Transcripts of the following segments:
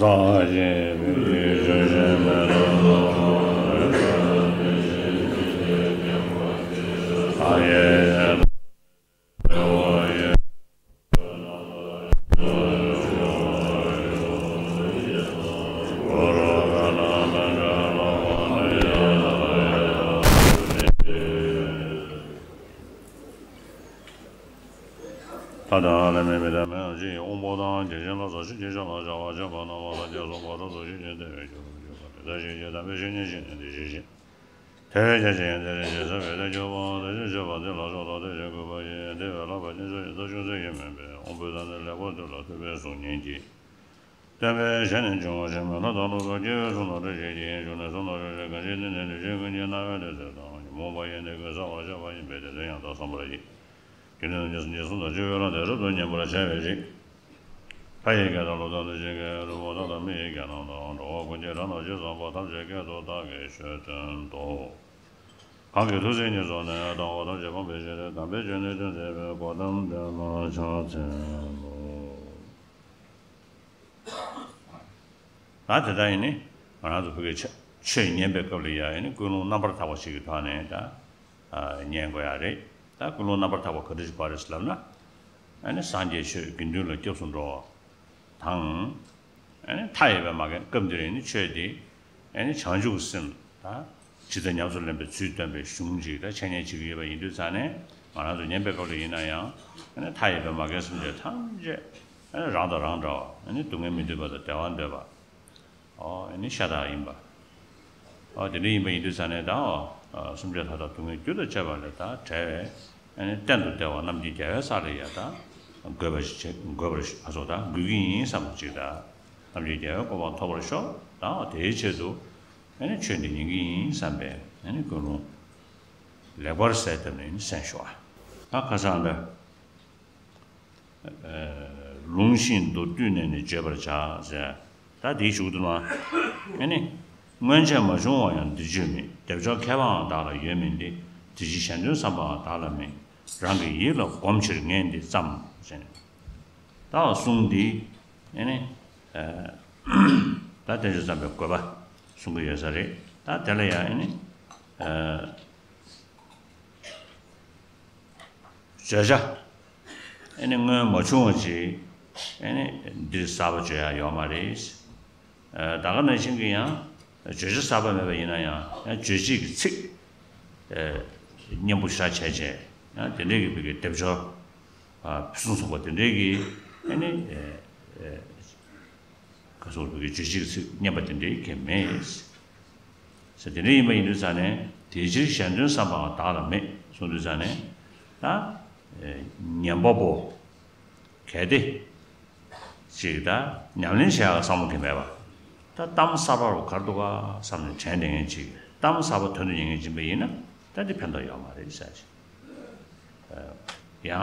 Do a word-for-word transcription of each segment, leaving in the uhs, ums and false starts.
ས་ཞིང་བོད་ཀྱི་ཆུ་ཞིང་མེ་ཏོག་ལ་སོགས་རེ་ཞིག་ཡིད་ཀྱི་སྐྱེ་བ་ཅི་ཡང་ཐ་ཡེ་ཡེ་ད་ལྟ་ལས་མེད་མི་འདའ་མེད་ཅི་ཡི་དབང་པོ་དང་། བརྒྱ་བྱིན་ལ་སོགས་ཆུ་སྐྱེས་ཤ་ལ་བྱ་བ་བྱེད་པ་རྣམ་པ་ལ་སྐྱབས་སུ་འགྲོ་རབ་ཏུ་ཞིག་ཅེས་བསྟན་པའི་རྒྱུ་ལ་འཇུག་པ་དེ་ལྟར་ཞིག་ཅེས་དམ་པའི་བཤེས་གཉེན་ཞིག་ནས་འདི་ཞེས་བཤད། དེ་བས་ཀྱང་ཇི་ཡང་དེ་ལས་ཞེ་ས་བའི་དེ་སྐྱོབ་པའང་དེ་བཞིན་གཅོད་པ་འདི་ལ་སོགས་ཐོག་ཐེག་ཆེན་དགོས་པ་ཡིན། དེ་བས་ལྷག་པར་དཀོན་མཆོག་གཞན་དག་ཅུང་ཟད་ཡོད་མིན་པས། དབང་པོའི་དང་ནི་ལེགས་པར་ཐོས་ལ་ཐོས་པའི་གཟུགས་བརྙན་གྱིས། སྟོན་པའི་ཞལ་ནས་འབྱུང་བ་ཞིག་མེད་ལྷ་དང་ལྷ་དང་སྐྱེ་བོའི་གཟུགས་རྣམས་རེ་ཞིག་གིས་བྱུང་ནས་གཟུགས་རྣམས་རེ་རེ་གང་ཞིག་ནི་ནི་ལུས་ཅན་ཀུན་གྱི་རྣ་བའི་ནི་ཚིག་དང་ཉོན་མོངས་པ་ཡི་ནི་གོས་གསལ་བར་བྱ་བ་ཡིན་པས་དེ་ཚོ་ཡང་དག་བསམ་པར་བགྱི། རྒྱུ་ནི་ཉེར་གསུམ་དང་བཅུ་པའི་ལམ་དེ་རབ་ཏུ་ཉན་པར་བྱ་བའི་རིགས། ལྷ་ཡི་སྐད་དང་ཀླུ་དང་གནོད་སྦྱིན་སྐད་རིགས་པོ་དག་དང་མི་ཡི་སྐད་རྣམས་དང་། འགྲོ་བ་ཀུན་གྱི་སྒྲ་རྣམས་ཇི་ཙམ་པ་ཐམས་ཅད་སྐད་དུ་བདག་གིས་ཆོས་སྟོན་ཏོ། གང་གིས་ཐུགས་བརྩེ་ཉེར་བཟུང་ནས། སྣང་བ་ཐམས་ཅད་སྤང་བའི་ཕྱིར། དམ་པའི་ཆོས་ནི་སྟོན་མཛད་པའི། གོ་ཏམ་དེ་ལ་ཕྱག་འཚལ་ལོ། ད་དེ་ལྟར་ཡིན་ནི་ང་རང་ཚོ་བོད་ཀྱི་ཆོས་ཆོས་ཉན་པའི་སྐབས་ལ་ཡང་ཡིན་ནི་ཀུན་སློང་རྣམ་པར་དག་པ་ཞིག་གི་ཐོག་ནས་ད་ཉན་དགོས་ཡ་རེད། ད་ཀུན་སློང་རྣམ་པར་དག་པ་ག་འདྲ་ཞིག་པ་རེད་ལབ་ན། ཨ་ནི་སངས་རྒྱས་ཆོས་དགེ་འདུན་ལ་སྐྱབས་སུ་འགྲོ་བ་དང་། ཨ་ནི་མཐའ་ཡས་པའི་མ་རྒན་སྐབས་འདིར་ཡིན་ནི་ཆོས་དེ། ཨ་ནི་བྱང་ཆུབ་སེམས་དང་ཇི་ལྟར་ཉམས་སུ་ལེན་པའི་ཚུལ་སྟོན་པའི་གཞུང་ཅིག་དང་འཆད་ཉན་བྱེད་ཀྱི་ཡོད་པ་ཡིན་དུས་ཙང་ནས། ང་རང་ཚོ་ཉན་པའི་སྐབས་ལ་ཡིན་ན་ཡང་། ཨ་ནི་མཐའ་ཡས་པའི་མ་རྒན་སེམས་ཅན་ཐམས་ཅད་ཨ་ནི་རང་དང་རང་འདྲ་བ། ཨ་ནི་སྡུག་བསྔལ་མི་འདོད་པ་དང་བདེ་བ་འདོད་པ། ཨོ་ཨ་ནི་ཤ་སྟག་ཡིན་པ། ཨོ་དེ་འདྲ་ཡིན་པ་ཡིན་དུས་ཙང་ནས་ད་ཨོ་སེམས་ཅན་ཐམས་ཅད་སྡུག་བསྔལ་རྒྱུ་དང་བཅས་པ་ལས་ད་བྲལ་བའི་ཨ་ནི་གཏན་དུ་བདེ་བ་རྣམ་མཁྱེན་རྒྱལ་བའི་ས་ལ་ཡ་ད་འགོད་པ་ཞིག་བྱེད། འགོད་པར་ཞིག་ཨ་སོ་ད་འགོད་ཀྱི་ཡིན་བསམ་པ་ཅིག་ད། རྣམ་མཁྱེན་རྒྱལ་བའི་གོ་འཕང་ཐོབ་པར་ཤོག་ད་ཨོ་དེའི་ཆེད་དུ། ཨ་ནི་ཆོས་འདི་ཉན་གྱི་ཡིན་བསམ་པའི་ཨ་ནི་ཀུན་སློང་ལེགས་པར་གསལ་བཏབ་ནས་ནི་གསན་ཤོག་ཨ། ད་ཁ་སང་འདི། ལུང་བཞིན་མདོར་བསྡུས་ནས་ནི་བརྗོད་པར་བྱ་ཟེར། ད་འདིའི་གཞུག་ཏུ་ན། ཨ་ནི། སྔོན་ཆད་མ་བྱུང་བ་ཡང་འདིར་བརྗོད་མེད། སྡེབ་སྦྱོར་མཁས་པའང་བདག་ལ་ཡོད་མིན་ཏེ། དེ་ཕྱིར་གཞན་དོན་བསམ་པའང་བདག་ལ་མེད། རང་གི་ཡིད་ལ་གོམས་ཕྱིར་ངས་འདི་བརྩམས་ཟེར། ད་གསུང་འདི། ཨ་ནི། ད་བསྟན་བཅོས་བརྩམས་པའི་དགོས་པ་གསུང་གི་ཡོད་ས་རེད། ད་དེ་ལ་ཡང་ཨ་ནི། བརྗོད་བྱ། ཨ་ནི་སྔོན་མ་བྱུང་བ་ཅིག་ཨ་ནི་འདིར་གསར་པ་བརྗོད་ཡ་ཡོད་མ་རེད། ད་ག་ནང་བཞིན་གྱི་ཡང་བརྗོད་བྱ་གསར་པ་མེད་པ་ཡིན་ན་ཡང་། ཡང་རྗོད་བྱེད་ཀྱི་ཚིག་སྙན་པོ་ཞེ་དྲག་བྱས་བྱས། ཡང་དེ་འདྲའི་གི་བོད་ཀྱི་སྡེབ་སྦྱོར་ཕུན་སུམ་ཚོགས་པ་དེ་འདྲའི་གི་ཨ་ནི། ག་སོགས་པའི་རྗོད་བྱེད་ཀྱི་ཚིག་སྙན་པ་དེ་འདྲའི་གང་ཡང་མེད། ཟེར་དེ་འདྲ་ཡིན་པ་ཡིན་དུས་ཙང་ནས། དེ་ཕྱིར་གཞན་དོན་བསམ་པའང་བདག་ལ་མེད་གསུངས་དུས་ཙང་ནས། ད་ཉན་པ་པོ་གལ་ཏེ་ཅིག་ད་ཉམས་ལེན་བྱེད་ཡག་བསམ་བློ་གང་ཡང་མེད་པ། ད་གཏམ་གསར་པ་རུ་ག་རེ་འདུག་ག་བསམ་ནས་དྲན་བསྡད་མཁན་ཅིག་གཏམ་གསར་པ་དོན་དུ་ཉན་མཁན་ཅིག་ཡིན་པ་ཡིན་ན། ད་འདི་ཕན་ཐོགས་ཡོད་མ་རེད་ཟེར་ཅིག་ཡང་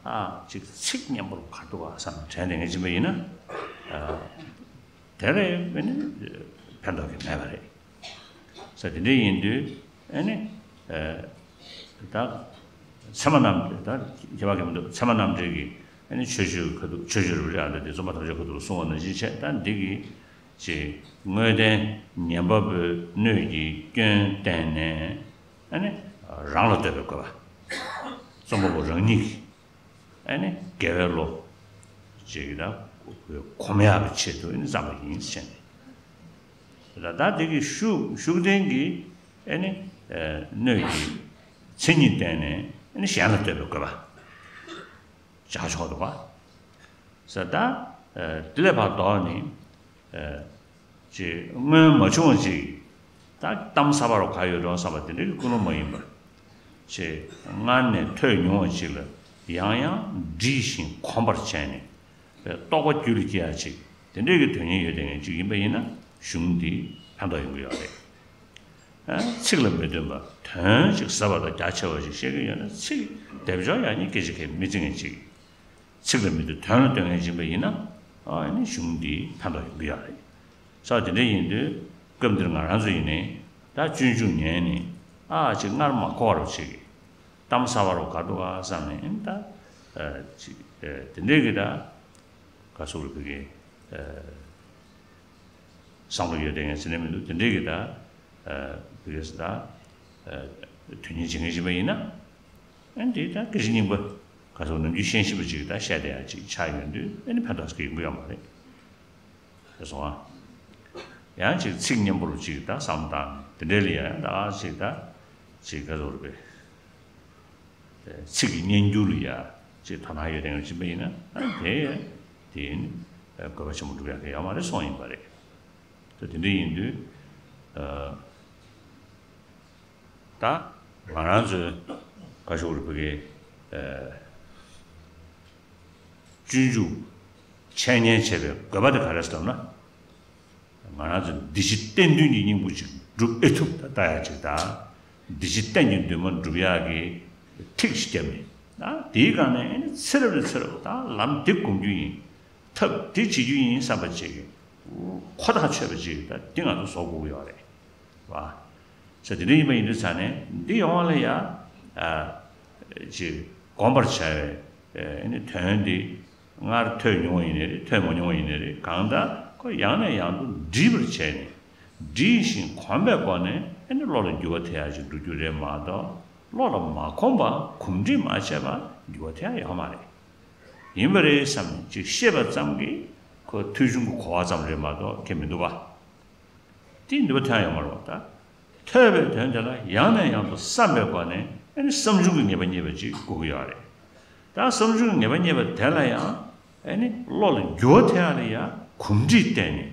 ཨ་ཅིག་ཚིག་སྙན་པོ་རུ་ག་རེ་འདུག་ག་བསམ་ནས་དྲན་བསྡད་མཁན་ཅིག་ཡིན་པ་ཡིན་ན། དེ་ལ་ཨ་ནི་ཕན་ཐོགས་ཀྱི་མེད་པ་རེད། ས་དེ་འདྲ་ཡིན་དུས་ཨ་ནི། ད་ཚད་མ་རྣམ། ད་ཁྱད་པར་གང་མི་འདུག་ཚད་མ་རྣམ་འགྲེལ་གྱི་ཨ་ནི་ཆོས་སྤྱོད་ཁ་ཐུག་ཆོས་སྤྱོད་རེད་པ། ཨ་ནི་དེ་རྩོམ་པ་ཐམས་ཅད་ཁ་ཐུག་ལ་གསུངས་པ་ནང་བཞིན་བྱས། ད་འདི་གི་ཅིག་དངོས་བསྟན་ཉན་པ་པོའི་སྣོད་ཀྱི་སྐྱོན་བསྟན་ནས། ཨ་ནི་རང་ལ་བསྟོད་པའི་དགོས་པ། རྩོམ་པ་པོ་རང་ཉིད་ཀྱི་ཨ་ནི་དགེ་བའི་བློ་ཅིག་ད་གོམས་ཡག་གི་ཆེད་དུ་ཨ་ནི་བརྩམས་པ་ཡིན་ཟེར་ནས། ད་ལྟ་འདི་གི་ཤུགས་ཤུགས་ལྡན་གྱི་ཨ་ནི་སྣོད་ཀྱི་མཚན་ཉིད་བསྟན་ནས། ཨ་ནི་གཞན་ལ་བསྟོད་པའི་དགོས་པ་བྱ་ཆོག་འདུག་ག་ས་ད་དེ་ལས་ཕར་ལྡོག་ནས། ཅིག་སྔོན་མ་བྱུང་བ་ཅིག་ད་གཏམ་གསར་པ་རུ་ག་ཡོད་འགྲོ་བསམ་པ་དེ་འདྲའི་ཀུན་སློང་མ་ཡིན་པ། ཅིག་སྔར་ནས་ཐོས་མྱོང་བ་ཅིག་ལ་ཡང་ཡང་འདྲིས་ཤིང་གོམས་པར་བྱས་ནས། རྟོག་པ་རྒྱུད་ལ་སྐྱེ་ཡ་ཅིག་དེ་འདྲའི་གི་དོན་སྙིང་ཡོད་བསྡད་མཁན་ཅིག་ཡིན་པ་ཡིན་ན། གཞུང་འདི་ཕན་ཐོགས་ཡོང་གི་ཡོད་རེད། ཚིག་ལ་མི་བརྟེན་པ། དོན་ཅིག་ཟབ་པ་དང་རྒྱ་ཆེ་བ་ཞིག་བཤད་ཀྱི་ཡོད་ན། ཚིག་སྡེབ་སྦྱོར་ཡང་སྙིང་སྐད་ཆ་གས་མི་བརྩི་མཁན་ཅིག་ཚིག་ལ་མི་ལྟོས་དོན་ལ་ལྟོས་མཁན་ཡིན་པ་ཡིན་ན། ཨ་ནི་གཞུང་འདི་ཕན་ཐོགས་ཡོང་གི་ཡོད་རེད། ས་དེ་འདྲ་ཡིན་དུས་སྐབས་འདིར་ང་རང་ཚོ་ཡིན་ནའི་ད་སྤྱོད་འཇུག་ཉན་ནས། ཨ་ཅིག་སྔར་མ་གོ་བ་རུ་ཅིག་གཏམ་གསར་པ་རུ་ག་འདུག་ག་བསམ་ནས། ཨ་ནི་ད་ཅིག་དེ་འདྲའི་གི་ད་ག་སོགས་རུ་བོད་ཀྱི་ བསམ་བློ་ཡོད་དེ་ངས་ཟེར་ནས་མི་འདུག་དེ་འདྲའི་གི་ད་བི་གེ་སི་ད་དོན་སྙིང་བྱེད་མཁན་ཞིག་པ་ཡིན་ན། ཨ་འདི་ད་སྐད་ཆ་རྙིང་པ་ག་ཚོད་ནམ་རྒྱུན་ཤེས་ཤེས་པ་ཅིག་ད་བཤད་བསྡད་ཡ་ཅིག་ཆགས་ཡོང་དུས་ཨ་ནི་ཕན་ཐོགས་ཀྱི་ཡོང་གི་ཡོད་མ་རེད། ཤེས་སོང་ཨ། ཡང་ཅིག་ཚིག་སྙན་པོ་རུ་ཅིག་ད་བསམ་བཏང་དེ་འདྲའི་ལ་ཡང་ད་ཅིག་ད་ཅིག་ག་ཚོད་རེད་པས། ཚིག་གི་སྙན་འགྱུར་ལ་ཡ་ཅིག་དོ་སྣང་ཡོད་དེ་ངས་ཅིག་པ་ཡིན་ན་ཨ་དེ་དེ་ཡིན་དགོས་པ་ཆེན་པོ་འགྲུབ་ཡ་གི་ཡོད་མ་རེད་སོང་ཡིན་པ་རེད། ད་དེ་འདྲ་ཡིན་དུས་ད་ང་རང་ཚོའི་ག་ཤོག་རུ་བུ་གའི་སྤྱོད་འཇུག་འཆད་ཉན་བྱེད་པའི་དགོས་པ་དེ་ག་རེ་ཟེར་ན། ང་རང་ཚོ་འདི་ཕྱི་གཏན་མཐུན་གྱི་སྙིང་པོ་ཅིག་སྒྲུབ་ཨེ་ཐུབ་ད་ལྟ་ཡ་ཅིག་དང་། འདི་ཕྱི་གཏན་གྱི་འདུན་མ་སྒྲུབ་ཡག་གི་ཐིག་ཞིག་བརྒྱབ་ནས་ད་དེའི་སྒང་ནས་ཨ་ནི་ཚེ་རབས་ནས་ཚེ་རབས་ད་ལམ་འདི་སྒོམ་རྒྱུ་ཡིན། ཐབས་འདི་བྱེད་རྒྱུ་ཡིན་བསམ་པ་ཅིག་གི་ཁོ་ཐག་ཆོད་པ་ཅིག་ད་འདི་ང་ཚོ་བཟོ་དགོས་ཀྱི་ཡོད་རེད་བ། ས་དེ་འདྲ་ཡིན་པ་ཡིན་དུས་ཙང་ནས་འདི་ཡོང་བ་ལ་ཡ་ཅིག་སྒོམ་པར་བྱ་བའི་ཨ་ནི་དོན་འདི། སྔར་ཐོས་མྱོང་བ་ཡིན་ནའི་རེད་ཐོས་མ་མྱོང་བ་ཡིན་ནའི་རེད་གང་ལྟར་ཁོ་ཡང་ནས་ཡང་དུ་འདྲིས་པར་བྱས་ནས་འདྲིས་ཤིང་གོམས་པའི་སྒོ་ནས་ཨ་ནི་བློ་ལ་འགྱུར་བ་ཐེབས་ཡག་ཅིག་འགྲོ་རྒྱུ་རེད་མ་གཏོགས་བློ་ལ་མ་གོམས་པ་གོམས་འདྲིས་མ་བྱས་པ་འགྱུར་བ་ཐེབས་ཡག་ཡོད་མ་རེད། ཡིན་པ་རེད་བསམ་ནས་ཅིག་ཤེས་པ་ཙམ་གྱིས་ཁོ་ཐོས་བྱུང་གི་གོ་བ་ཙམ་རེད་མ་གཏོགས་ཁྱད་མི་འདུག་པ། དེའི་ནུས་པ་ཐོན་ཡོང་བ་རེད་བ་ད། ཐོས་པའི་དོན་དེ་ལ་ཡང་ནས་ཡང་དུ་བསམ་པའི་སྒོ་ནས་ཨ་ནི་བསམ་བྱུང་གི་ངེས་པ་རྙེད་པ་ཅིག་དགོས་ཀྱི་ཡོད་རེད། ད་བསམ་བྱུང་གི་ངེས་པ་རྙེད་པ་དེ་ལ་ཡང་ཨ་ནི་བློ་ལ་འགྱུར་བ་ཐེབས་ཡག་ལ་ཡང་གོམས་འདྲིས་བརྟེན་ནས།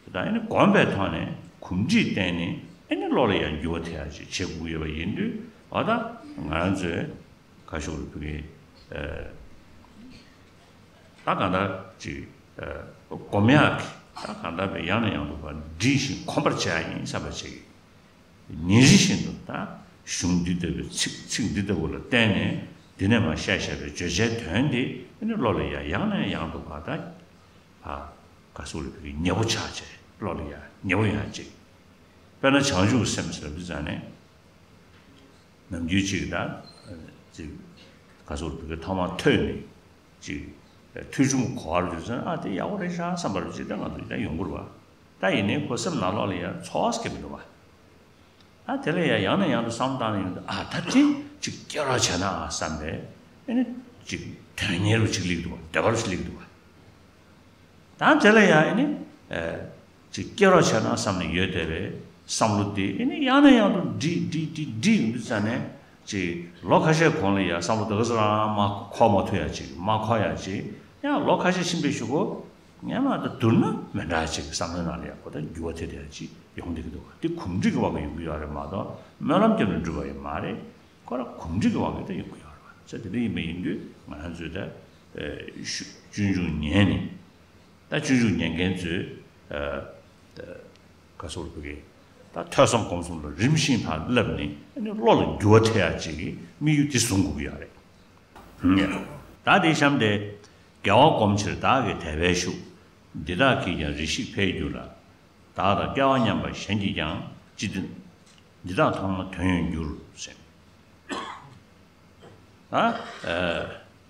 ད་ཨ་ནི་གོམས་པའི་ཐོག་ནས་གོམས་འདྲིས་བརྟེན་ནས་ཨ་ནི་བློ་ལ་ཡང་འགྱུར་བ་ཐེབས་ཡག་ཅིག་བྱེད་དགོས་ཡོད་པ་ཡིན་དུས་འོ་ད་ང་རང་ཚོས། ཁ་ཤོག་རུ་ཕུ་གི་ད་གང་ལྟར་ཅིག་སྒོམ་ཡག་གི་ད་གང་ལྟར་བའི་ཡང་ནས་ཡང་དུ་བ་འདྲིས་ཤིང་གོམས་པར་བྱ་ཡིན་བསམ་པ་ཅིག་ཉིན་རེ་བཞིན་དུ་ད་གཞུང་འདི་ལྟ་བུའི་ཚིག་ཚིག་འདི་ལྟ་བུ་ལ་བརྟེན་ནས་འདི་ནས་མར་བཤད་བཤད་པའི་བརྗོད་བྱའི་དོན་འདི་ཨ་ནི་བློ་ལ་ཡ་ཡང་ནས་ཡང་དུ་བ་ད་ཕ་ཁ་ཤོག་རུ་ཕུ་གི་ཉེ་བོ་ཆགས་བྱས་བློ་ལ་ཡ་ཉེ་བོ་ཡང་ཅིག་དཔེར་ན་བྱང་ཆུབ་སེམས་ཟེར་བ་འདི་ཙང་ནས། ནམ་རྒྱུན་ཅིག་ད་ཅིག་ག་ཚོད་བོད་སྐད་ཐོག་མར་ཐོས་ནས་ཅིག་ཐོས་བྱུང་གོ་བར་གྱུར་ཙང་ཨ་དེ་ཡག་པོ་རེད་ཤག་བསམ་པར་ཅིག་ད་ང་ཚོ་ད་ཡོང་གི་རེད་བ། ད་ཡིན་ནའི་ཁོ་སེམས་ནང་ལོགས་ལ་ཡང་ཚོར་བ་སྐྱེ་མི་འདུག་བ། ཨ་དེ་ལ་ཡང་ཡང་ནས་ཡང་དུ་བསམ་བཏང་ནས་ཡོང་དུས་ཨ་ད་དེ་ཅིག་སྐྱེ་རོགས་བྱས་ན་ཨ་བསམ་པས་ཨ་ནི་ཅིག་དོན་གཉེར་རུ་ཅིག་སླེབས་འདུག་བ་འདོད་པ་རུ་ཅིག་སླེབས་འདུག་བ། ད་དེ་ལ་ཡང་ཨ་ནི། ཅིག་སྐྱེ་རོགས་བྱས་ན་བསམ་ནས་ཡོད་བསྡད་པའི་བསམ་བློ་དེ་ཨ་ནི་ཡང་ནས་ཡང་དུ་འདྲིས་འདྲིས་འདྲིས་འདྲིས་ཡོང་དུས་ཙང་ནས་ཅིག་ལོ་ཁ་ཤས་གོང་ལ་ཡང་བསམ་བློ་དེ་ག་ཚོད་རང་མ་འཁོར་མ་ཐུབ་ཡ་ཅིག་མ་འཁོར་ཡ་ཅིག་ཡང་ལོ་ཁ་ཤས་ཕྱིན་པའི་གཞུག་གུ་ངས་མ་ད་བསྡུར་ན་མི་འདྲ་ཅིག་བསམ་བློའི་ནང་ལ་ཡང་ཁོ་ད་འགྱུར་བ་དེ་དེ་ཅིག་ཡོང་བསྡད་ཀྱི་འདུག་བ། དེ་གོམས་འདྲིས་ཀྱི་དབང་གིས་ཡོང་གི་ཡོད་རེད་མ་གཏོགས་སྨོན་ལམ་བརྒྱབ་ནས་འགྲུབ་པ་ཡང་མ་རེད། ཁོ་རང་གོམས་འདྲིས་ཀྱི་དབང་གིས་ད་ཡོང་གི་ཡོད་རེད་བ། ས་དེ་འདྲ་ཡིན་པ་ཡིན་དུས་ང་རང་ཚོས་ད་སྤྱོད་འཇུག་ཉན་ནས། ད་སྤྱོད་འཇུག་ཉན་མཁན་ཚོས་ཨ་ད་ག་ཚོད་རེད་བོད་སྐད་ད་ཐོས་བསམ་སྒོམ་གསུམ་ལ་རིམ་བཞིན་ཕར་བསླབས་ནས་ཨ་ནི་བློ་ལ་འགྱུར་བ་ཐེབས་ཡག་ཅིག་གི་དམིགས་ཡུལ་དེ་བཟུང་དགོས་ཀྱི་ཡོད་རེད། ད་དེ་གཤམ་དེ། དགེ་བ་སྒོམ་ཕྱིར་བདག་གི་དད་པས་ཞུགས། འདི་དག་གིས་ཀྱང་རེ་ཞིག་འཕེལ་འགྱུར་ལ། བདག་དང་སྐལ་བ་མཉམ་པ་གཞན་གྱིས་ཀྱང་། ཅི་སྟེ་འདི་དག་མཐོང་ན་དོན་ཡོད་འགྱུར་ཟེར། ད་ཨ་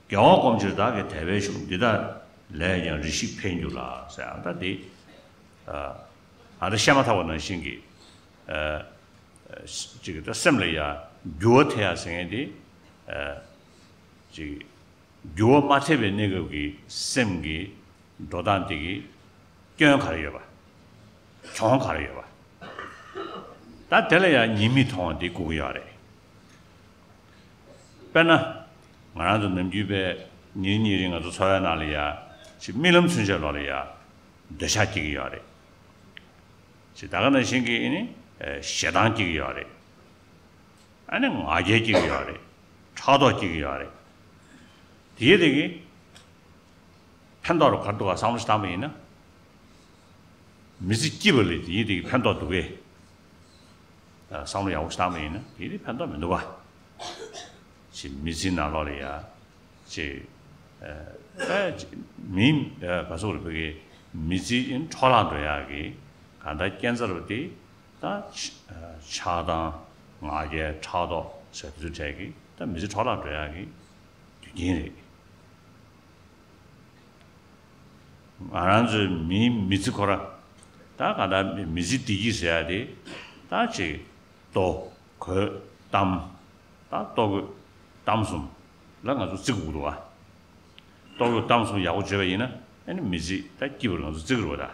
དགེ་བ་སྒོམ་ཕྱིར་བདག་གི་དད་པས་ཞུགས། འདི་དག་ལས་ཀྱང་རེ་ཞིག་འཕེལ་འགྱུར་ལ་ཟེར། ཨ་ད་དེ་ཨ་ད་བཤད་མ་ཐག་པ་ནང་བཞིན་གྱི་ཨ་ཅིག་ད་སེམས་ལ་ཡ་འགྱུར་བ་ཐེབས་ཡ་ཟེར་མཁན་དེ་ཨ་ཅིག་འགྱུར་བ་མ་ཐེབས་པའི་གནས་སྐབས་ཀྱི་སེམས་ཀྱི་འགྲོ་སྟངས་དེ་གི་སྐྱོན་ག་རེ་ཡོད་པ། གྱོང་ག་རེ་ཡོད་པ། ད་དེ་ལ་ཡང་ཉེས་དམིགས་མཐོང་བ་འདི་དགོས་ཀྱི་ཡོད་རེད། དཔེར་ན། ང་རང་ཚོ་ནམ་རྒྱུན་པའི་ཉིན་རེ་ཉིན་རེ་ང་ཚོ་འཚོ་བའི་ནང་ལ་ཡ། ཅིག་རྨི་ལམ་ཚུན་ཆད་ལོག་ལ་ཡ། འདོད་ཆགས་སྐྱེ་གི་ཡོད་རེད། ཅིག་ད་ག་ནང་བཞིན་གྱི་ཨ་ནི། ཞེ་སྡང་སྐྱེ་གི་ཡོད་རེད། ཨ་ནི་ང་རྒྱལ་སྐྱེ་གི་ཡོད་རེད། ཕྲག་དོག་སྐྱེ་གི་ཡོད་རེད། དེའི་རིགས་ཀྱི་ཕན་ཐོགས་རུ་ག་རེ་འདུག་ག་བསམ་བློ་ཞིག་བཏང་པ་ཡིན་ན། མི་ཚེ་སྐྱིད་པ་ལས་དེའི་རིགས་ཀྱི་ཕན་ཐོགས་འདུག་གས། བསམ་བློ་ཡག་པོ་ཞིག་བཏང་པ་ཡིན་ན་དེའི་རིགས་ཕན་ཐོགས་མི་འདུག་ག་ཅིག་མི་ཚེའི་ནང་ལོགས་ལ་ཡ། ཅིག་ཨ་ཅིག་མི་ག་ཚོད་རེད་བོད་སྐད་མི་ཚེའི་འཕྲོ་བརླག་འགྲོ་ཡག་གི་གང་ལྟར་རྐྱེན་རྩ་རུ་དེ། ད་ཆགས་སྡང་ང་རྒྱལ་ཕྲག་དོག་ཟེར་དུས་གྲས་ཀྱི་ད་མི་ཚེ་འཕྲོ་བརླག་འགྲོ་ཡག་གི་རྒྱུ་རྐྱེན་རེད། ང་རང་ཚོའི་མིའི་མི་ཚེ་ཁོ་ར་ ད་ག་ད་མི་ཚེ་བདེ་སྐྱིད་ཟེར་ཡ་དེ་ད་ཅིག་ལྟོ་གོས་གཏམ། ད་ལྟོ་གོས་གཏམ་གསུམ་ལ་ང་ཚོ་བརྩི་དགོས་འདུག་བ། ལྟོ་གོས་གཏམ་གསུམ་ཡག་པོ་བྱས་པ་ཡིན་ན་ཨ་ནི་མི་ཚེ་ད་སྐྱིད་པར་ང་ཚོ་བརྩི་གི་རེད་བ་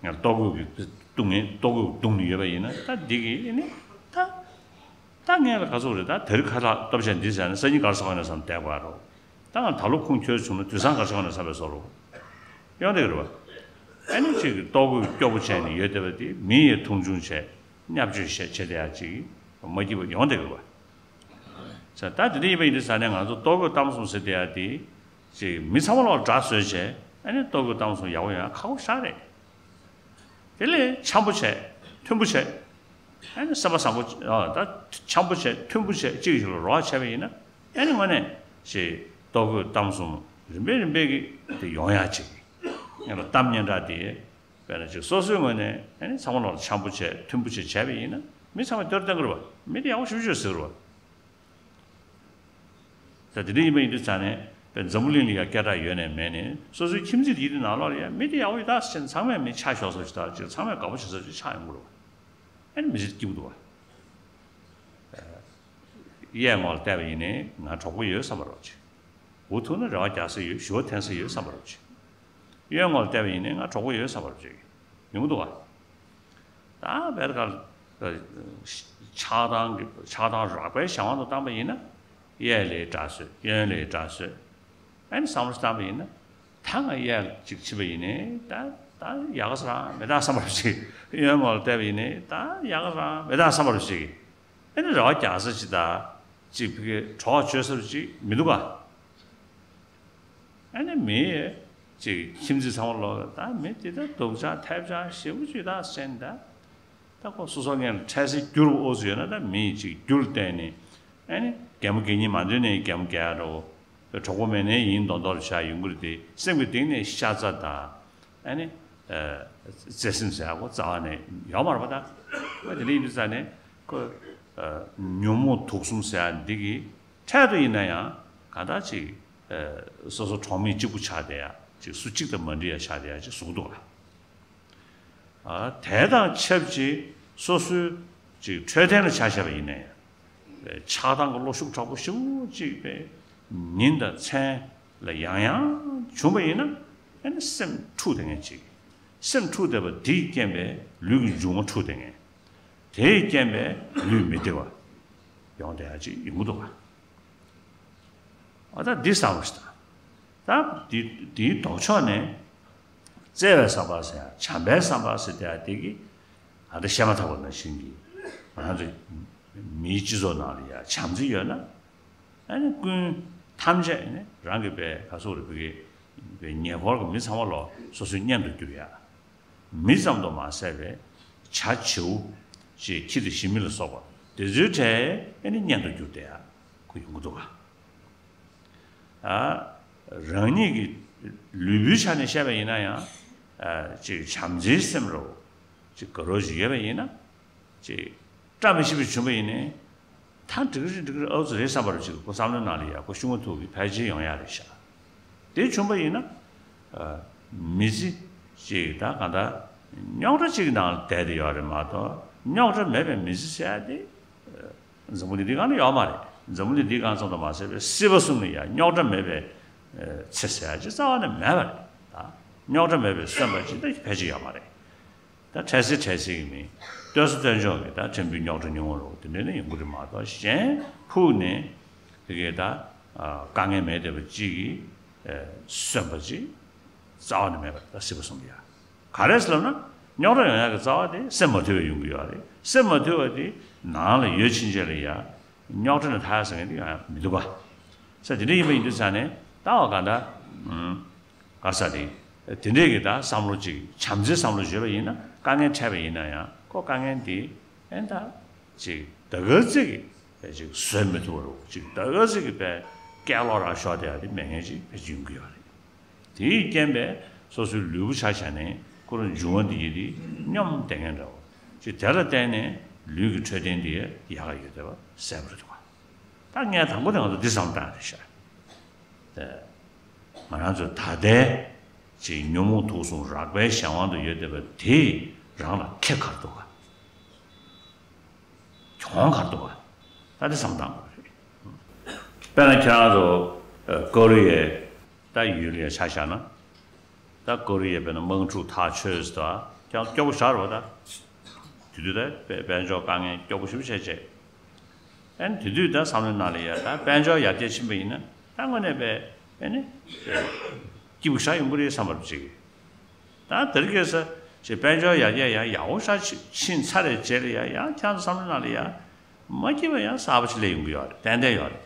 ད། ང་ལྟོ་གོས་ཀྱི་བཏུང་ནས་ལྟོ་གོས་བཏུང་ནས་ཡོད་པ་ཡིན་ན་ད་འདི་གི་ཨ་ནི་ད། ད་ངས་ལ་ག་ཚོད་རེད། ད་དེ་རིང་ཁ་ལག་སྟོབས་ཆེན་འདི་ཟེར་ནས་སང་ཉིན་གར་སོང་ནས་བསམ་བསྡད་དགོས་རོ། ད་ང་ད་ལོ་ཁུངས་འཁྱོལ་བྱུང་ན་དུས་སང་གར་སོང་ནས་བསམ་པའི་བཟོ་རོ། ཡོང་བསྡད་ཀྱི་རེད་བ། ཨ་ནི་ཅིག་ལྟོ་གོས་སྐྱོ་པོ་བྱས་ནས་ཡོད་བསྡད་པ་དེ་མི་ཡིས་མཐོང་ཆུང་བྱས་བརྙས་བཅོས་བྱས་བྱས་བསྡད་ཡ་ཅིག་མ་སྐྱིད་པ་ཡོང་བསྡད་ཀྱི་རེད་བ། ས་ད་དེ་འདྲ་ཡིན་པ་ཡིན་དུས་ས་ནས་ང་ཚོ་ལྟོ་གོས་གཏམ་གསུམ་ཟེར་བསྡད་ཡ་དེ་ཅིག་མི་ཚང་མ་ལོག་དགྲ་བཟོས་བྱས་ཨ་ནི་ལྟོ་གོས་གཏམ་གསུམ་ཡག་པོ་ཡོང་ཡ་ཁག་པོ་ཞེ་དྲག་རེད། དེ་ལས་འཆམ་པོ་བྱས། མཐུན་པོ་བྱས། ཨ་ནི་སེམས་པ་བཟང་པོ། ཨ། ད་འཆམ་པོ་བྱས། མཐུན་པོ་བྱས། གཅིག་གིས་གཅིག་ལ་རོགས་བྱས་པ་ཡིན་ན། ཨ་ནི་དངོས་གནས་ཞེས་ལྟོ་གོས་གཏམ་གསུམ་རིམ་པས་རིམ་པས་ཀྱིས་དེ་ཡོང་ཡག་ཅིག་ཡང་ལ་གཏམ་སྙན་གྲགས་དེ་དཔེར་ན་ཅིག་སོ་སོའི་ངོས་ནས་ཨ་ནི་ཚང་མ་ལ་འཆམ་པོ་བྱས། མཐུན་པོ་བྱས་བྱས་པ་ཡིན་ན་མི་ཚང་མས་བསྟོད་བསྟན་གི་རེད་བ། མི་དེ་ཡག་པོ་ཞེ་པོ་ཅིག་ཟེར་གི་རེད་བ། ད་དེ་འདྲ་ཡིན་པ་ཡིན་དུས་ཙང་ནས་དཔེ་འཛམ་བུ་གླིང་ལ་ཡ་སྐད་གྲགས་ཡོད་ནས་མེད་ནས་སོ་སོའི་ཁྱིམ་མཚེས་དེའི་ནང་ལོགས་ལ་ཡ་མི་དེ་ཡག་པོ་ཡོད་ད་ཟེར་ནས་ཚང་མས་མི་ཆ་ཞོག་ས་ཞིག་དང་ཅིག་ཚང་མས་དགའ་པོ་བྱེད་ས་ཞིག་ཆགས་ཡོང་གི་རེད་བ། ཨ་ནི་མི་ཚེ་སྐྱིད་པོ་འདུག་བ། གཡས་ངོ་ལ་བལྟས་པ་ཡིན་ནའི་ང་གྲོགས་པོ་ཡོད་བསམ་པ་རོགས་བྱེད། འུ་ཐུག་ན་རེ་བ་རྒྱག་ས་ཡོད། ཞུ་བ་འཐེན་ས་ཡོད་བསམ་པ་རོགས་བྱེད། གཡོན་ངོ་ལ་བལྟས་པ་ཡིན་ནའི་ང་གྲོགས་པོ་ཡོད་བསམ་པ་རོགས་བྱེད། ཡོང་གི་འདུག་བ། ད་བེར་ཀ་ཆགས་སྡང་གི་ཆགས་སྡང་རགས་པའི་གཞན་དབང་དུ་བཏང་པ་ཡིན་ན། གཡས་ལ་དགྲ་བཟོས། གཡོན་ལ་དགྲ་བཟོས། ཨ་ནི་བསམ་བློ་བཏང་པ་ཡིན་ན། ད་ང་གཡས་ལ་ཅིག་ཕྱིན་པ་ཡིན་ནའི་ད་ད་ཡག་ག་ས་རང་མེད་ད་བསམ་པ་རོགས་བྱེད། གཡོན་ངོ་ལ་བལྟས་པ་ཡིན་ནའི་ད་ཡག་ག་ས་རང་མེད་ད་བསམ་པ་རོགས་བྱེད། ཨ་ནི་རེ་བ་རྒྱག་ས་ཅིག་ད་ཅིག་ཕ་གི་གྲོགས་བྱོས་ས་ཅིག་མི་འདུག་ག་ཨ་ནི་མི་ཅིག་ཁྱིམ་མཚེས་ཚང་མ་ལོག་ད་མི་དེ་ད་སྡུག་ཅག་ཐེབས་ཅག་ཞེ་པོ་ཅིག་ད་ཟེར་ནས་ད། ད་ཁོ་སོ་སོ་ངན་ལ་འཕྲལ་སེལ་རྒྱུ་རུ་ཨོ་ཙི་ཡོད་ན་ད་མི་ཅིག་རྒྱུ་ལ་བརྟེན་ནས་ཨ་ནི་གད་མོ་གད་སྙིགས་མ་འདོན་ནས་གད་མོ་གད་རོ། གྲོགས་པོ་མེད་ནའི་ཡིན་མདོག་མདོག་ལ་བཞག་ཡོང་གི་རེད་དེ་སེམས་ཀྱི་གཏིང་ནས་ཤ་ཚ་དང་། ཨ་ནི། བརྩེ་སེམས་ཟེར་ཡག་པོ་རྩ་བ་ནས་ཡོད་མ་རེད་པ་ད། ཨ་དེ་འདྲ་ཡིན་དུས་ཙང་ནས་ཁོ། ཉོན་མོངས་དུག་གསུམ་ཟེར་ཡག་འདི་གི་འཕྲལ་དུ་ཡིན་ན་ཡང་གང་ལྟར་ཅིག་སོ་སོ་གྲོགས་མེད་གཅིག་པུ་ཆགས་བསྡད་ཡག་ཅིག་སུ་གཅིག་དང་མ་འདྲེས་ཡག་ཆགས་བསྡད་ཡག་ཅིག་བཟོ་གི་འདུག་ག་ཨ། དེ་དང་ཆབས་ཅིག་སོ་སོའི་ཅིག་འཕྲོད་བསྟེན་ལ་ཆ་བཞག་པ་ཡིན་ན་ཡང་། ཆགས་སྡང་གི་བློ་ཤུགས་དྲག་པོ་ཞེ་པོ་ཅིག་པའི་ཉིན་དང་མཚན་ལ་ཡང་ཡང་བྱུང་པ་ཡིན་ན་ཨ་ནི་སེམས་འཁྲུག་བསྡད་མཁན་ཅིག་སེམས་འཁྲུག་བསྡད་པ་དེས་རྐྱེན་པས་ལུས་ཀྱི་འབྱུང་བ་འཁྲུག་བསྡད་མཁན། དེས་རྐྱེན་པས་ལུས་མི་བདེ་བ་ཡོང་བསྡད་ཡག་ཅིག་ཡོང་གི་འདུག་ག་ཨ་ད་འདི་བསམ་བློ་ཞིག་དང་། ད་འདི་འདིའི་ལྡོག་ཕྱོགས་ནས། བརྩེ་བའི་བསམ་པ་ཟེར་ཡ་བྱམས་པའི་བསམ་པ་ཟེར་དེ་ཡ་དེ་གི་ཨ་ད་བཤད་མ་ཐག་པ་ནང་བཞིན་གྱི་ང་ཚོ་མིའི་སྤྱི་ཚོགས་ནང་ལ་ཡ་བྱམས་བརྩེ་ཡོད་ན། ཨ་ནི་ཀུན་ཐམས་ཅད་ནི་རང་གི་པའི་ག་སོགས་རེ་བུ་གི་པའི་ཉེ་འཁོར་གྱི་མི་ཚང་མ་ལོ་སོ་སོའི་གཉེན་དུ་གྱུར་ཡ། མི་ཙམ་དུ་མ་ཟད་པའི་བྱ་བྱིའུ་ཅེས་ཁྱི་དང་ཞི་མི་ལ་སོགས་པ་དེ་ཚོའི་གྲས་ཨ་ནི་གཉེན་དུ་གྱུར་བསྡད་ཡ་ཁོ་ཡོང་གི་འདུག་ག་ཨ། རང་ཉིད་ཀྱི་ལུས་པོའི་ཆ་ནས་བཤད་པ་ཡིན་ན་ཡང་། ཨ། ཅིག་བྱམས་བརྩེའི་སེམས་རོ། ཅིག་དགའ་རོགས་ཅིག་ཡོད་པ་ཡིན་ན། ཅིག་བཀྲ་མི་ཤིས་པ་བྱུང་པ་ཡིན་ནའི། ད་འགྲིག་གི་རེད་འགྲིག་གི་རེད་ཨོ་ཙི་རེད་བསམ་པ་རོ་ཅིག་ཁོ་བསམ་བློའི་ནང་ལ་ཡ་ཁོ་ཤུགས་མ་ཐུག་གི་ཕལ་ཆེར་ཡོང་ཡ་རེད་ཤག་དེ་བྱུང་པ་ཡིན་ན། ཨ། མི་ཚེ་ཅིག་ད་གང་ལྟར་རྙོག་དྲ་ཅིག་ནང་བསྡད་དེ་ཡོད་རེད་མ་གཏོགས་རྙོག་དྲ་མེད་པའི་མི་ཚེ་ཟེར་ཡ་དེ། འཛམ་བུ་གླིང་འདིའི་སྒང་ལ་ཡོད་མ་རེད། འཛམ་བུ་གླིང་འདིའི་སྒང་ཙམ་དུ་མ་ཟད་པའི་སྲིད་པ་གསུམ་ལ་ཡང་རྙོག་དྲ་མེད་པའི་ཚེ་ཟེར་ཡ་ཅིག་རྩ་བ་ནས་མེད་པ་རེད། ད་རྙོག་དྲ་མེད་པའི་སོན་པ་ཅིག་ད་ཕལ་ཆེར་ཡོད་མ་རེད། ད་འཕྲལ་སེལ་འཕྲལ་སེལ་གྱི་མི། ལྟོས་ས་ལྟོས་འཇོག་གི་ད་ཕྲན་བུའི་རྙོག་དྲ་ཉུང་ངུ་རོ་དེ་འདྲ་ནི་ཡོང་གི་རེད་མ་གཏོགས་གཞན་ཕུགས་ནས་དེ་གའི་ད་དཀའ་ངལ་མེད་བསྡད་པ་ཅིག་གིས་སོན་པ་ཅིག་རྩ་བ་ནས་མེད་པ་རེད། ད་སྲིད་པ་གསུམ་ལ་ཡ། ག་རེ་ཟེར་ལབ་ན། རྙོག་དྲ་ཡོང་ཡག་གི་རྩ་བ་དེ་སེམས་མ་དུལ་བས་ཡོང་གི་ཡོད་རེད། སེམས་མ་དུལ་བ་དེ་ནང་ལ་ཡོད་ཕྱིན་ཆད་ལ་ཡ། རྙོག་དྲ་ནས་ཐར་ཟེར་མཁན་དེ་ཡང་མི་འདུག་ག་ས་དེ་འདྲ་ཡིན་པ་ཡིན་དུས་ཙང་ནས་ལྟ་བ་ག་འདྲ། ག་ས་དེ། དེ་འདྲས་ཀྱི་ད་བསམ་བློ་ཅིག་བྱམས་བརྩེའི་བསམ་བློ་བརྗོད་པ་ཡིན་ན་དཀའ་ངལ་འཕྲད་པ་ཡིན་ན་ཡང་ཁོ་དཀའ་ངལ་དེ་ཨེ་ད། ཅིག་ད་ག་ཚོད་ཀྱི་ཅིག་བཟོད་མི་ཐུབ་པ་རུ་ཅིག་ད་ག་ཚོད་ཀྱི་པའི་སྐད་ལོག་རང་ཤོར་བསྡད་ཡ་དེ་མེད་མཁན་ཅིག་ཕལ་ཆེར་ཡོང་གི་ཡོད་རེད། དེའི་རྐྱེན་པས་སོ་སོའི་ལུས་པོ་ཆ་བཞག་ནས་ཁོ་རང་འབྱུང་བ་འདི་ཡི་དེ་སྙོམས་བསྡད་མཁན་འདྲ་བོ། ཅིག་དེ་ལ་བརྟེན་ནས་ལུས་ཀྱི་འཕྲོད་བསྟེན་འདི་ཡག་ག་ཡོད་བསྡད་པ་གསལ་པོ་རེད་འདུག་ག་ད་ངས་དང་པོ་དེ་ང་ཚོ་འདི་བསམ་བཏང་རེད་ཤག་ང་རང་ཚོ་ད་ལྟའི་ ཅིག་ཉོན་མོངས་དུག་གསུམ་རགས་པའི་གཞན་དབང་དུ་ཡོད་བསྡད་པ་དེ་རང་ལ་ཁེ་ག་རེ་འདུག་ག་གྱོང་ག་རེ་འདུག་ག་ད་དེ་བསམ་བཏང་དགོས་རེད། དཔེར་ན་ཁྱེད་རང་ཚོ་ཨ་ཀོ་རི་ཡའི་ད་ཡུལ་ལ་ཆ་བཞག་ན། ད་ཀོ་རི་ཡའི་དཔེར་ན་དམག་འཁྲུག་ཐག་ཆོད་ཟེར་དུས་ཀྱང་སྐྱོ་པོ་ཞེ་དྲག་རེད་པ། ད་དེ་དུས་ད་དཔལ་དཔལ་འབྱོར་དཀའ་ངལ་སྐྱོ་པོ་ཞེ་པོ་ཅིག་བྱས་བྱས། ཨ་ནི་དེ་དུས་ད་བསམ་བློའི་ནང་ལ་ཡ་ད་དཔལ་འབྱོར་ཡར་རྒྱས་ཕྱིན་པ་ཡིན་ན་ད་དངོས་གནས་དཔེ་ཨ་ནི་སྐྱིད་པོ་ཞེ་དྲག་ཡོང་གི་རེད་བསམ་པ་ཅིག་ད་དེ་རིང་ཁ་སང་ཅིག་དཔལ་འབྱོར་ཡར་རྒྱས་ཡང་ཡག་པོ་ཞེ་དྲག་ཕྱིན་ཚར་བའི་རྗེས་ལ་ཡ་ཡང་ཁྱེད་ཚོ་བསམ་བློའི་ནང་ལ་ཡ་མ་སྐྱིད་པ་ཡང་གསར་པ་ཅིག་སླེབས་ཡོང་གི་ཡོད་རེད། ཏན་ཏན་ཡོད་རེད།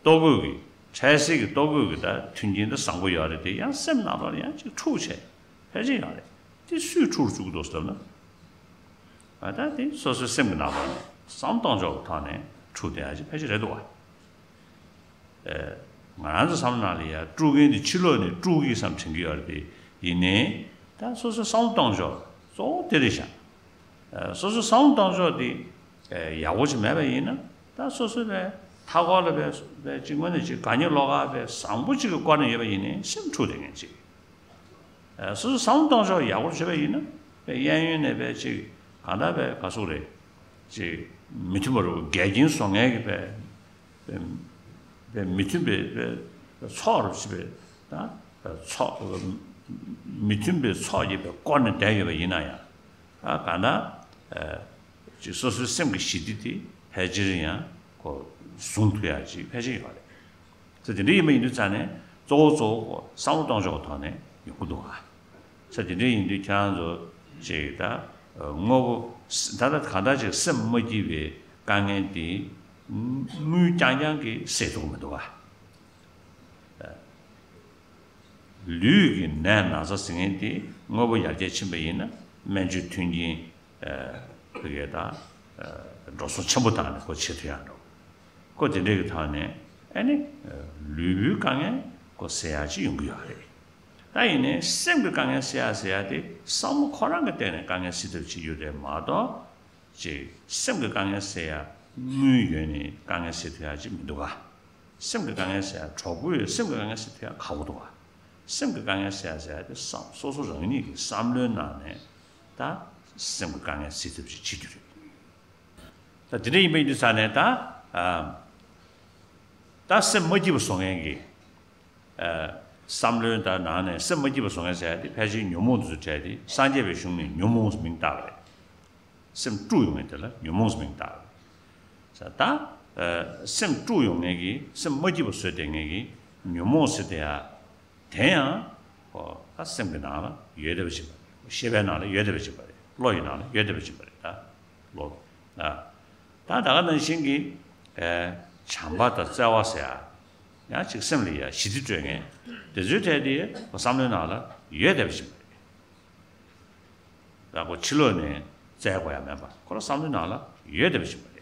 ལྟོ་གོས་ཀྱི་འཕྲལ་སེལ་གྱི་ལྟོ་གོས་ཀྱི་ད་མཐུན་རྐྱེན་ད་བཟང་པོ་ཡོད་རེད་དེ་ཡང་སེམས་ནང་ལོགས་ལ་ཡང་ཅིག་འཁྲུག་བྱས་ཕལ་ཆེར་ཡོད་རེད། དེ་སུས་འཁྲུག་བཅུག་གི་འདུག་ཟེར་ན། ཨ་ད་དེ་སོ་སོའི་སེམས་ཀྱི་ནང་ལོགས་ནས་བསམ་བློ་གཏོང་ཕྱོགས་ཀྱི་ཐོག་ནས་འཁྲུག་བསྡད་ཡ་ཅིག་ཕལ་ཆེར་རེད་འདུག་བ། ཨེ། ང་རང་ཚོ་བསམ་བློ་ནང་ལ་ཡ་དཀྲུག་མཁན་དེ་ཕྱི་ལོགས་ནས་དཀྲུག་གི་བསམ་དྲན་གྱི་ཡོད་རེད་དེ། ཡིན་ནའི་ད་སོ་སོའི་བསམ་བློ་གཏོང་ཕྱོགས་གཙོ་བོ་དེ་རེད་ཤག་ཨེ། སོ་སོའི་བསམ་བློ་གཏོང་ཕྱོགས་དེ་ཨེ་ཡག་པོ་ཅིག་མེད་པ་ཡིན་ན་ད་སོ་སོའི་པའི་མཐའ་འཁོར་ལ་པའི་པའི་ཅིག་དངོས་གནས་ཅིག་དགའ་ཉེ་ལོག་ག་པའི་བཟང་པོ་ཅིག་གི་སྐོར་ནས་ཡོད་པ་ཡིན་ནའི་སེམས་འཁྲུག་བསྡད་མཁན་ཅིག་ཨེ། སོ་སོའི་བསམ་བློ་གཏོང་ཕྱོགས་ཡག་པོ་བྱས་པ་ཡིན་ན་པའི་གཡས་གཡོན་ནས་པའི་ཅིག་གང་ལྟར་པའི་ག་ཟེར་དགོས་རེད། ཅིག་མི་མཐུན་པ་རུ་འགལ་རྐྱེན་བཟོ་མཁན་གྱི་པའི་པའི་མི་མཐུན་པའི་པའི་ཚོགས་རུ་ཅིག་པའི་ད་ཚོགས་མི་མཐུན་པའི་ཚོགས་ཀྱིས་པའི་བསྐོར་ནས་བསྡད་ཡོད་པ་ཡིན་ན་ཡང་། ཨ་གང་ལྟར་ཨེ་ཅིག་སོ་སོའི་སེམས་ཀྱི་ཞི་བདེ་དེ་ཕལ་ཆེར་ཡང་ཁོ་བཟུང་ཐུབ་ཡ་ཅིག་ཕལ་ཆེར་ཡོད་རེད། ཚེ་དེ་འདྲ་ཡིན་པ་ཡིན་དུས་ཙང་ནས་གཙོ་བོ་གཙོ་བོ་བསམ་བློ་གཏོང་ཕྱོགས་ཀྱི་ཐོག་ནས་ཡོང་གི་འདུག་ག་ཚེ་དེ་འདྲ་ཡིན་དུས་ཁྱེད་རང་ཚོ་ཅིག་ད་དངོས་པོ་ད་ལྟ་གང་ལྟར་ཅིག་སེམས་མ་སྐྱིད་པའི་དཀའ་ངལ་འདི་དངུལ་རྐྱང་རྐྱང་གིས་སེལ་ཐུབ་ཀྱི་མི་འདུག་ག་ལུས་ཀྱི་ནད་ན་ཚ་ཟེར་མཁན་དེ་དངོས་པོ་ཡར་རྒྱས་ཕྱིན་པ་ཡིན་ན་སྨན་བཅོས་མཐུན་རྐྱེན་ཨ་ཕ་གི་ད་ཨ་འགྲོ་སོང་ཆེན་པོ་བཏང་ནས་ཁོ་བྱེད་ཐུབ་ཡག་འགྲོ། ཁོ་དེ་འདྲའི་གི་ཐོག་ནས་ཨ་ནི་ཨ་ལུས་པོའི་དཀའ་ངལ་ཁོ་སེལ་ཡག་ཅིག་ཡོང་གི་ཡོད་རེད། ད་ཡིན་ནའི་སེམས་ཀྱི་དཀའ་ངལ་སེལ་ཡག་ཟེར་ཡག་དེ་བསམ་བློ་ཁོ་རང་གི་སྟེང་ནས་དཀའ་ངལ་སེལ་ཐབས་ཅིག་ཡོད་རེད་མ་གཏོགས། ཅིག་སེམས་ཀྱི་དཀའ་ངལ་སེལ་ཡག་དངུལ་ཡོད་ནས་དཀའ་ངལ་སེལ་ཐུབ་ཡག་ཅིག་མི་འདུག་ག་སེམས་ཀྱི་དཀའ་ངལ་སེལ་ཡག་གྲོགས་པོ་ཡོད། སེམས་ཀྱི་དཀའ་ངལ་སེལ་ཐུབ་ཡག་ཁག་པོ་འདུག་ག་སེམས་ཀྱི་དཀའ་ངལ་སེལ་ཡག་ཟེར་ཡག་དེ་བསམ་སོ་སོ་རང་ཉིད་ཀྱི་བསམ་བློའི་ནང་ནས་ད་སེམས་ཀྱི་དཀའ་ངལ་སེལ་ཐབས་ཅིག་བྱེད་རྒྱུ་རེད། ད་དེ་འདྲ་ཡིན་པ་ཡིན་དུས་ཙང་ནས་ད་ཨ་ད་སེམས་མ་སྐྱིད་པ་བཟོ་མཁན་གྱི་ཨ་བསམ་བློའི་ད་ནང་ནས་སེམས་མ་སྐྱིད་པ་བཟོ་མཁན་ཟེར་ཡག་དེ་ཕལ་ཆེར་ཉོན་མོངས་དེ་ཚོ་གྲས་དེ་སངས་རྒྱས་པའི་གཞུང་ནས་ཉོན་མོངས་མིང་བཏགས་པ་རེད། སེམས་དཀྲུག་ཡོང་མཁན་དེ་ལ་ཉོན་མོངས་མིང་བཏགས་པ་རེད། ད་ཨ་སེམས་དཀྲུག་ཡོང་མཁན་གྱི་སེམས་མ་སྐྱིད་པ་བཟོས་བསྡད་མཁན་གྱི་ཉོན་མོངས་ཟེར་དེ་ཡ་དེ་ཡང་ཨོ་ད་སེམས་ཀྱི་ནང་ལ་ཡོད་བསྡད་པ་ཅིག་པ་རེད། ཤེས་པའི་ནང་ལ་ཡོད་བསྡད་པ་ཅིག་པ་རེད། བློ་ཡི་ནང་ལ་ཡོད་བསྡད་པ་ཅིག་པ་རེད། ད་བློ་ད་ད་ག་ནང་བཞིན་གྱི་ཨེ་བྱམས་པ་དང་བརྩེ་བ་ཟེར་ཡ་ཡང་ཅིག་སེམས་ལ་ཡ་ཞི་བདེ་སྤྲོད་མཁན་དེ་ཚོའི་གྲས་དེ་བསམ་བློའི་ནང་ལ་ཡོད་བསྡད་པ་ཅིག་པ་རེད། ད་ཁོ་ཕྱི་ལོགས་ནས་བཙལ་དགོས་ཡ་མེད་པ་ཁོ་རང་བསམ་བློའི་ནང་ལ་ཡོད་བསྡད་པ་ཞིག་མ་རེད།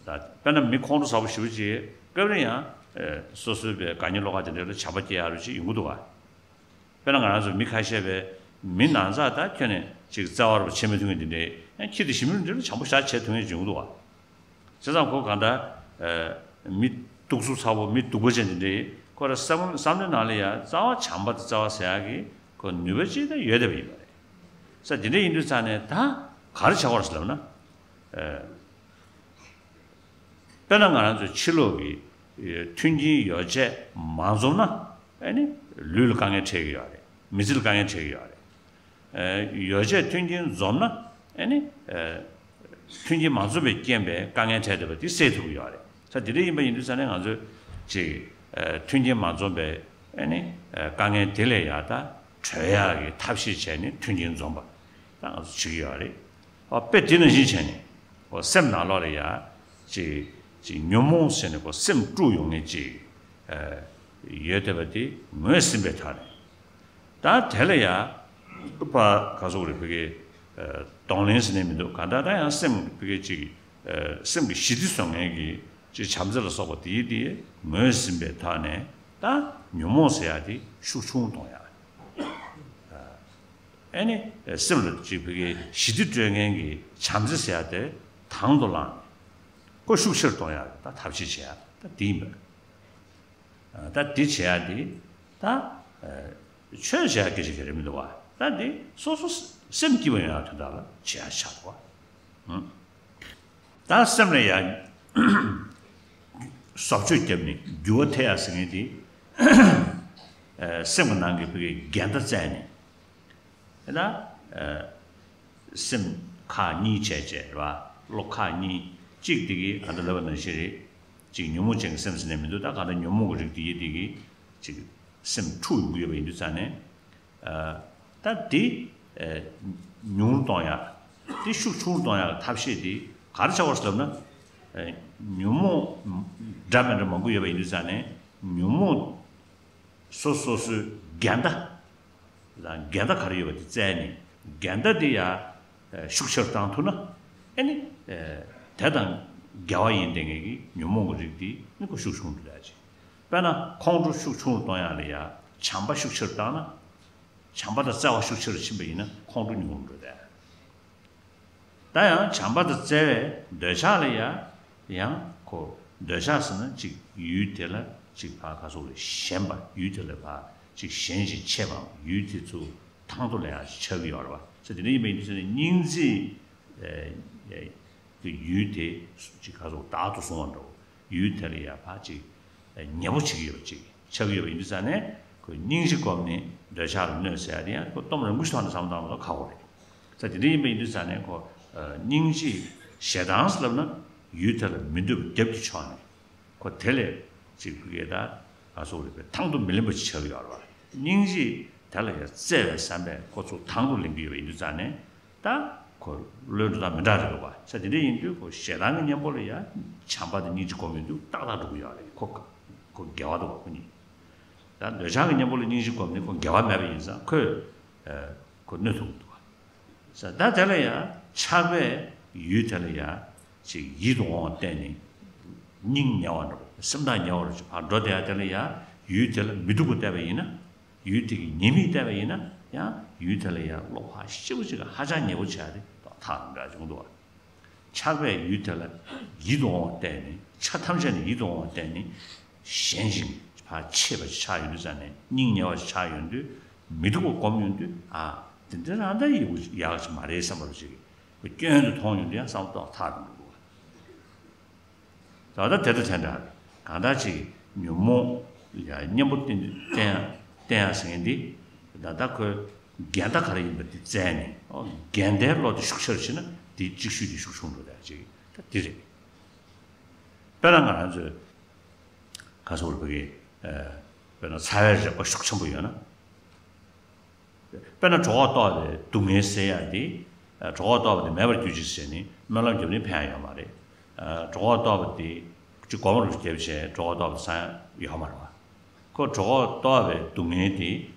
ད་དཔེར་ན་མི་ཁོང་ཁྲོ་ཟ་བོ་ཞེ་པོ་ཅིག་སྐབས་རེ་ཡང་ཨེ་སོ་སོའི་པའི་དགའ་ཉེ་བློ་དགའ་དེ་འདྲ་ལ་བྱམས་པ་སྐྱེ་ཡག་རུ་ཅིག་ཡོང་གི་འདུག་ག་དཔེར་ན་ང་རང་ཚོ་མི་ཁ་ཤས་པའི་མི་ནང་ཚགས་ད་ཁྱོན་ནས་ཅིག་བརྩེ་བ་རུ་བྱེད་མི་ཐུབ་མཁན་དེ་འདྲའི་ཡང་ཁྱི་དེ་ཞི་མི་རུ་འདྲ་ལ་བྱམས་པོ་ཞེ་དྲག་བྱེད་ཐུབ་མཁན་ཅིག་ཡོང་གི་འདུག་ག་བྱས་ཙང་ཁོ་གང་ལྟར་ཨ་མི་སྡུག་རྩུབ་ཚ་པོ་མི་སྡུག་པོ་ཅན་དེ་འདྲ་ཡིས་ཁོ་ར་བསམ་བསམ་བློའི་ནང་ལ་ཡ་རྩ་བ་བྱམས་པ་དང་བརྩེ་བ་ཟེར་ཡག་གི་ཁོ་ནུས་པ་ཅིག་ད་ཡོད་བསྡད་པ་ཡིན་པ་རེད། ས་དེ་འདྲ་ཡིན་དུས་ཙང་ནས་ད་ག་རེ་བྱ་དགོས་རེད་ཟེར་ལབ་ན། ཨ་དཔེར་ན་ང་རང་ཚོའི་ཕྱི་ལོགས་ཀྱི་ཨ་མཐུན་རྐྱེན་ཡོ་བྱད་མ་འཛོམས་ན་ཨ་ནི་ལུས་ལ་དཀའ་ངལ་འཕྲད་ཀྱི་ཡོད་རེད། མི་ཚེ་ལ་དཀའ་ངལ་འཕྲད་ཀྱི་ཡོད་རེད། ཨ་ཡོ་བྱད་མཐུན་རྐྱེན་འཛོམས་ན་ཨ་ནི་ཨ་མཐུན་རྐྱེན་མ་འཛོམས་པའི་རྐྱེན་པས་དཀའ་ངལ་འཕྲད་བསྡད་པ་དེ་སེལ་ཐུབ་ཀྱི་ཡོད་རེད། ས་དེ་འདྲ་ཡིན་པ་ཡིན་དུས་ཙང་ནས་ང་ཚོས་ཅིག་ཨ་མཐུན་རྐྱེན་མ་འཛོམས་པའི་ཨ་ནི་ཨ་དཀའ་ངལ་དེ་ལས་ཡག་ད་གྲོལ་ཡག་གི་ཐབས་ཤེས་བྱས་ནས་མཐུན་རྐྱེན་འཛོམས་པ་ད་ང་ཚོ་བྱེད་ཀྱི་ཡོད་རེད། ཨ་དཔེ་དེ་ནང་བཞིན་བྱས་ནས་ཨོ་སེམས་ནང་ལོགས་ལ་ཡ་ཅིག་ཅིག་ཉོན་མོངས་ཟེར་ནས་ཁོ་སེམས་དཀྲུག་ཡོང་མཁན་ཅིག་ཨ་ཡོད་བསྡད་པ་དེ་ངོས་ཟིན་པའི་ཐོག་ནས། ད་དེ་ལ་ཡ་པ་ག་ཟེར་དགོས་རེད། ཕ་གི་ཨ་གདོང་ལེན་ཟེར་ནས་མི་འདུག་གང་ལྟར་ད་ཡང་སེམས་ཕ་གི་ཅིག་ཨ་སེམས་ཀྱི་ཞི་བདེ་བཟོ་མཁན་གྱི་ཅིག་བྱམས་བརྩེ་ལ་སོགས་པ་དེའི་དེ་ངོས་ཟིན་པའི་ཐོག་ནས་ད་ཉོན་མོངས་ཟེར་ཡ་དེ་ཤུགས་ཆུང་གཏོང་ཡ། ཨ་ནི་སེམས་ལ་ཅིག་ཕ་གི་ཞི་བདེ་སྤྲོད་མཁན་གྱི་བྱམས་བརྩེ་ཟེར་ཡ་དེ་དང་དུ་བླངས་ནས་ཁོ་ཤུགས་ཆེར་གཏོང་ཡ་ད་ཐབས་ཤེས་བྱེད་ཡ་ད་དེ་ཡིན་པ། ད་དེ་བྱེད་ཡ་དེ་ད་ ཆོས་བྱེད་ཡ་སྐད་ཆ་ག་རེ་མི་འདུག་བ། ད་འདི་སོ་སོ་སེམས་སྐྱིད་པ་ཡོང་ཡ་དོན་དག་ལ་བྱེད་ཡ་ཆགས་འདུག་བ། ད་སེམས་ལ་ཡ། བཟོ་བཅོས་བརྒྱབ་ནས་འགྱུར་བ་ཐེབས་ཡ་ཟེར་མཁན་དེ། ཨ། སེམས་ཀྱི་ནང་གི་བུ་གའི་འགལ་ཟླ་བཙལ་ནས། ད། ཨ། སེམས་ཁག་གཉིས་བྱས་བྱས་རེད་བ། བློ་ཁག་གཉིས། གཅིག་དེ་གིས་ཨ་ད་ལབ་པ་ནང་བཞིན་རེད། གཅིག་ཉོན་མོངས་ཅན་གྱི་སེམས་ཟེར་ནས་མི་འདུག་ད་གང་ལྟར་ཉོན་མོངས་ཀྱི་རིགས་དེ་ཡི་དེ་གིས་གཅིག་སེམས་འཁྲུག་ཡོང་གི་ཡོད་པ་ཡིན་དུས་ཙང་ནས། ཨ། ད་དེ། ཨ། ཉུང་རུ་གཏོང་ཡག་དེ་ཤུགས་ཆུང་རུ་གཏོང་ཡག་གི་ཐབས་ཤེས་དེ་ག་རེ་བྱ་དགོས་ཟེར་ལབ་ན། ཨ། ཉོན་མོངས་འདྲ་མི་འདྲ་མང་པོ་ཡོད་པ་ཡིན་དུས་ཙང་ནས། ཉོན་མོངས་སོ་སོ་སོའི་འགལ་ཟླ་དང་འགལ་ཟླ་ག་རེ་ཡོད་པ་དེ་བཙལ་ནས། འགལ་ཟླ་དེ་ཡ་ཤུགས་ཆེར་བཏང་ཐུབ་ན། ཨ་ནི། ཨ། དེ་དང་འགལ་བ་ཡིན་བསྡད་མཁན་གྱི་ཉོན་མོངས་ཀྱི་རིགས་དེ་ནི་ཁོ་ཤུགས་ཆུང་དུ་ལས་ཀྱི། དཔེར་ན་ཁོང་ཁྲོ་ཤུགས་ཆུང་རུ་གཏོང་ཡག་ལ་ཡ་བྱམས་པ་ཤུགས་ཆེར་བཏང་ན། བྱམས་པ་དང་བརྩེ་བ་ཤུགས་ཆེ་རུ་ཕྱིན་པ་ཡིན་ན་ཁོང་ཁྲོ་ཉུང་རུ་འགྲོ་དེ། ད་ཡང་བྱམས་པ་དང་བརྩེ་བའི་འདོད་ཆགས་ལ་ཡ། ཡང་ཁོ་འདོད་ཆགས་ཟེར་ན་གཅིག་ཡུལ་དེ་ལ་གཅིག་ཕར་ག་སོགས་ལ་ཞེན་པ། ཡུལ་དེ་ལ་ཕར་གཅིག་ཞེན་ཅིང་ཆད་པའམ། ཡུལ་དེ་ཚོ་དང་དུ་ལེན་ཡག་ཆགས་ཀྱི་ཡོད་རེད་བ། ས་དེ་འདྲ་ཡིན་པ་ཡིན་དུས་ཙང་ནས་སྙིང་རྗེ་གི་ཡུལ་དེ་གཅིག་ག་སོགས་བདག་ཏུ་བཟུང་བ་འདྲ་བོ། ཡུལ་དེ་ལ་ཡ་ཕར་གཅིག་ཉེ་པོ་བྱེད་ཀྱི་ཡོད་པ་ཅིག་ཆགས་ཀྱི་ཡོད་པ་ཡིན་དུས་ཙང་ནས། ཁོས་སྙིང་རྗེ་བསྒོམས་ནས་འདོད་ཆགས་ལ་གནོད་ཟེར་ཡ་དེ་ཡང་ཁོ་སྟོང་རང་བཞིན་གྱི་ཐོག་ནས་བསམ་བློ་བཏང་བ་ཁག་པོ་རེད། ས་དེ་འདྲ་ཡིན་པ་ཡིན་དུས་ཙང་ནས་ཁོ། ཨ། སྙིང་རྗེ་ཞེ་སྡང་ཟེར་ལབ་ན་ཡུལ་དེ་ལ་མི་འདོད་པ་རྒྱབ་ཀྱི་ཕྱོགས་ནས། ཁོ་དེ་ལས་གཅིག་པུ་གས་ད་ག་སོགས་རིག་པའི་དང་དུ་མི་ལེན་པ་ཞིག་ཆགས་ཀྱི་ཡོད་རེད་བ། སྙིང་རྗེ་དེ་ལ་ཡང་བརྩེ་བའི་བསམ་པས་ཁོ་ཚོ་དང་དུ་ལེན་གྱི་ཡོད་པ་ཡིན་དུས་ཙང་ནས། ད་ཁོ་བློའི་འགྲོ་སྟངས་མི་འདྲ་རེད་འདུག་བ། ས་དེ་འདྲ་ཡིན་དུས་ཁོ་ཞེ་སྡང་གི་གཉེན་པོ་ལ་ཡང་བྱམས་པ་དང་སྙིང་རྗེ་སྒོམ་ཡོང་དུས་ཏག་ཏག་འགྲོ་གི་ཡོད་རེད། ཁོ་ཁོ་དགེ་བ་འདུག་བ། ཁོ་གཉིས། ད་འདོད་ཆགས་ཀྱི་གཉེན་པོ་ལ་སྙིང་རྗེ་སྒོམ་ནས་ཁོ་དགེ་བ་མེད་པ་ཡིན་ཙང་ཁོས། ཨ། ཁོ་གནོད་ཐུབ་ཀྱི་འདུག་བ། ས་ད་དེ་ལ་ཡང་ཆགས་པས་ཡུལ་དེ་ལ་ཡང་ཅིག་ཡིད་དུ་འོང་བ་བསྟན་ནས་སྙིང་ཉེ་བ་འདྲ་བོ། སེམས་ཐག་ཉེ་བ་འདྲ་བོ་ཅིག་ཕར་འགྲོ་བསྡད་ཡ་དེ་ལ་ཡང་། ཡུལ་དེ་ལ་མི་སྡུག་པ་བལྟས་པ་ཡིན་ན། ཡུལ་དེ་གི་ཉེས་དམིགས་བལྟས་པ་ཡིན་ན་ཡང་། ཡུལ་དེ་ལ་ཡང་བློ་ཕར་ཞེ་པོ་ཅིག་ཧ་ཅང་ཉེ་བོ་བྱས་ཏེ་ཐག་རིང་དྲགས་བྱུང་འདུག་བ། ཆགས་པས་ཡུལ་དེ་ལ་ཡིད་དུ་འོང་བ་བསྟན་ནས། ཆ་ཐམས་ཅད་ནས་ཡིད་དུ་འོང་བ་བསྟན་ནས་ཞེན་ཅིང་ཕར་ཆད་པ་ཅིག་ཆགས་ཡོང་དུས་ཙང་ནས། སྙིང་ཉེ་བ་ཅིག་ཆགས་ཡོང་དུས། མི་སྡུག་པ་སྒོམ་ཡོང་དུས། ཨ། དེ་འདྲ་རང་ད་ཡག་ཡག་ཅིག་མ་རེད་བསམ་པ་ཅིག་སྐྱོན་དུ་མཐོང་ཡོང་དུས་ཡང་བསམ་བློ་གཏོང་ཐག་རིང་པོ་འདུག་བ། ད་ལྟ་དེ་དང་དེ་འདྲ་རེད། གང་ལྟར་ཅིག་ཉོན་མོངས་ལ་ཡ་གཉེན་པོ་བསྟེན་བསྟེན་ཡ་བསྟེན་ཡ་ཟེར་མཁན་འདི། ད་ལྟ་ཁོས་འགལ་ཟླ་ག་རེ་ཡིན་པ་འདི་བཙལ་ནས། ཨོ། འགལ་ཟླའི་བློ་དེ་ཤུགས་ཆེར་ཕྱིན་ན་དེ་གཅིག་ཤོས་དེ་ཤུགས་ཆུང་འགྲོ་བསྡད་ཅིག་ད་འདི་རེད། དཔེར་ན་ང་རང་ཚོས་ག་སོགས་ལ་བོད་ཀྱི། ཨ། དཔེར་ན་ཚ་བའི་རེག་པ་ཤུགས་ཆེན་པོ་ཡོད་ན། དཔེར་ན་གྲོད་ཁོག་ལྟོགས་པའི་སྡུག་བསྔལ་སེལ་ཡ་དེ། ཨ། གྲོད་ཁོག་ལྟོགས་པ་དེ་མེད་པར་གྱུར་ཅིག་ཟེར་ནས་སྨོན་ལམ་བརྒྱབ་ནས་ཕན་ཡ་ཡོད་མ་རེད། ཨ། གྲོད་ཁོག་ལྟོགས་པ་དེ་གཅིག་སྒོམ་རུ་བརྒྱབ་བྱས་གྲོད་ཁོག་ལྟོགས་པ་སངས་ཡ་ཡོད་མ་རེད་བ། ཁོ་གྲོད་ཁོག་ལྟོགས་པའི་སྡུག་བསྔལ་དེ།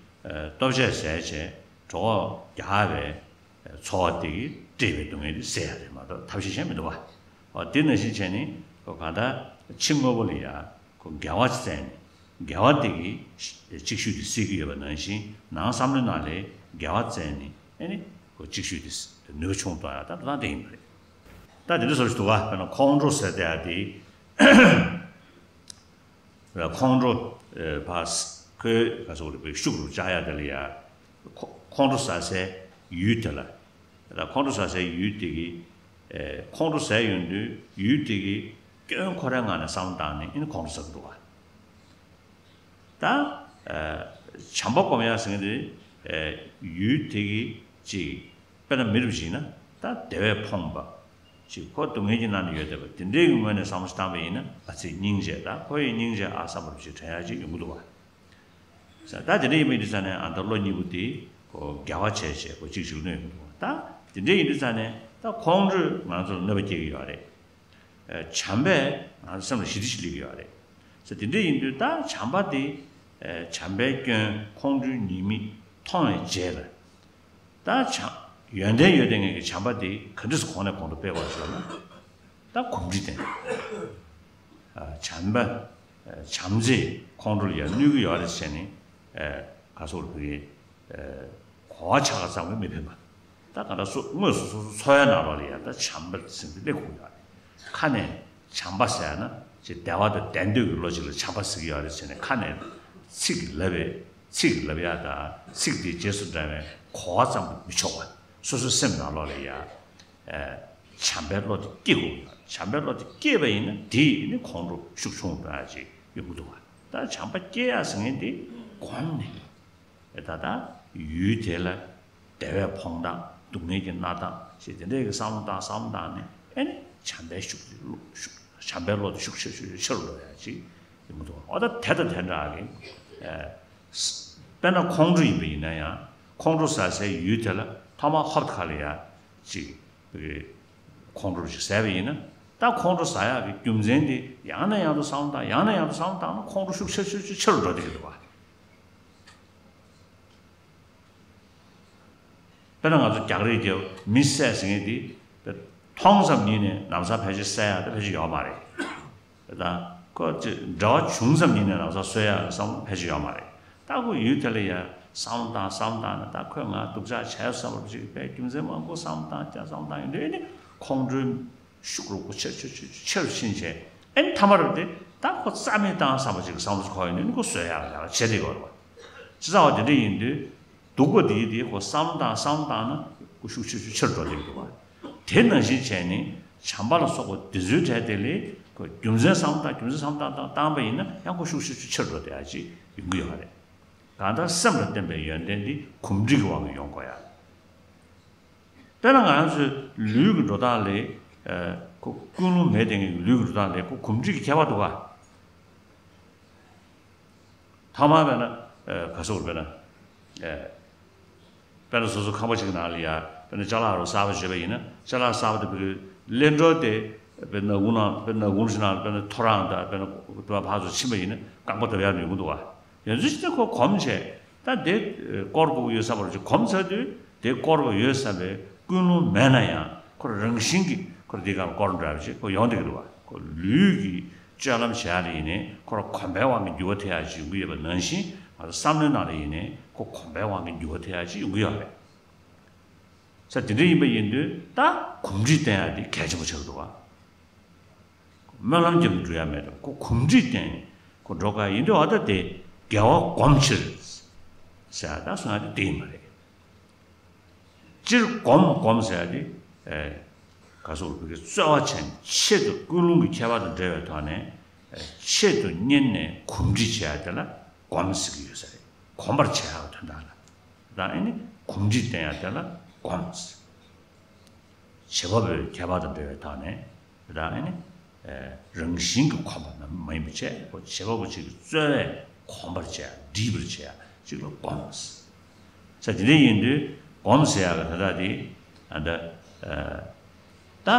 ཨ། ལྟོ་ཆས་ཟས་བྱས་གྲོད་ཁོག་རྒྱགས་པའི་ཚོར་བ་དེ་གིས་སྤྲད་པའི་སྡུག་བསྔལ་དེ་སེལ་ཡ་རེད་མ་གཏོགས་ཐབས་ཤེས་གཞན་མི་འདུག་བ། འོ། དེ་ནང་བཞིན་བྱས་ནས་ཁོ་གང་ལྟར་ཕྱི་དངོས་པོ་ལ་ཡ་ཁོ་འགལ་བ་བཙལ་ནས། འགལ་བ་དེ་གིས་ཅིག་ཤོས་དེ་སེལ་གྱི་ཡོད་པ་ནང་བཞིན། ནང་བསམ་བློའི་ནང་ལ་འགལ་བ་བཙལ་ནས། ཨ་ནི་ཁོ་ཅིག་ཤོས་དེ་ནུས་པ་ཆུང་གཏོང་ཡ་ད་ད་དེ་ཡིན་པ་རེད། ད་དེ་འདྲ་བཟོ་ཞིག་འདུག་ག་དཔེར་ན་ཁོང་ཁྲོ་ཟེར་བསྡད་ཡ་དེ། ཁོང་ཁྲོ། ཨ། ཕར་ཁོའི་ག་སོགས་རེད་པས་ཤུགས་རུ་བཅག་ཡ་དེ་ལ་ཡ། ཁོ་ཁོང་ཁྲོ་ཟ་སའི་ཡུལ་དེ་ལ། ད་ཁོང་ཁྲོ་ཟ་སའི་ཡུལ་དེ་གི། ཨ། ཁོང་ཁྲོ་ཟ་ཡོང་དུས་ཡུལ་དེ་གི་སྐྱོན་ཁོ་རའི་ངང་ནས་བསམ་བློ་བཏང་ནས་ཨ་ནི་ཁོང་ཁྲོ་ཟ་གི་འདུག་བ། ད། ཨ། བྱམས་པ་སྒོམ་ཡ་ཟེར་མཁན་དེ། ཨ། ཡུལ་དེ་གི་ཅིག་དཔེར་ན་མི་རབས་ཤིག་ཡིན་ན་ད་བདེ་བས་ཕོངས་པ། ཅིག་ཁོ་སྡུག་བསྔལ་གྱི་ནང་ན་ཡོད་བསྡད་པ་དེ་འདྲའི་གི་ངོས་ནས་བསམ་བློ་བཏང་པ་ཡིན་ན། ཨ་ཙི་སྙིང་རྗེ་དང་ཁོ་ཡི་སྙིང་རྗེ་ཨ་བསམ་པ་ཅིག་དྲན་ཡ་ཅིག་ཡོང་གི་འདུག་བ། ད་དེ་འདྲ་ཡིན་པ་ཡིན་དུས་ཙང་ནས་ཨ་ད་བློ་གཉིས་པོ་དེ་ཁོ་འགལ་བ་བྱས་བྱས་ཁོ་གཅིག་གཅིག་གནོད་ཡོང་གི་འདུག་བ། ད་དེ་འདྲ་ཡིན་དུས་ཙང་ནས་ད་ཁོང་ཁྲོས་ང་ཚོར་གནོད་པ་སྐྱེལ་གྱི་ཡོད་རེད། ཨ། བྱམས་པས་ང་ཚོ་སེམས་ལ་ཞི་བདེ་ཞིག་སླེབས་ཀྱི་ཡོད་རེད། ཟེར་དེ་འདྲ་ཡིན་དུས་ད་བྱམས་པ་དེ། ཨ། བྱམས་པའི་སྐྱོན་ཁོང་ཁྲོའི་ཉེས་དམིགས་མཐོང་བའི་རྗེས་ལ། ད་བྱམས། ཡོན་ཏན་ཡོད་བསྡད་མཁན་གྱི་བྱམས་པ་དེ་ག་འདྲས་སེ་གོང་ནས་གོང་དུ་སྤེལ་དགོས་ཟེར་ན། ད་གོམས་འདྲིས་ལྡན། ཨ། བྱམས་པ། ཨ། བྱམས་བརྩེས་ཁོང་ཁྲོ་ལ་ཡང་གནོད་ཀྱི་ཡོད་རེད་ཟེར་ནས། ཨ། ག་སོགས་ལ་བོད་ཀྱི། ཨ། གོ་བ་ཆགས་པ་ཙམ་གྱིས་མི་ཕན་པ། ད་ག་འདྲ་སོ་དངོས་སུ་སོ་སོ་འཚོ་བའི་ནང་ལོགས་ལ་ཡང་ད་བྱམས་པ་ཟེར་དེ་སླེབས་དགོས་ཀྱི་ཡོད་རེད། ཁ་ནས་བྱམས་པ་ཟེར་ན་ཅིག་བདེ་བ་དང་ལྡན་འདོད་ཀྱི་བློ་ཅིག་ལ་བྱམས་པ་ཟེར་གྱི་ཡོད་རེད་ཟེར་ནས་ཁ་ནས་ཚིག་གིས་ལབ་པའི་ ཚིག་ལབ་ཡ་དང་ཚིག་དེའི་རྗེས་སུ་འབྲང་བའི་གོ་བ་ཙམ་དུ་མི་ཆོག་པ། སོ་སོའི་སེམས་ནང་ལོགས་ལ་ཡ། ཨ། བྱམས་པའི་བློ་དེ་སྐྱེ་དགོས། བྱམས་པའི་བློ་དེ་སྐྱེས་པ་ཡིན་ན་དེ་ཡིས་ནི་ཁོང་ཁྲོ་ཤུགས་ཆུང་དུ་ཡ་ཅིག་ཡོང་གི་འདུག་བ། ད་བྱམས་པ་སྐྱེ་ཡ་ཟེར་མཁན་དེ་གོམས་ནས། ད་ལྟ་ཡུལ་དེ་ལ་བདེ་བའི་ཕོངས་སྟངས། སྡུག་བསྔལ་གྱི་མནར་སྟངས་ཞེས་དེ་འདྲའི་གི་བསམ་བློ་བཏང་བསམ་བློ་བཏང་ནས། ཨེ་ནི་བྱམས་པའི་ཤུགས་ཀྱིས་ཤུགས་བྱམས་པའི་བློ་དེ་ཤུགས་ཆེ་ཤུགས་ཆེ་རུ་འགྲོ་ཡ་ཅིག་ཡོང་གི་འདུག་འོ། ད་དེ་དང་དེ་འདྲ་གི། ཨེ། དཔེར་ན་ཁོང་ཁྲོ་ཡིན་པ་ཡིན་ན་ཡང་། ཁོང་ཁྲོ་ཟ་སའི་ཡུལ་དེ་ལ་ཐོག་མར་ཧོབ་ཁ་ལ་ཡ་ཅིག་ཁོང་ཁྲོ་ཞིག་ཟ་བ་ཡིན་ན། ད་ཁོང་ཁྲོ་ཟ་ཡག་གི་རྒྱུ་མཚན་དེ་ཡང་ནས་ཡང་དུ་བསམ་བློ་བཏང་། ཡང་ནས་ཡང་དུ་བསམ་བློ་བཏང་ན་ཁོང་ཁྲོ་ཤུགས་ཆེ་ཆེ་ཆེ་ཆེ་རུ་འགྲོ་བསྡད་ཀྱི་འདུག་བ། དཔེར་ན་ང་ཚོ་རྒྱག་རེས་ཀྱི་མི་བསད་ཟེར་མཁན་དེ་མཐོང་ཙམ་ཉིད་ནས་ལམ་སང་ཕལ་ཆེར་བསད་ཡག་དེ་ཕལ་ཆེར་ཡོད་མ་རེད། ད་ཁོ་ཅིག་འབྲེལ་བ་བྱུང་ཙམ་ཉིད་ནས་ལམ་སང་གསོད་ཡག་བསམ་བློ་ཕལ་ཆེར་ཡོད་མ་རེད། ད་ཁོ་ཡུལ་དེ་ལ་ཡ་བསམ་བློ་བཏང་བསམ་བློ་བཏང་ནས། ད་ཁོས་ང་སྡུག་ཅག་བྱས་བསམ་པ་ཅིག་དཔེ་རྒྱུ་མཚན་མང་པོ་བསམ་བློ་བཏང་། བསམ་བློ་བཏང་ཡོང་དུས་ནི་ཁོང་ཁྲོའི་ཤུགས་རུ་ཁོ་ཆེར་ཆེར་ཆེར་ཆེར་ཕྱིན་བྱས། ཨེ་ནི་མཐའ་མར་དེ་ད་ཁོ་རྩ་མེད་བཏང་བསམ་པ་ཅིག་བསམ་བློ་ཅིག་འཁོར་ཡོང་དུས་ནི་ཁོ་གསོད་ཡག་ལ་བྱེད་བསྡད་ཡོད་རེད་བ། བྱས་ཙང་བ་དེ་འདྲ་ཡིན་དུས། སྡུག་པ་དེ་དེ་ཁོ་བསམ་བློ་བཏང་བསམ་བློ་བཏང་ན་ཁོ་ཤུགས་ཆེ་ཆེ་ཆེར་འགྲོ་བསྡད་ཀྱི་འདུག་བ། དེ་ནང་བཞིན་བྱས་ནས་བྱམས་པ་ལ་སོགས་པ་དེ་ཚོའི་གྲས་དེ་ལ་ཁོ་རྒྱུ་མཚན་བསམ་བློ་བཏང་། རྒྱུ་མཚན་བསམ་བློ་བཏང་བཏང་བཏང་པ་ཡིན་ན་ཡང་ཁོ་ཤུགས་ཆེ་ཆེ་ཆེར་འགྲོ་བསྡད་ཡག་ཅིག་ཡོང་གི་ཡོད་རེད། གང་ལྟར་སེམས་ལ་བརྟེན་པའི་ཡོན་ཏན་འདི་གོམས་འདྲིས་ཀྱི་དབང་གིས་ཡོང་དགོས་ཡ། དཔེར་ན་ང་རང་ཚོའི་ལུས་ཀྱི་འགྲོ་སྟངས་ལས། ཨ། ཁོ་ཀུན་སློང་མེད་བསྡད་མཁན་གྱི་ལུས་ཀྱི་འགྲོ་སྟངས་ལས་ཁོ་གོམས་འདྲིས་ཀྱི་ཁྱད་པར་འདུག་ག། ཐ་མ་དཔེར་ན། ཨ། ག་སོགས་དཔེར་ན། ཨ། དཔེར་ན་སོ་སོ་ཁང་པ་ཞིག་ནང་ལ་ཡ། དཔེར་ན་ཅ་ལག་རུ་གསར་པ་བཟོས་པ་ཡིན་ན། ཅ་ལག་གསར་པ་དེ་བུ་ལེན་འགྲོ་དེ་དཔེར་ན་ནག་ཁུང་ནང་། དཔེར་ན་ནག་ཁུང་ཞིག་ནང་དཔེར་ན་ཐོ་རངས་དང་དཔེར་ན་དཔེ་ཕར་ཚུར་ཕྱིན་པ་ཡིན་ན་རྐང་པ་བརྡབ་ཡག་ཡོང་གི་འདུག་བ། ཡང་ཅིག་དེ་ཁོ་གོམས་བྱས། ད་དེ་སྐོར་དགོས་ཡོད་བསམ་པ་ཅིག་གོམས་ཚར་དུས། དེ་སྐོར་དགོས་ཡོད་བསམ་པའི་ཀུན་སློང་མེད་ན་ཡང་ཁོ་རང་བཞིན་གྱིས་ཁོ་དེ་ག་ལ་སྐོར་འདྲ་བ་ཞིག་ཁོ་ཡོང་བསྡད་ཀྱི་འདུག་བ། ཁོ་ལུས་ཀྱི་སྤྱོད་ལམ་བྱེད་ཡག་ལ་ཡིན་ནའི་ཁོ་རང་གོམས་པའི་དབང་གིས་འགྱུར་བ་ཐེབས་ཡག་ཅིག་ཡོང་གི་ཡོད་པ་ནང་བཞིན། ང་ཚོ་བསམ་བློའི་ནང་ལ་ཡིན་ནའི་ཁོ་གོམས་པའི་དབང་གིས་འགྱུར་བ་ཐེབས་ཡག་ཅིག་ཡོང་གི་ཡོད་རེད། ས་དེ་འདྲ་ཡིན་པ་ཡིན་དུས་ད་གོམས་འདྲིས་བསྟེན་ཡག་དེ་གལ་ཆེན་པོ་ཆགས་ཀྱི་འདུག་བ། སྨོན་ལམ་རྒྱབ་ནས་འགྲོ་ཡ་མེད་དོ། ཁོ་གོམས་འདྲིས་བསྟེན་ནས་ཁོ་འགྲོ་ག་ཡིན་དུས། འོ་ད་དེ་དགེ་བ་སྒོམ་ཕྱིར་ཟེར་ཡ་ད་གསུང་ཡ་དེ་དེ་ཡིན་པ་རེད། སྤྱིར་སྒོམ་སྒོམ་ཟེར་ཡ་དེ། ཨེ། ག་སོགས་ལ་བོད་སྐད་རྩོལ་བ་བྱས་ནས་ཆེད་དུ་ཀུན་སློང་གི་ཁྱད་པར་དང་འབྲེལ་བའི་ཐོག་ནས། ཨེ། ཆེད་དུ་གཉེར་ནས་གོམས་འདྲིས་བྱེད་ཡ་དེ་ལ་སྒོམ་ཟེར་གྱི་ཡོད་ས་རེད། གོམས་པར་བྱེད་ཡ་གི་དོན་དག་ལ། ད་ཨེ་ནི་གོམས་འདྲིས་བསྟེན་ཡ་དེ་ལ་སྒོམ་ཟེར། བྱེད་པ་པོའི་ཁྱད་པར་དང་འབྲེལ་བའི་ཐོག་ནས། དེ་དག་ཨེ་ནི། ཨེ། རང་བཞིན་གྱིས་གོམས་པ་མ་ཡིན་པ་བྱས། ཁོ་བྱེད་པ་པོ་གཅིག་གིས་རྩོལ་བས་གོམས་པར་བྱས། འདྲིས་པར་བྱས་གཅིག་ལ་སྒོམ། ས་དེ་འདྲ་ཡིན་དུས་སྒོམ་ཟེར་ཡག་གི་ད་ལྟ་དེ། ཨ། ད་ད་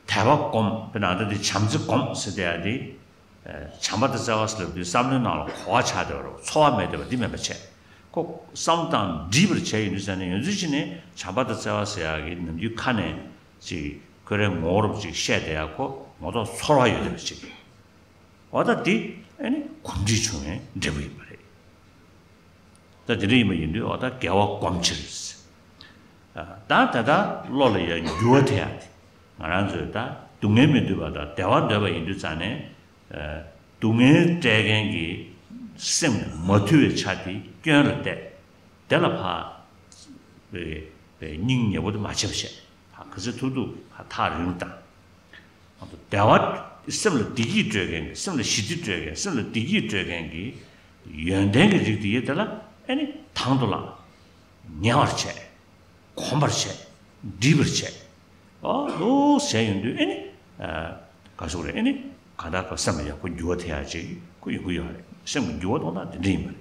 དད་པ་སྒོམ། དཔེར་ན་ད་ལྟ་དེ་བྱམས་བརྩེ་སྒོམ་ཟེར་བསྡད་ཡག་དེ། བྱམས་པ་དང་བརྩེ་བ་ཟེར་ལབ་དུས་བསམ་བློའི་ནང་ལ་གོ་བ་ཆགས་བསྡད་པ་རེད། ཚོར་བ་མེད་བསྡད་པ་འདི་མེད་པ་བྱས། ཁོ་བསམ་བློ་བཏང་འདྲིས་པར་བྱས་ཡོང་དུས་ཙ་ནས། ཡོང་དུས་ཙ་ནས་བྱམས་པ་དང་བརྩེ་བ་ཟེར་ཡག་གི་ནམ་རྒྱུན་ཁ་ནས་ཅིག་ཁོ་རའི་ངོ་བོ་རུ་ཅིག་བཤད་བསྡད་ཡག་ཁོ་ངོ་ཐོག་ཚོར་བ་ཡོད་བསྡད་པ་ཅིག་འོ་ད་འདི་ཨེ་ནི་གོམས་འདྲིས་བྱུང་བའི་འབྲས་བུ་ཡིན་པ་རེད། ད་དེ་འདྲ་ཡིན་པ་ཡིན་དུས། འོ་ད་དགེ་བ་སྒོམ་ཕྱིར། ཨ། ད་ད་ལྟ་བློ་ལ་ཡང་འགྱུར་བ་ཐེབས་ཡ་དེ། ང་རང་ཚོས་ད་སྡུག་བསྔལ་མི་འདོད་པ་དང་བདེ་བ་འདོད་པ་ཡིན་དུས་ཙ་ནས། ཨ། སྡུག་བསྔལ་སྤྲད་མཁན་གྱི་སེམས་མ་དུལ་བའི་ཆ་དེ་སྐྱོན་ལ་བལྟས། དེ་ལ་ཕར་བའི་བའི་སྙིང་ཉེ་པོ་དེ་མ་བྱེད་པ་བྱས། ཕར་ག་ཚོད་ཐུབ་ཐུབ་ཕར་ཐག་རིང་རུ་བཏང་། བདེ་བ། སེམས་ལ་བདེ་སྐྱིད་སྤྲོད་མཁན་གྱི། སེམས་ལ་ཞི་བདེ་སྤྲོད་མཁན། སེམས་ལ་བདེ་སྐྱིད་སྤྲོད་མཁན་གྱི་ཡོན་ཏན་གྱི་རིགས་དེ་ཡོད། དེ་ལ་ཨེ་ནི་དང་དུ་བླངས། ཉེ་བར་བྱས། གོམས་པར་བྱས། འདྲིས་པར་བྱས། ཨོ་ལོ་ཟེར་ཡོང་དུས་ཨེ་ནི། ཨ། ག་སོགས་རེད། ཨེ་ནི་གང་ལྟར་ཁོ་སེམས་ལ་ཡག་པོ་འགྱུར་བ་ཐེབས་ཡག་ཅིག་ཁོ་ཡོང་གི་ཡོད་རེད། སེམས་ཀྱི་འགྱུར་བ་གཏོང་སྟངས་དེ་འདྲ་ཡིན་པ་རེད།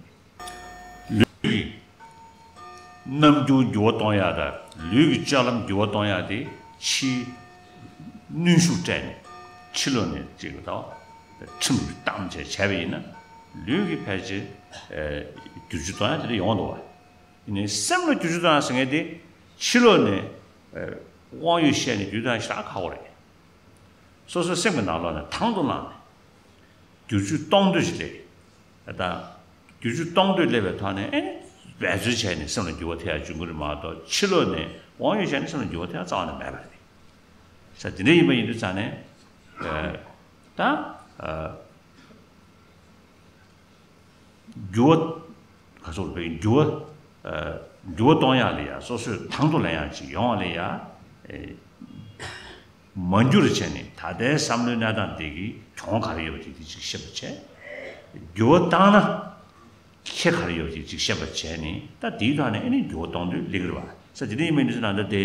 ལུས་ཀྱི་རྣམ་འགྱུར་འགྱུར་བ་གཏོང་ཡག་དང་ལུས་ཀྱི་སྤྱོད་ལམ་འགྱུར་བ་གཏོང་ཡག་དེ་ཕྱིའི་གནོན་ཤུགས་སྤྲད་ནས། ཕྱི་ལོགས་ནས་ཅིག་ལ་ད་ཁྲིམས་བཏང་བྱས་བྱས་པ་ཡིན་ན། ལུས་ཀྱི་ཕལ་ཆེར། ཨེ། བསྒྱུར་བཅོས་གཏོང་ཡག་དེ་འདྲ་ཡོང་འདུག་བ། ཡིན་ནའི་སེམས་ལ་བསྒྱུར་བཅོས་གཏོང་ཡག་ཟེར་མཁན་དེ་ཕྱི་ལོགས་ནས། ཨེ། དབང་ཡོད་བཤད་ནས་བསྒྱུར་བཅོས་གཏོང་ཡག་ཞེ་དྲག་ཁག་པོ་རེད། སོ་སོའི་སེམས་ཀྱི་ནང་ལོགས་ནས་དང་དུ་བླངས་ནས་བསྒྱུར་བཅོས་གཏོང་འདོད་ཅིག་སླེབས། ད་བསྒྱུར་བཅོས་གཏོང་འདོད་སླེབས་པའི་ཐོག་ནས་ཨེ་ནི་འབད་རྩོལ་བྱས་ནས་སེམས་ལ་འགྱུར་བ་ཐེབས་ཡག་བྱུང་གི་རེད་མ་གཏོགས། ཕྱི་ལོགས་ནས་དབང་ཡོད་བྱས་ནས་སེམས་ལ་འགྱུར་བ་ཐེབས་ཡག་རྩ་བ་ནས་མེད་པ་རེད། ས་དེ་འདྲ་ཡིན་པ་ཡིན་དུས་ཙ་ནས། ཨེ། ད། ཨ། འགྱུར་བ་ ག་ཚོད་པའི་འགྱུར་བ། འགྱུར་བ་གཏོང་ཡག་ལ་ཡ་སོ་སོས་དང་དུ་ལེན་ཡག་ཅིག་ཡོང་བ་ལ་ཡ། མ་འགྱུར་བྱས་ནས་ད་ལྟའི་བསམ་བློའི་གནས་སྟངས་དེ་གི་གྱོང་ག་རེ་ཡོད་པ་དེ་དེ་ཅིག་ཤེས་པ་བྱས། འགྱུར་བ་བཏང་ན་ཁེ་ག་རེ་ཡོད་པ་དེ་ཅིག་ཤེས་པ་བྱས་ནས་ད་དེའི་ཐོག་ནས་ཨེ་ནི་འགྱུར་བ་གཏོང་དུས་ལེགས་རེད་བ། ས་དེ་འདྲ་ཡིན་པ་ཡིན་དུས་ན་ད་དེ་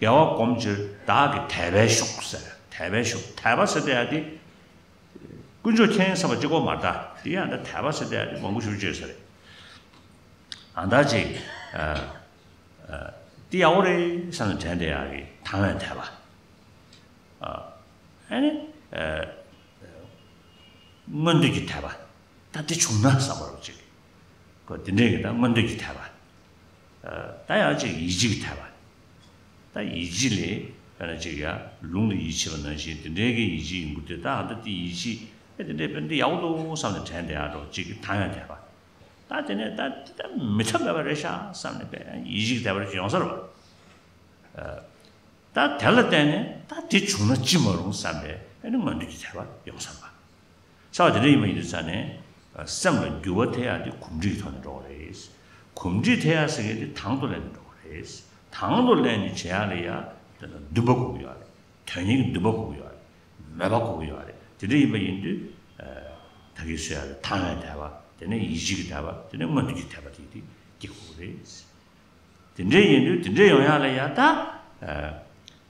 རྒྱལ་བ་སྒོམ་ཕྱིར་བདག་གིས་དད་པས་ཞུགས་ཟེར། དད་པས་ཞུགས། དད་པ་ཟེར་དེ་ཡ་དེ། དཀོན་མཆོག་མཁྱེན་བསམ་པ་གཅིག་པོ་མ་རེད་ད། དེ་ཡང་ད་དད་པ་ཟེར་དེ་ཡང་དེ་མང་པོ་ཞིག་བརྗོད་ས་རེད། ཨ་ད་ཅིག་ཨ་ཨ་དེ་ཡག་པོ་རེད་བསམ་ནས་དྲན་བསྡད་ཡག་གི་དང་བའི་དད་པ། ཨ་ཨ་ནི་ཨ་མངོན་འདོད་ཀྱི་དད་པ། ད་དེ་བྱུང་ན་བསམ་པ་རོ་ཅིག་གོ། དེ་འདྲས་ཀྱི་ད་མངོན་འདོད་ཀྱི་དད་པ། ད་ཡང་ཅིག་ཡིད་ཆེས་ཀྱི་དད་པ། ད་ཡིད་ཆེས་ལས་དཔེར་ན་ཅིག་ཡ་ལུང་ལ་ཡིད་ཆེས་པ་ནང་བཞིན་དེ་འདྲའི་གི་ཡིད་ཆེས་ཡོང་གི་འདུག་ད་ཨ་ད་དེ་ཡིད་ཆེས་ཨེ་དེ་འདྲའི་དཔེ་འདི་ཡག་པོ་འདུག་བསམ་ནས་དྲན་བསྡད་ཡག་འགྲོ་ཅིག་གི་དང་ཡང་དད་པ། ད་དེ་ནས་ད་དེ་ད་མི་ཐབས་མེད་པ་རེད་ཤག་བསམ་ནས་དཔེ་ཡིད་ཆེས་ཀྱི་དད་པ་རེ་ཡོང་ས་རེད་བ། ད་དེ་ལ་བརྟེན་ནས་ད་དེ་བྱུང་ན་ཅི་མ་རུང་བསམ་པའི་ཨེ་ནི་མངོན་འདོད་ཀྱི་དད་པ་ཡོང་བསམ་པ། ས་བ་དེ་འདྲ་ཡིན་པ་ཡིན་དུས་ཙང་ནས་སེམས་ལ་འགྱུར་བ་ཐེབས་ཡག་དེ་གོམས་འདྲིས་ཐོག་ནས་འགྲོ་བ་རེད། གོམས་འདྲིས་ཐེབས་ཡག་ཟེར་མཁན་དེ་དང་དུ་ལེན་ནས་འགྲོ་བ་རེད། དང་དུ་ལེན་ནས་བྱེད་ཡག་ལ་ཡ་དེ་ལ་འདུན་པ་དགོས་ཀྱི་ཡོད་རེད། དོན་གཉེར་གྱི་འདུན་པ་དགོས་ཀྱི་ཡོད་རེད། མོས་པ་དགོས་ཀྱི་ཡོད་རེད། དེ་འདྲ་ཡིན་པ་ཡིན་དུས་ད་གིན་ཟེར་ཡག་ལ་དང་བའི་དད་པ། དེ་ནས་ཡིད་ཆེས་ཀྱི་དད་པ། དེ་ནས་མངོན་འདོད་ཀྱི་དད་པ་དེ་དེ་སྐྱེ་དགོས་རེད། དེ་འདྲའི་ཡིན་དུས་དེ་འདྲའི་ཡོང་ཡག་ལ་ཡ་ད། ཨ་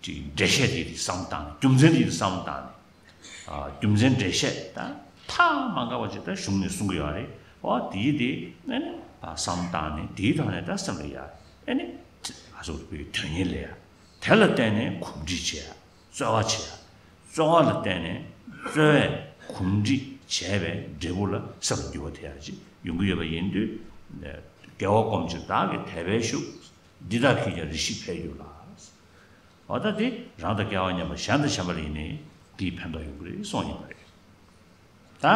ཅིག་འགྲེལ་བཤད་དེ་དེ་བསམ་བློ་བཏང་ནས་རྒྱུ་མཚན་དེ་དེ་བསམ་བློ་བཏང་ནས། ཨ་རྒྱུ་མཚན་འགྲེལ་བཤད་ད་ཐག་མ་འགག་པ་ཅིག་ད་གཞུང་ནས་གསུང་གི་ཡོད་རེད། འོ་དེའི་དེ་ཨ་ནི་བསམ་བློ་བཏང་ནས་དེའི་ཐོག་ནས་ད་སེམས་ལ་ཡ་ཨ་ནི་ཨ་སོགས་པའི་དོན་གཉེར་ལ་ཡ་དེ་ལ་བརྟེན་ནས་གོམས་འདྲིས་བྱེད་ཡ། རྩོལ་བ་བྱེད་ཡ། རྩོལ་བ་ལ་བརྟེན་ནས་རྩོལ་བས་གོམས་འདྲིས་བྱས་པའི་འབྲས་བུ་ལ་སེམས་ལ་འགྱུར་བ་ཐེབས་ཡ་ཅིག་ཡོང་གི་ཡོད་པ་ཡིན་དུས། རྒྱལ་བ་སྒོམ་ཕྱིར་བདག་གིས་དད་པས་ཞུགས། འདི་དག་གིས་ཀྱང་རེ་ཞིག་འཕེལ་འགྱུར་ལ། འོ་ད་དེ་རང་དང་སྐལ་བ་མཉམ་པ་གཞན་དང་གཞན་པ་ལ་ཡིན་ནའི་དེའི་ཕན་ཐོགས་ཡོང་གི་རེད་གསུངས་ཡོད་པ་རེད། ད་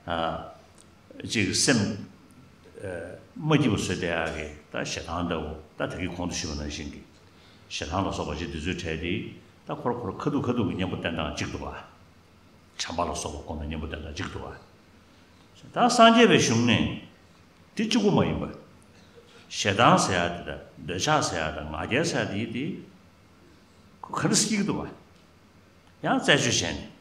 ཨ་ཅིག་སེམས་ཨ་མ་སྐྱིད་པོ་བཟོས་བསྡད་ཡག་གི་ད་ཞེ་སྡང་འདྲ་བོ། ད་དེ་གི་གོང་དུ་ཞུས་པ་ནང་བཞིན་གྱི་ཞེ་སྡང་ལ་སོགས་པ་ཅིག་དེ་ཚོའི་གྲས་དེ་ད་ཁོ་ར་ཁོ་ར་ཁ་ཐུག་ཁ་ཐུག་གི་གཉེན་པོ་བསྟེན་སྟངས་གཅིག་འདུག་བ། བྱམས་པ་ལ་སོགས་པ་སྒོམ་ནས་གཉེན་པོ་བསྟེན་སྟངས་གཅིག་འདུག་བ། ད་སངས་རྒྱས་པའི་གཞུང་ནས་དེ་གཅིག་པུ་མ་ཡིན་པ། ཞེ་སྡང་ཟེར་ཡག་དེ་དང་འདོད་ཆགས་ཟེར་ཡག་དང་ང་རྒྱལ་ཟེར་ཡག་དེ་དེ་ཁོ་ག་འདྲ་སྐྱེ་གི་འདུག་བ། ཡང་རྩད་གཅོད་བྱས་ནས།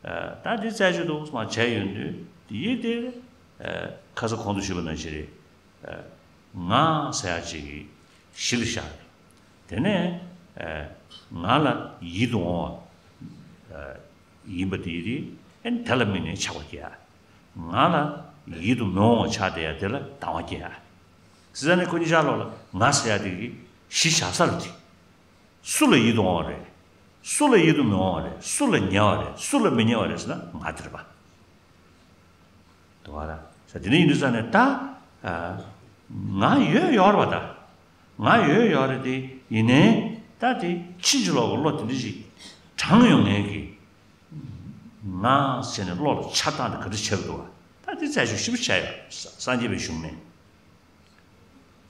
ད་འདི་རྩད་གཅོད་དུ་མ་བྱས་ཡོང་དུས་དེ་ཡིད་དེ་ཁ་ས་གོང་དུ་ཞུས་པ་ནང་བཞིན་རེད། ང་ཟེར་ཡག་ཅིག་གི་གཞི་ལ་བཞག་རེད། དེ་ནས་ང་ལ་ཡིད་དུ་འོང་བ་ཡིན་པ་དེ་ཡིད་དེ་ཨེ་དེ་ལ་དམིགས་ནས་ཆགས་པ་སྐྱེ་ཡ། ང་ལ་ཡིད་དུ་མི་འོང་བ་ཆགས་བསྡད་ཡ་དེ་ལ་སྡང་བ་སྐྱེ་ཡ། ཟེར་ནས་ཁོ་གཉིས་ཆར་ལོག་ལ་ང་ཟེར་ཡ་དེ་གི་གཞི་བཞག་ས་རེད་དེ། སུ་ལ་ཡིད་དུ་འོང་བ་རེད། སུ་ལ་ཡིད་དུ་མི་འོང་བ་རེད། སུ་ལ་ཉེ་བ་རེད། སུ་ལ་མི་ཉེ་བ་རེད་ཟེར་ན་ང་དེ་རེད་པ། དུ་བ་ལ། ས་དེ་ནས་ཡིན་དུས་ས་ནས་ད། ང་ཡོད་ཡོད་རེད་པ་ད། ང་ཡོད་ཡོད་རེད་དེ་ཡིན་ནའི་ད་དེ་ཕྱིན་ཅི་ལོག་གི་བློ་དེ་འདྲ་ཞིག་དྲངས་ཡོང་ངེས་ཀྱི། ང་ཟེར་ནས་བློ་ལ་འཆར་སྟངས་དེ་ག་འདྲ་བྱེད་ཀྱི་འདུག་བ། ད་དེ་རྩད་གཅོད་ཞིབ་པོ་བྱས་ཡོད་སངས་རྒྱས་པའི་གཞུང་ནས།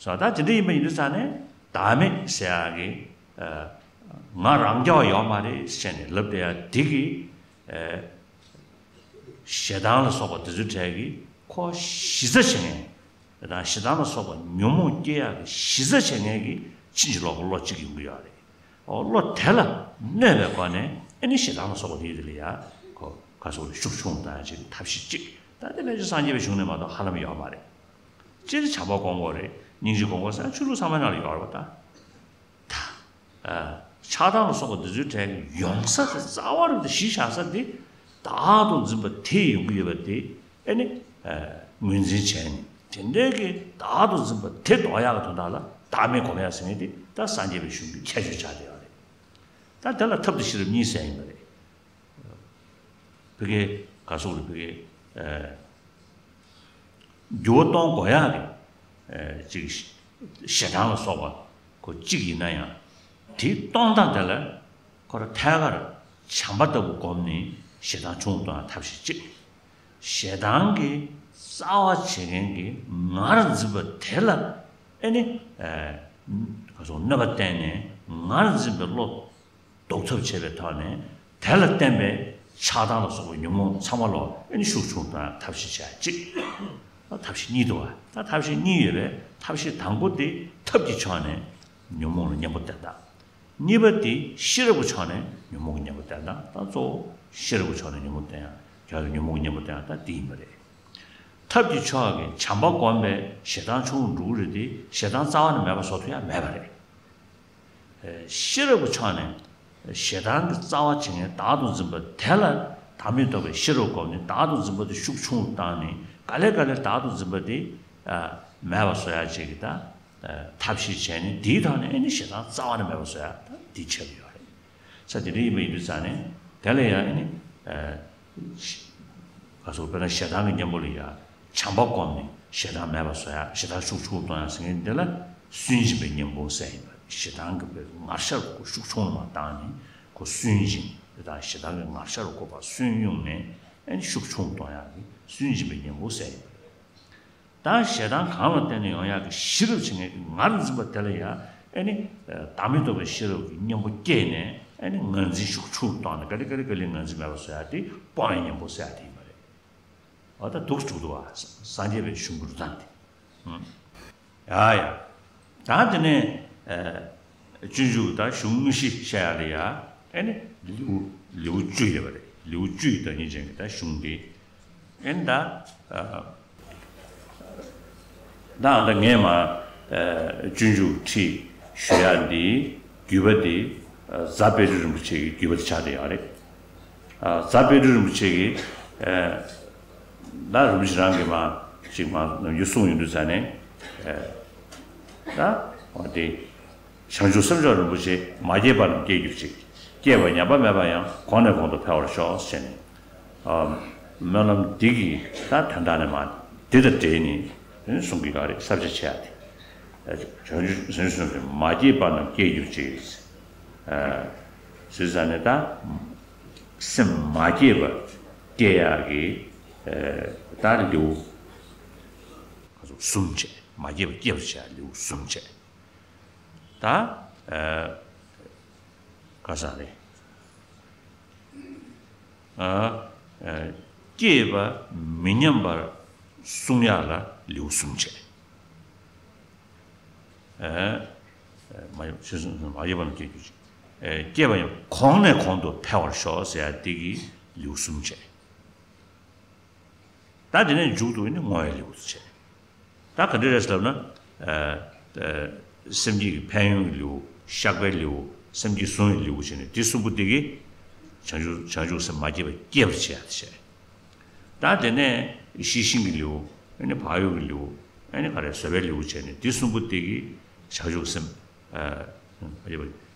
སོ་ད་དེ་འདྲ་ཡིན་པ་ཡིན་དུས་ཙང་ནས་བདག་མེད་ཟེར་ཡག་གི་ང་རང་རྐྱ་བ་ཡོད་མ་རེད་ཟེར་ནས་ལབ་བསྡད་ཡག་དེ་གི་ཞེ་སྡང་ལ་སོགས་པ་དེ་ཚོའི་གྲས་ཀྱི་ཁོ་གཞི་རྩ་བྱེད་མཁན་དང་ཞེ་སྡང་ལ་སོགས་པ་ཉོན་མོངས་སྐྱེ་ཡག་གི་གཞི་རྩ་བྱེད་མཁན་གྱི་ཕྱིན་ཅི་ལོག་གི་བློ་གཅིག་ཡོང་གི་ཡོད་རེད། འོ་བློ་དེ་ལ་གནོད་པའི་སྒོ་ནས་ཨེ་ནི་ཞེ་སྡང་ལ་སོགས་པ་དེ་དེ་ལ་ཡ་ཁོ་ག་སོགས་ལ་ཤུགས་ཆུང་དང་ཅིག་ཐབས་ཤེས་གཅིག་ད་དེ་ཕལ་ཆེར་སངས་རྒྱས་པའི་གཞུང་ནས་མ་གཏོགས་ཧ་ལམ་ཡོད་མ་རེད། སྤྱིར་བྱམས་པ་སྒོམ་དགོས་རེད། སྙིང་རྗེ་སྒོམ་དགོས་ཟེར་ཆོས་ལུགས་ཚང་མའི་ནང་ལ་ཡོད་རེད་པ་ད། ད་ཆགས་སྡང་ལ་སོགས་པ་འདི་ཚོའི་གྲས་ཡོང་ས་དེ་རྩ་བ་རུ་དེ་གཞི་བཞག་ས་དེ་བདག་ཏུ་འཛིན་པ་དེ་ཡོང་གི་ཡོད་པ་དེ་ཨེ་ནི་ངོས་འཛིན་བྱས་ནས་དེ་འདྲའི་གི་བདག་ཏུ་འཛིན་པ་དེ་ལྡོག་ཡག་གི་དོན་དག་ལ་བདག་མེད་སྒོམ་ཡག་ཟེར་མཁན་དེ་ད་སངས་རྒྱས་པའི་གཞུང་གི་ཁྱད་ཆོས་ཆགས་བསྡད་ཡོད་རེད། ད་དེ་ལ་ཐབས་དང་ཤེས་རབ་གཉིས་ཟེར་ཡིན་པ་རེད། བི་ཀའི་ག་སོགས་རེད་བི་ཀའི། འགྱུར་བ་གཏོང་དགོས་ཡག་གི་ཅིག་ཞེ་སྡང་ལ་སོགས་པ་ཁོ་གཅིག་ཡིན་ན་ཡང་དེའི་གཏོང་སྟངས་དེ་ལ་ཁོ་ར་ཐད་ཀར་བྱམས་པ་ལྟ་བུ་བསྒོམས་ནས་ཞེ་སྡང་ཆུང་གཏོང་ཡག་ཐབས་ཤེས་གཅིག་ཞེ་སྡང་གི་རྩ་བ་བྱེད་མཁན་གྱི་ངར་འཛིན་པ་དེ་ལ་ཨེ་ནི་ག་སོགས་གནོད་པ་བསྟན་ནས་ངར་འཛིན་པའི་བློ། ལྡོག་ཐབས་བྱེད་པའི་ཐོག་ནས་དེ་ལ་བརྟེན་པའི་ཆགས་སྡང་ལ་སོགས་པའི་ཉོན་མོངས་ཚང་མ་ལོག་ཨེ་ནི་ཤུགས་ཆུང་དང་ཐབས་ཤེས་བྱ་གཅིག་ད་ཐབས་ཤེས་གཉིས་འདུག་བ། ད་ཐབས་ཤེས་གཉིས་ཡོད་པས། ཐབས་ཤེས་དང་པོ་དེ་ཐབས་ཀྱི་ཕྱོགས་ནས་ཉོན་མོངས་ལ་གཉེན་པོ་བསྟེན་སྟངས། གཉིས་པ་དེ་ཤེས་རབ་ཀྱི་ཕྱོགས་ནས་ཉོན་མོངས་ཀྱི་གཉེན་པོ་བསྟེན་སྟངས། ད་གཙོ་བོ་ཤེས་རབ་ཀྱི་ཕྱོགས་ནས་ཉོན་མོངས་བསྟེན་ཡག་རྒྱུ་ཉོན་མོངས་ཀྱི་གཉེན་པོ་བསྟེན་ཡག་ད་དེ་ཡིན་པ་རེད། ཐབས་ཀྱི་ཕྱོགས་ཀྱི་བྱམས་པ་བསྒོམས་པས་ཞེ་སྡང་ཆུང་རུ་འགྲོ་གི་རེད་དེ། ཞེ་སྡང་རྩ་བ་ནས་མེད་པ་བཟོ་ཐུབ་ཡག་མེད་པ་རེད། ཤེས་རབ་ཀྱི་ཕྱོགས་ནས་ཞེ་སྡང་གི་རྩ་བ་བྱེད་མཁན་བདག་ཏུ་འཛིན་པ་དེ་ལ་བདག་མེད་རྟོགས་པའི་ཤེས་རབ་བསྒོམས་ནས། བདག་ཏུ་འཛིན་པ་དེ་ཤུགས་ཆུང་རུ་བཏང་ནས། ག་ལེ་ག་ལེ་བདག་ཏུ་འཛིན་པ་དེ་མེད་པ་བཟོ་ཡག་ཅིག་གི་ད་ཐབས་ཤེས་བྱས་ནས། དེའི་ཐོག་ནས་ཨ་ནི་ཞེ་སྡང་རྩ་བ་ནས་མེད་པ་བཟོ་ཡག་ད་འདི་བྱེད་ཀྱི་ཡོད་རེད། ས་དེ་འདྲ་ཡིན་པ་ཡིན་དུས་ཙང་ནས་དེ་ལ་ཡང་ཨ་ནི། ག་སོགས་དཔེར་ན་ཞེ་སྡང་གི་གཉེན་པོ་ལ་ཡང་བྱམས་པ་བསྒོམས་ནས་ཞེ་སྡང་མེད་པ་བཟོ་ཡག་ཞེ་སྡང་ཤུགས་ཆུང་གཏོང་ཡག་ཟེར་མཁན་འདི་ལ་སུན་འབྱིན་པའི་གཉེན་པོ་ཟེར་ཡིན་པ། ཞེ་སྡང་གི་ངར་ཤར་ཁོ་ཤུགས་ཆུང་ལ་མ་བཏང་ནས་ཁོ་སུན་འབྱིན་དང་། ཞེ་སྡང་གི་ངར་ཤར་ཁོ་ཕར་སུན་དབྱུང་ནས་ཨ་ནི་ཤུགས་ཆུང་གཏོང་ཡག་གི་སུན་འབྱིན་པའི་གཉེན་པོ་ཟེར་ཡིན་པ་རེད། ད་ཞེ་སྡང་གང་ལ་བརྟེན་ནས་ཡོང་ཡག་གི་ཤེས་རབ་བྱེད་མཁན་གྱི་ངར་འཛིན་པ་དེ་ལ་ཡང་ཨ་ནི་བདག་མེད་རྟོགས་པའི་ཤེས་རབ་ཀྱི་གཉེན་པོ་བསྐྱེད་ནས། ཨ་ནི་ངར་འཛིན་ཤུགས་ཆུང་བཏང་ནས་ག་ལེ་ག་ལེ་ག་ལེ་ངར་འཛིན་མེད་པ་བཟོ་ཡག་དེ་སྤོང་བའི་གཉེན་པོ་ཟེར་ཡག་དེ་ཡིན་པ་རེད། འོ་ད་འདུག་སེ་འགྲོ་འདུག་བ། སངས་རྒྱས་པའི་གཞུང་གི་འགྲོ་སྟངས་དེ། ཡ་ཡ། ད་དེ་ནས་སྤྱོད་འཇུག་ད་གཞུང་དངོས་གཞི་བཤད་ཡག་ལ་ཡ་ཨ་ནི་ལེའུ་ལེའུ་བཅུ་ཡོད་པ་རེད། ལེའུ་བཅུ་ཡི་བདག་ཉིད་ཅན་གྱི་ད་གཞུང་དེ། ཨེ་ད། ད་ད་ངས་མ་སྤྱོད་འཇུག་ཁྲིད་ཞུ་ཡག་འདི་བརྒྱུད་པ་འདི་རྫ་དཔལ་སྤྲུལ་རིན་པོ་ཆེ་གི་བརྒྱུད་པ་དེ་ཆགས་བསྡད་ཡོད་རེད། རྫ་དཔལ་སྤྲུལ་རིན་པོ་ཆེ་གིས་ད་རིན་པོ་ཆེ་རང་གིས་མ་ཅིག་མ་ནམ་རྒྱུན་གསུངས་ཡོང་དུས་ཙང་ནས། ད་འོ་དེ། བྱང་ཆུབ་སེམས་མཆོག་རིན་པོ་ཆེ། མ་སྐྱེས་པ་རྣམས་སྐྱེ་གྱུར་ཅིག། སྐྱེས་པ་ཉམས་པ་མེད་པ་ཡང་། གོང་ནས་གོང་དུ་འཕེལ་བར་ཤོག་ཟེར་ནས། སྨོན་ལམ་འདི་གི་ད་དོན་དག་ནས་མ་འདི་དང་འབྲེལ་ནས་གསུང་གི་ཡོད་རེད། ས་བཅད་ཆེ་ཡ་དེ། བྱང་ཆུབ་སེམས་མཆོག་མ་སྐྱེས་པ་རྣམས་སྐྱེ་གྱུར་ཅིག། ཟེར་ཙང་ནས་ད་སེམས་མ་སྐྱེས་པ་སྐྱེ་ཡག་གི་ད་ལེའུ་གསུམ་བྱས། མ་སྐྱེས་པ་སྐྱེ་བར་བྱེད་ཡག་ལེའུ་གསུམ་བྱས། ད། ཨ། ག་ས་རེད། ཨ། ཨ། སྐྱེས་པ་མི་ཉམས་པར་གསུང་ཡག་ལ་ལེའུ་གསུམ་བྱས། ཨ། མ་ཡོད་ཕྱིར་གསུང་མ་ཡོད་པ་ན་སྐྱེ་རྒྱུ་ཅིག། ཨ། སྐྱེས་པ་ཡང་གོང་ནས་གོང་དུ་འཕེལ་བར་ཤོག་ཟེར་ཡག་དེ་གི་ལེའུ་གསུམ་བྱས། ད་དེ་ནས་མཇུག་ཏུ་ནི་བསྔོ་བའི་ལེའུ་བྱས། ད་ག་འདྲ་རེད་ཟེར་ལབ་ན། ཨ། ཨ། སེམས་བསྐྱེད་ཀྱི་ཕན་ཡོན་གྱི་ལེའུ། བཤགས་པའི་ལེའུ། སེམས་བསྐྱེད་བཟུང་བའི་ལེའུ་བྱས་ནས་འདི་གསུམ་པོ་དེ་གིས་བྱང་ཆུབ་བྱང་ཆུབ་སེམས་མ་སྐྱེས་པ་སྐྱེ་བར་བྱེད་ཡག་དེ་བྱས། ད་དེ་ནས་ཤེས་བཞིན་གྱི་ལེའུ། ཨ་ནི་བག་ཡོད་ཀྱི་ལེའུ། ཨ་ནི་ག་རེ་བཟོད་པའི་ལེའུ་བྱས་ནས་འདི་གསུམ་པོ་དེ་གིས་བྱང་ཆུབ་སེམས། ཨ།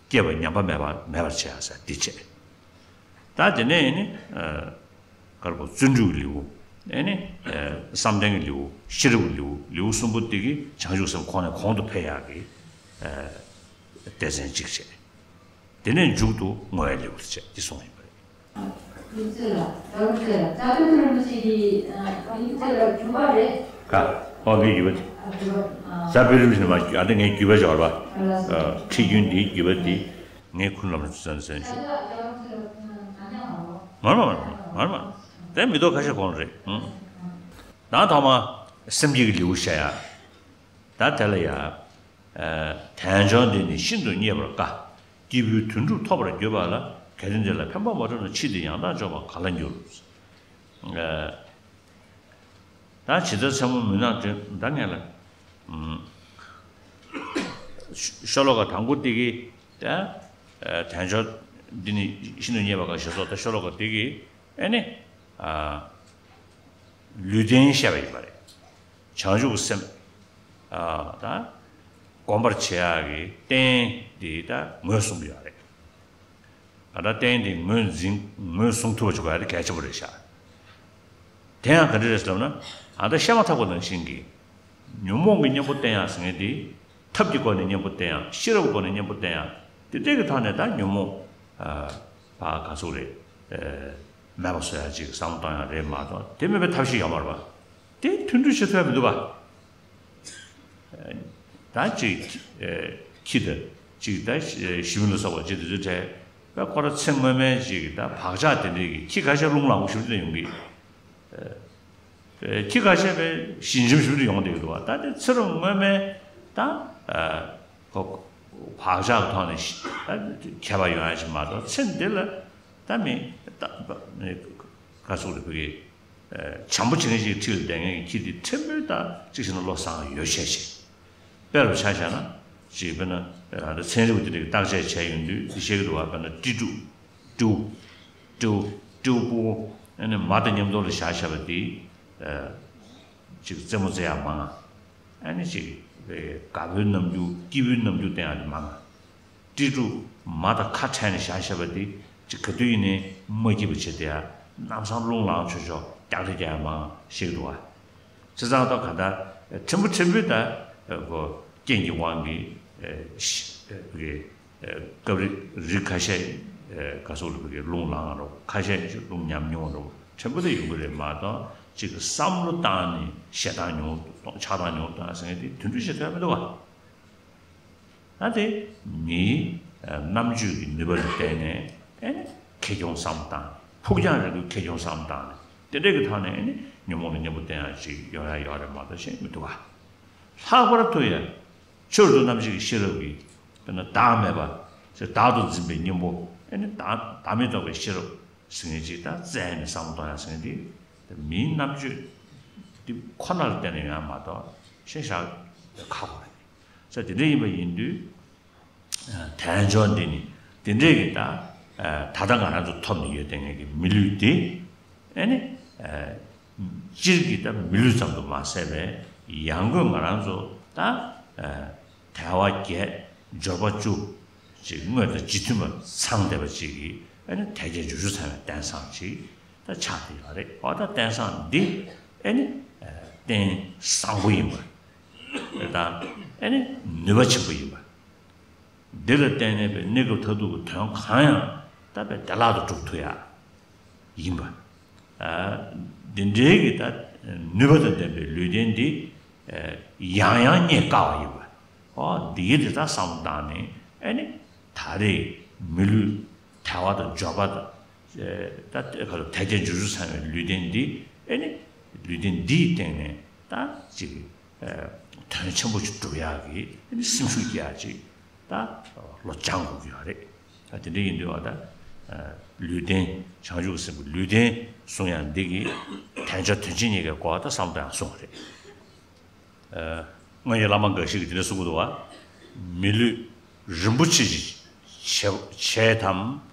སྐྱེས་པ་ཉམས་པ་མེད་པ་མེད་པར་བྱེད་ཡག་ཟེར་འདི་བྱས། ད་དེ་ནས་ནི། ཨ། དཀར་པོ་བརྩོན་འགྲུས་ཀྱི་ལེའུ། ཨེ་ནི། ཨ། བསམ་གཏན་གྱི་ལེའུ། ཤེས་རབ་ཀྱི་ལེའུ། ལེའུ་གསུམ་པོ་དེ་གིས་བྱང་ཆུབ་སེམས་གོང་ནས་གོང་དུ་འཕེལ་ཡག་གི། ཨ། སྡེ་ཚན་གཅིག་བྱས། དེ་ནས་མཇུག་ཏུ་བསྔོ་བའི་ལེའུ་དེ་བྱས་འདི་གསུངས་ཡིན་པ་རེད། ཡིན་ཚོད་ལ་རྒྱལ་བ་རྩ་བའི་ཐུགས་རིན་པོ་ཆེ་གི་ཡིན་ཚོད་ལ་བྱུང་བ་རེད། ག་ཨོ་ངའི་བརྒྱུད་པ་དེ། རྩ་བའི་རིན་པོ་ཆེ་མ་ཨ་ད་ངའི་བརྒྱུད་པ་བྱ་བ་རེད་པ། ཁྲིད་རྒྱུན་འདིའི་བརྒྱུད་པ་དེ་ངའི་ཁུན་ལམ་ལ་བཙན་བཙན་ཞུ། མར་མ་མར་མ་མར་མ། དེ་མི་ཐོག་ཁ་ཤས་གོང་རེད། ཨང་། ད་ཐོག་མ་སེམས་བསྐྱེད་ཀྱི་ལེའུ་བཤད་ཡག། ད་དེ་ལ་ཡ། ཨ། དལ་འབྱོར་འདི་ནི་ཤིན་ཏུ་རྙེད་པར་དཀའ། སྐྱེས་བུའི་དོན་གྲུབ་ཐོབ་པར་གྱུར་པ་ལ། གལ་ཏེ་འདི་ལ་ཕན་པ་མ་བསྒྲུབས་ན། ཕྱིས་འདི་ཡང་དག་འབྱོར་བ་ག་ལ་འགྱུར། ཨ། ད་ཇི་ལྟར་ཚད་མ་མུན་ནག་འདྲེན་ད་ངེས་ལ། ཤོ་ལོ་ཀ་དང་པོ་དེ་གི་ད། ཨ། དལ་འབྱོར་འདི་ནི་ཤིན་ཏུ་རྙེད་པར་དཀའ་ཞེས་སོགས་ད་ཤོ་ལོ་ཀ་དེ་གི་ཨེ་ནི། ཨ། ལུས་རྟེན་བཤད་པ་ཡིན་པ་རེད། བྱང་ཆུབ་སེམས། ཨ། ད་སྒོམ་པར་བྱེད་ཡག་གི་རྟེན་འདི་ད་ངོས་བཟུང་གི་ཡོད་རེད། ད་ལྟ་རྟེན་འདི་ངོས་འཛིན་ངོས་བཟུང་ཐུབ་པ་ཅིག་དགོས་ཡག་དེ་གལ་ཆེན་པོ་རེད་ཤག། དེ་ཡང་ག་འདྲ་རེད་ཟེར་ལབ་ན། ཨ། ད་བཤད་མ་ཐག་པ་ནང་བཞིན་གྱི་ཉོན་མོངས་ཀྱི་གཉེན་པོ་བསྟེན་ཡག་ཟེར་མཁན་དེ། ཐབས་ཀྱི་སྒོ་ནས་གཉེན་པོ་བསྟེན་ཡག། ཤེས་རབ་ཀྱི་སྒོ་ནས་གཉེན་པོ་བསྟེན་ཡག། དེ་འདྲའི་གི་ཐོག་ནས་ད་ཉོན་མོངས། ཨ། ཕར་ག་ཚོད་རེད། ཨ། མེད་པ་བཟོ་ཡག་ཅིག་བསམ་བློ་གཏོང་ཡག་རེད་མ་གཏོགས་དེ་མིན་པའི་ཐབས་ཤེས་ཡོད་མ་རེད་པ། དེ་མཐུན་སྒྲིལ་བྱེད་ཐུབ་ཡག་མི་འདུག་པ། ཨ། ད་ཅིག་ཨ། ཁྱི་དང་ཅིག་ད་ཞི་མི་ལ་སོགས་པ་ཅིག་དེ་ཚོའི་གྲས་པ་ཁོ་རང་ཚེ་སྔོན་མའི་ཅིག་ད་བག་ཆགས་དེ་འདྲའི་གི་ཁྱི་ཁ་ཤས་རླུང་ལངས་པོ་ཞེ་པོ་ཅིག་ཡོང་གི། ཨ། ཁྱི་ཁ་ཤས་པའི་ཞི་འཇམ་ཞིབ་ཏུ་ཡོང་བསྡད་ཀྱི་འདུག་བ། ད་དེ་ཚེ་རབས་སྔོན་མའི་ད་ཁོ་བག་ཆགས་ཐོག་ནས་ད་ཁྱད་པར་ཡོང་ཡ་ཞིག་མ་གཏོགས། ཚེ་འདི་ལ་ད་མི་ད་ག་སོགས་རེད། བོད་ཀྱི་བྱམས་པོ་བྱེད་མཁན་ཞིག་ཁྲིད་ལ་བསྡད་མཁན་གྱི་ཁྱི་དེ་ཕྲན་བུ་ད་གཅིག་བྱས་ན་བློ་བཟང་ཡོད་ཤས་ཤིག་དཔེ་རུ་ཆ་བཞག་ན་ཅིག་དཔེར་ན་ད་ཚན་རིག་པ་དེ་འདྲས་ཀྱིས་བརྟག་དཔྱད་བྱས་ཡོང་དུས་དེ་བཤད་ཀྱི་འདུག་བ། དཔེར་ན་སྤྲེའུ་སྤྲེའུ་སྤྲེའུ་སྤྲེའུ་སྤྲེའུ་ཕྲུ་གུ་ཨ་ནི་མ་དང་མཉམ་དུ་ལ་བཞག་བཞག་པ་དེ་ཅིག་རྩེད་མོ་རྩེ་ཡག་མང་ང་། ཨ་ནི་ཅིག་དགའ་པོའི་རྣམ་འགྱུར་སྐྱིད་པོའི་རྣམ་འགྱུར་བསྟན་ཡག་དེ་མང་ང་། སྤྲེལ་ཕྲུག་མ་དང་ཁ་བྲལ་ནས་བཞག་བཞག་པ་དེ་ཅིག་ག་དུས་ཡིན་ནའི་མ་སྐྱིད་པ་བྱེད་དེ་ཡ། ལམ་སང་རླུང་ལངས་ཆོག་ཆོག་རྒྱག་རེས་རྒྱག་ཡག་མང་ང་ཤེས་ཀྱི་འདུག་བ། བྱས་ཙང་ད་ག་ད་ཕྲན་བུ་ཕྲན་བུ་ད་ཁོ་རྐྱེན་གྱི་དབང་གིས་ཨེ་ཤི་ཨེ་ཨེ་སྐབས་རེ་རིགས་ཁ་ཤས་ཨེ་ག་སོགས་ལ་བུ་གའི་རླུང་ལངས་རོགས། ཁ་ཤས་ཀྱིས་རླུང་ཉམས་མྱོང་རོགས། ཕྲན་བུ་དེ་ཡོང་གི་རེད་མ་གཏོགས་གཅིག་གི་བསམ་བློ་བཏང་ནས་ཞེ་སྡང་མྱོང་ཆགས་སྡང་མྱོང་བཏང་ཟེར་མཁན་དེ་དུད་འགྲོ་ཞིག་ཐོན་མི་འདུག་བ། ད་དེ་མིའི་རྣམ་དཔྱོད་ཀྱི་ནུས་པ་ལ་བརྟེན་ནས་ཨེ་ནི་ཁེ་གྱོང་བསམ་བཏང་ནས། ཕུགས་རྒྱང་རིང་པོའི་ཁེ་གྱོང་བསམ་བཏང་ནས་དེ་འདྲས་ཀྱི་ཐོག་ནས་ཨེ་ནི་ཉོན་མོངས་ལ་གཉེན་པོ་བསྟེན་ཡག་ཅིག་ཡོང་ཡག་ཡོད་རེད་མ་གཏོགས་གཞན་མི་འདུག་བ། ལྷག་པར་དུ་ཡང་ཆོས་རྡོ་རྣམ་བཞི་གི་ཤེས་རབ་ཀྱིས་དཔེར་ན་བདག་མེད་པ་ཟེར་བདག་ཏུ་འཛིན་པའི་གཉེན་པོ་ཨེ་ནི་བདག་བདག་མེད་རྟོགས་པའི་ཤེས་རབ་ཟེར་མཁན་ཅིག་ད་བཙལ་ནས་བསམ་བློ་གཏོང་ཡག་ཟེར་མཁན་དེ་མིའི་རྣམ་དཔྱོད་འདི་ཁོ་ན་ལ་བརྟེན་ནས་ཡོང་ཡག་མ་གཏོགས་གཞན་བཞག་ཁག་པོ་རེད། ས་དེ་འདྲ་ཡིན་པ་ཡིན་དུས། དལ་འབྱོར་འདི་ནི་དེ་འདྲས་ཀྱི་ད་ད་ལྟ་ང་རང་ཚོ་ཐོབ་ནས་ཡོད་བསྡད་མཁན་གྱི་མི་ལུས་འདི་ཨེ་ནི་སྤྱིར་གྱི་ད་མི་ལུས་ཙམ་དུ་མ་ཟད་པའི་ཡང་སྒོས་ང་རང་ཚོ་ད་དལ་བ་བརྒྱད་འབྱོར་པ་བཅུ་ཅིག་དངོས་དང་རྗེས་མཐུན་པ་ཚང་བསྡད་པ་ཅིག་གི་ཨེ་ནི་དལ་བརྒྱད་འབྱོར་བཅུ་ཚང་བའི་རྟེན་བཟང་ཅིག་ད་ཆགས་བསྡད་ཡོད་རེད། འོ་ད་རྟེན་བཟང་འདི་ཨེ་ནི་རྟེན་བཟང་པོ་ཡིན་པ་དང་ཨེ་ནི་ནུས་པ་ཆེན་པོ་ཡིན་པ། འདི་ལ་བརྟེན་ནས་པའི་གནས་སྐབས་མཐར་ཐུག་གི་དོན་གང་ཡང་ད་པའི་བདེ་བླག་ཏུ་འགྲུབ་ཐུབ་ཡག་ཡིན་པ། ཨ་འདི་འདྲའི་གི་ད་ནུས་པ་དང་ལྡན་པའི་ལུས་རྟེན་འདི་ཡང་ཡང་རྙེད་དཀའ་བ་ཡིན་པ། ཨོ་འདི་གི་འདི་ད་བསམ་བློ་བཏང་ནས་ཨེ་ནི་ད་རེས་མི་ལུས་དལ་བ་དང་འབྱོར་པ་དང་ད་ཁ་ལོ་དལ་བརྒྱད་འབྱོར་བཅུ་ཚང་བའི་ལུས་རྟེན་འདི་ཨེ་ནི་ལུས་རྟེན་འདིའི་སྟེང་ནས་ད་ཅིག་དོན་ཆེན་པོ་ཅིག་སྒྲུབ་ཡག་གི་སེམས་ཤུགས་སྐྱེ་ཡག་ཅིག་ད་བློ་སྦྱང་དགོས་ཀྱི་ཡོད་རེད། ད་དེ་འདྲ་ཡིན་དུས་བ་ད་ལུས་རྟེན་བྱང་ཆུབ་ཀྱི་སེམས་ཀྱི་ལུས་རྟེན་གསུང་ཡག་འདི་གི་དལ་འབྱོར་དོན་ཆེན་གཉིས་ཀའི་སྐོར་ད་བསམ་བློ་ཡང་གསུངས་པ་རེད། སྔོན་གྱི་བླ་མ་འགའ་ཞིག་གིས་དེ་འདྲ་གསུང་གི་འདུག་བ། མི་ལུས་རིན་པོ་ཆེ་ཞིག་བྱེད་བྱེད་དམ།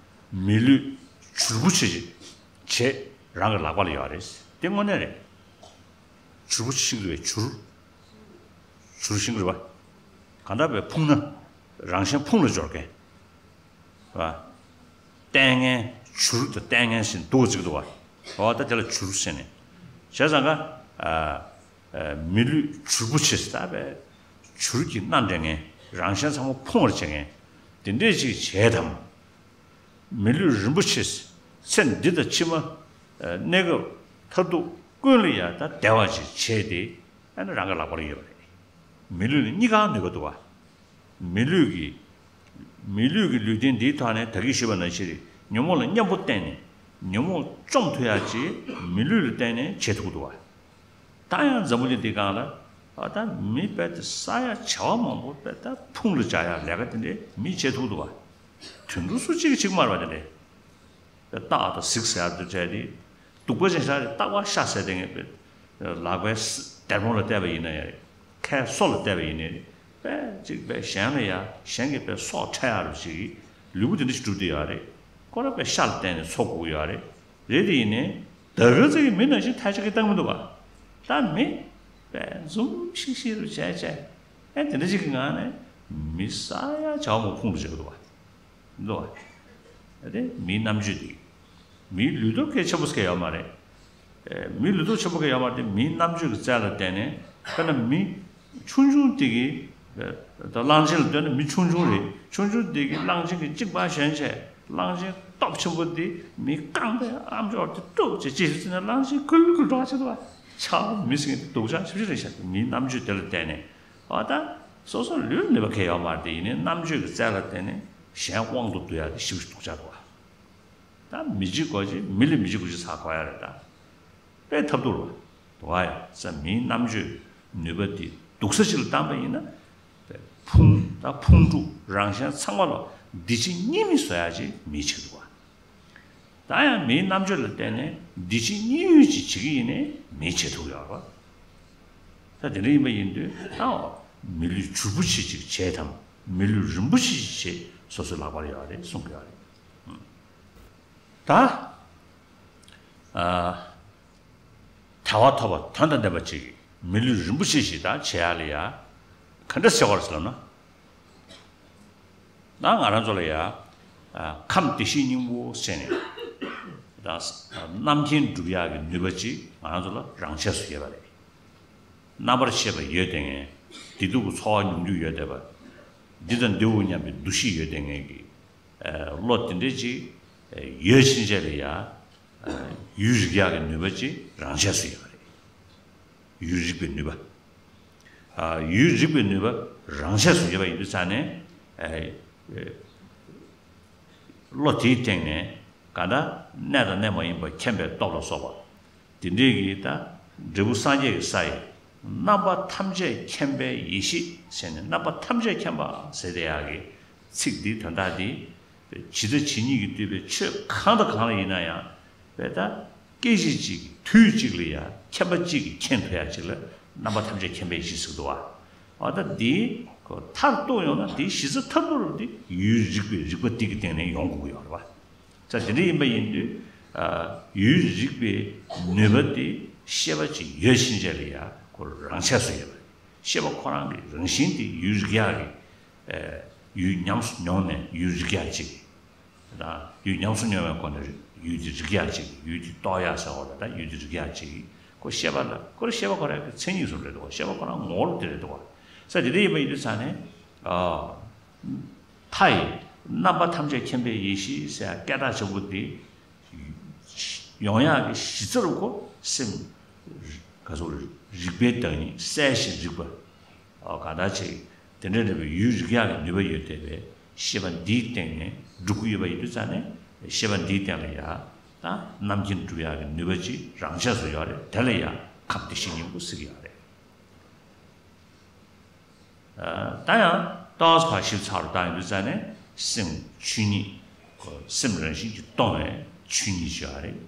མི་ལུས་བྱུར་པོ་ཆེ་ཞིག་བྱེད་རང་གི་ལག་པ་ལ་ཡོད་རེད། དེ་དངོས་གནས་རེད། བྱུར་པོ་ཤིང་རེད་བྱུར། བྱུར་ཤིང་རེད་བ། གང་ལྟར་བས་ཕུང་ན་རང་གཞན་ཕུང་ལ་སྦྱོར་མཁན། བ། ལྟས་ངན་བྱུར་དང་ལྟས་ངན་ཟེར་འདུག་ཅིག་འདུག་བ། འོ་ད་དེ་ལ་བྱུར་ཟེར་ནས། བྱས་ཙང་ཀ། མི་ལུས་བྱུར་པོ་ཆེ་ཟེར་ད་བས། བྱུར་གྱི་སྣ་འདྲེན་མཁན་རང་གཞན་ཚང་མ་ཕུང་བར་བྱེད་མཁན། དེ་འདྲས་ཅིག་བྱེད་དམ། མི་ལུས་རིན་པོ་ཆེ། ཚེ་འདི་དང་ཕྱི་མ། གནས་སྐབས་མཐར་ཐུག་ཀུན་ལ་ཡང་ད་བདེ་བ་ཅིག་བྱས་ཏེ་ཨ་ནི་རང་གི་ལག་པར་ཡོད་པ་རེད། མི་ལུས་ལ་གཉིས་ཀ་ནུས་པ་འདུག་བ། མི་ལུས་ཀྱི། མི་ལུས་ཀྱི་ལུས་རྟེན་འདིའི་ཐོག་ནས་ད་གིན་ཞུས་པ་ནང་བཞིན་རེད། ཉོན་མོངས་ལ་གཉེན་པོ་བསྟེན་ནས་ཉོན་མོངས་བཅོམ་ཐུབ་ཡག་ཅིག་མི་ལུས་ལ་བརྟེན་ནས་བྱེད་ཐུབ་ཀྱི་འདུག་བ། ད་ཡང་འཛམ་བུ་གླིང་འདི་སྒང་ལ་ཨ་ད་མི་རྦད་དེ་བསགས་ཡག་བྱ་བ་མང་པོ་རྦད་དེ་ཕུང་ལ་སྦྱར་ཡག་ལས་ཀ་དེ་འདྲས་མི་བྱེད་ཐུབ་འདུག་བ། དུད་འགྲོ་སུ་གཅིག་གིས་བྱེད་ཀྱི་མ་རེད་བ། དེ་འདྲས་སྟག་དང་གཟིག་ཟེར་ཡག་དེ་འདྲས་དེ་སྡུག་པ་ཅན་ཞིག་རེད། སྟག་པ་ཤ་ཟ་བསྡད་མཁན་པའི་ལག་པའི་སྡེར་མོ་ལ་བལྟས་པ་ཡིན་ན་ཡང་རེད། ཁའི་སོ་ལ་བལྟས་པ་ཡིན་ནའི་རེད། དཔེ་གཅིག་དཔེ་གཞན་ལ་ཡ་གཞན་གྱིས་དཔེ་སྲོག་འཕྲལ་ཡག་རུ་ཞིག་ལུས་པོ་དེ་འདྲ་ཞིག་གྲུབ་བསྡད་ཡོད་རེད། ཁོ་རང་དཔེ་ཤ་ལ་བརྟེན་ནས་འཚོ་དགོས་ཀྱི་ཡོད་རེད། རེད་དེ་ཡིན་ནའི་ད་ག་ཚོད་ཀྱི་མི་ནང་བཞིན་ཐལ་ཆ་གི་བཏང་མི་འདུག་བ། ད་མི་དཔེ་འཛུམ་ཤིག་ཤིག་རུ་བྱས་བྱས་ཨེ་དེ་འདྲ་ཞིག་གི་ངང་ནས་མི་བསགས་ཡག་བྱ་བ་མང་པོ་ཕུང་རུ་བྱེད་ཀྱི་འདུག་བ། འདུག་བ། དེ་མིའི་རྣམ་དཔྱོད་དེ། མིའི་ལུས་སྟོབས་སྐད་ཆེན་པོ་ཟེར་ཡོད་མ་རེད། ཨེ་མིའི་ལུས་སྟོབས་ཆེན་པོ་ག་ཡོད་མ་རེད་དེ། མིའི་རྣམ་དཔྱོད་ཀྱི་རྩལ་ལ་བརྟེན་ནས་དཔེར་ན་མི་ཆུང་ཆུང་དེ་གིས་ད་གླང་ཆེན་ལ་ལྟོས་ན་མི་ཆུང་ཆུང་རེད། ཆུང་ཆུང་དེ་གིས་གླང་ཆེན་གྱི་གཅིན་པ་ཞོན་བྱས་གླང་ཆེན་སྟོབས་ཆེན་པོ་དེ་མི་རྐང་པའི་ཨམ་ཅོག་དེ་དཀྲུགས་བྱས་ཅི་ཞིག་བརྩིས་ན་གླང་ཆེན་ཀུལ་ཀུལ་འགྲོ་བ་བྱེད་དོ། ཆགས་མི་ཟེར་མཁན་དེ་སྡུག་ཅག་ཞེ་པོ་ཅིག་རེད་ཤག་མིའི་རྣམ་དཔྱོད་དེ་ལ་བརྟེན་ནས་ཨ་ད་སོ་སོ་ལུས་ནུས་པ་ག་ཡོད་མ་རེད་དེ། ཡིན་ནའི་རྣམ་དཔྱོད་ཀྱི་རྩལ་ལ་བརྟེན་ནས་གཞན་དབང་དུ་བསྡུ་ཡག་དེ་ཞེ་པོ་ཅིག་སྡུག་ཅག་འདུག་བ། ད་མི་གཅིག་གོ་གཅིག་མི་ལ་མི་གཅིག་གོ་གཅིག་ཟ་དགོས་ཡ་རེད་ད། དཔེ་ཐབས་སྡུག་རེད། བ་ཡ་ས་མིའི་རྣམ་དཔྱོད་ནུས་པ་དེ་སྡུག་ས་ཅིག་ལ་བཏང་པ་ཡིན་ན། ཕུང་ད་ཕུང་དཀྲུག་རང་གཞན་ཚང་མ་ལ་འདི་ཕྱི་གཉིས་མེད་བཟོ་ཡ་ཅིག་མིའི་བྱེད་ཐུབ་པ། ད་ཡང་མིའི་རྣམ་དཔྱོད་ལ་བརྟེན་ནས་འདི་ཕྱི་གཉིས་ཡོད་ཅིག་བྱེད་ཀྱི་ཡིན་ནའི་མིའི་བྱེད་ཐུབ་ཡོད་རེད་པ། ད་དེ་འདྲ་ཡིན་པ་ཡིན་དུས་ད་མི་ལུས་བྱུར་བུ་ཆེ་ཅིག་བྱེད་དམ། མི་ལུས་རིན་པོ་ཆེ་ཞིག་བྱེད་སོ་སོའི་ལག་པར་ཡོད་རེད་གསུང་གི་ཡོད་རེད། ད་ཨ་དལ་བ་ཐོབ་པ་དོན་དང་ལྡན་པ་ཅིག་མི་ལུས་རིན་པོ་ཆེ་ཞིག་ད་བྱེད་ཡ་ལ་ཡ་ག་འདྲ་ཟེར་བ་རེད་ཟེར་ལབ་ན། ད་ང་རང་ཚོ་ལ་ཡ་ཨ་ཁམས་བདེ་གཤེགས་སྙིང་པོ་ཟེར་ནས་ད་རྣམ་མཁྱེན་སྒྲུབ་ཡག་གི་ནུས་པ་ཅིག་ང་རང་ཚོ་ལ་རང་ཆས་སུ་ཡོད་པ་རེད། རྣམ་པར་ཤེས་པ་ཡོད་བསྡད་མཁན། བདེ་སྡུག་གི་ཚོར་བ་མྱོང་རྒྱུ་ཡོད་བསྡད་པ། འདི་དང་འདིའོ་སྙམ་པའི་འདུ་ཤེས་ཡོད་བསྡད་མཁན་གྱི་ཨ་བློ་དེ་འདྲ་ཅིག་ཡོད་ཕྱིན་ཆད་ལ་ཡ་ཡུལ་རིག་ཡག་གི་ནུས་པ་ཅིག་རང་ཆས་སུ་ཡོད་པ་རེད། ཡུལ་རིག་པའི་ནུས་པ། ཨ་ཡུལ་རིག་པའི་ནུས་པ་རང་ཆས་སུ་ཡོད་པ་ཡིན་དུས་ཙང་ནས་ཨ་བློ་དེའི་སྟེང་ནས་གང་ལྟར་གནས་དང་གནས་མ་ཡིན་པ་མཁྱེན་པའི་སྟོབས་ལ་སོགས་པ། དེ་འདྲའི་གི་ད་འབྲས་བུ་སངས་རྒྱས་ཀྱི་ས་ཡི་རྣམ་པ་ཐམས་ཅད་མཁྱེན་པའི་ཡེ་ཤེས་ཟེར་ནས་རྣམ་པ་ཐམས་ཅད་མཁྱེན་པ་ཟེར་དེ་ཡག་གི་ཚིག་འདིའི་དོན་དག་འདི་ཇི་ལྟ་ཇི་སྙེད་ཀྱིས་བསྡུས་པའི་ཆོས་གང་དང་གང་ལ་ཡིན་ན་ཡང་བས་ད་སྐད་ཅིག་གཅིག་དུས་གཅིག་ལ་ཡང་མཁྱེན་པ་གཅིག་གིས་མཁྱེན་ཐུབ་ཡག་ཅིག་ལ་རྣམ་པ་ཐམས་ཅད་མཁྱེན་པའི་ཡེ་ཤེས་ཟེར་གི་འདུག་བ། འོ་ད་འདི་ཁོ་མཐར་གཏུགས་ཡོང་ན་འདིའི་གཞི་རྩ་མཐར་ཐུག་རུ་འདི་ཡུལ་རིག་པའི་རིག་པ་འདི་གི་སྟེང་ནས་ཡོང་དགོས་ཀྱི་ཡོད་རེད་བ། ས་དེ་འདྲ་ཡིན་པ་ཡིན་དུས། ཡུལ་རིག་པའི་ནུས་པ་དེ་ཤེས་པ་ཅིག་ཡོད་ཕྱིན་ཆད་ལ་ཡ་ཁོ་རང་ཆས་སུ་ཡོད་པ་རེད། ཤེས་པ་ཁོ་རང་གི་རང་བཞིན་དེ་ཡུལ་རིག་ཡག་གི་ཡུལ་ཉམས་སུ་མྱོང་ནས་ཡུལ་རིག་ཡག་ཅིག་དང་། ཡུལ་ཉམས་སུ་མྱོང་བའི་སྒོ་ནས་ཡུལ་དེ་རིག་ཡག་ཅིག་ཡུལ་དེ་རྟོགས་ཡག་ཟེར་བ་ལ་ད་ཡུལ་དེ་རིག་ཡག་ཅིག་ཁོ་ཤེས་པ་ལ་ཁོ་ཤེས་པ་ཁོ་རང་གི་མཚན་ཉིད་སུ་རེད་འདུག་ཤེས་པ་ཁོ་རང་ངོ་བོ་དེ་རེད་འདུག་ས་དེ་འདྲ་ཡིན་པ་ཡིན་དུས་ཙང་ནས། མཐའ་ཡི་རྣམ་པ་ཐམས་ཅད་མཁྱེན་པའི་ཡེ་ཤེས་ཟེར་སྐད་གྲགས་ཆེན་པོ་འདི་ཡོང་ཡག་གི་གཞི་རྩ་རུ་ཁོ་སེམས་ག་ཚོད་རིག་པའི་བདག་ཉིད་གསལ་ཞིང་རིག་པ། གང་ལྟར་ཅིག་དེ་འདྲ་འདྲ་བའི་ཡུལ་རིག་ཡག་གི་ནུས་པ་ཡོད་བསྡད་པའི་ཤེས་པ་འདིའི་སྟེང་ནས་སྒྲུབ་ཀྱི་ཡོད་པ་ཡིན་དུས་ཙང་ནས་ཤེས་པ་འདིའི་སྟེང་ལ་ཡ་ད་རྣམ་མཁྱེན་སྒྲུབ་ཡག་གི་ནུས་པ་ཅིག་རང་ཆས་སུ་ཡོད་རེད། དེ་ལ་ཡ་ཁམས་བདེ་གཤེགས་སྙིང་པོ་ཟེར་གྱི་ཡོད་རེད། ད་ཡང་ཏོག་ཙམ་ཕར་ཞིབ་ཚགས་རུ་བཏང་ཡོང་དུས་ཙང་ནས་སེམས་ཆོས་ཉིད། སེམས་རང་བཞིན་གྱིས་སྟོང་བའི་ཆོས་ཉིད་ཅིག་ཡོད་རེད།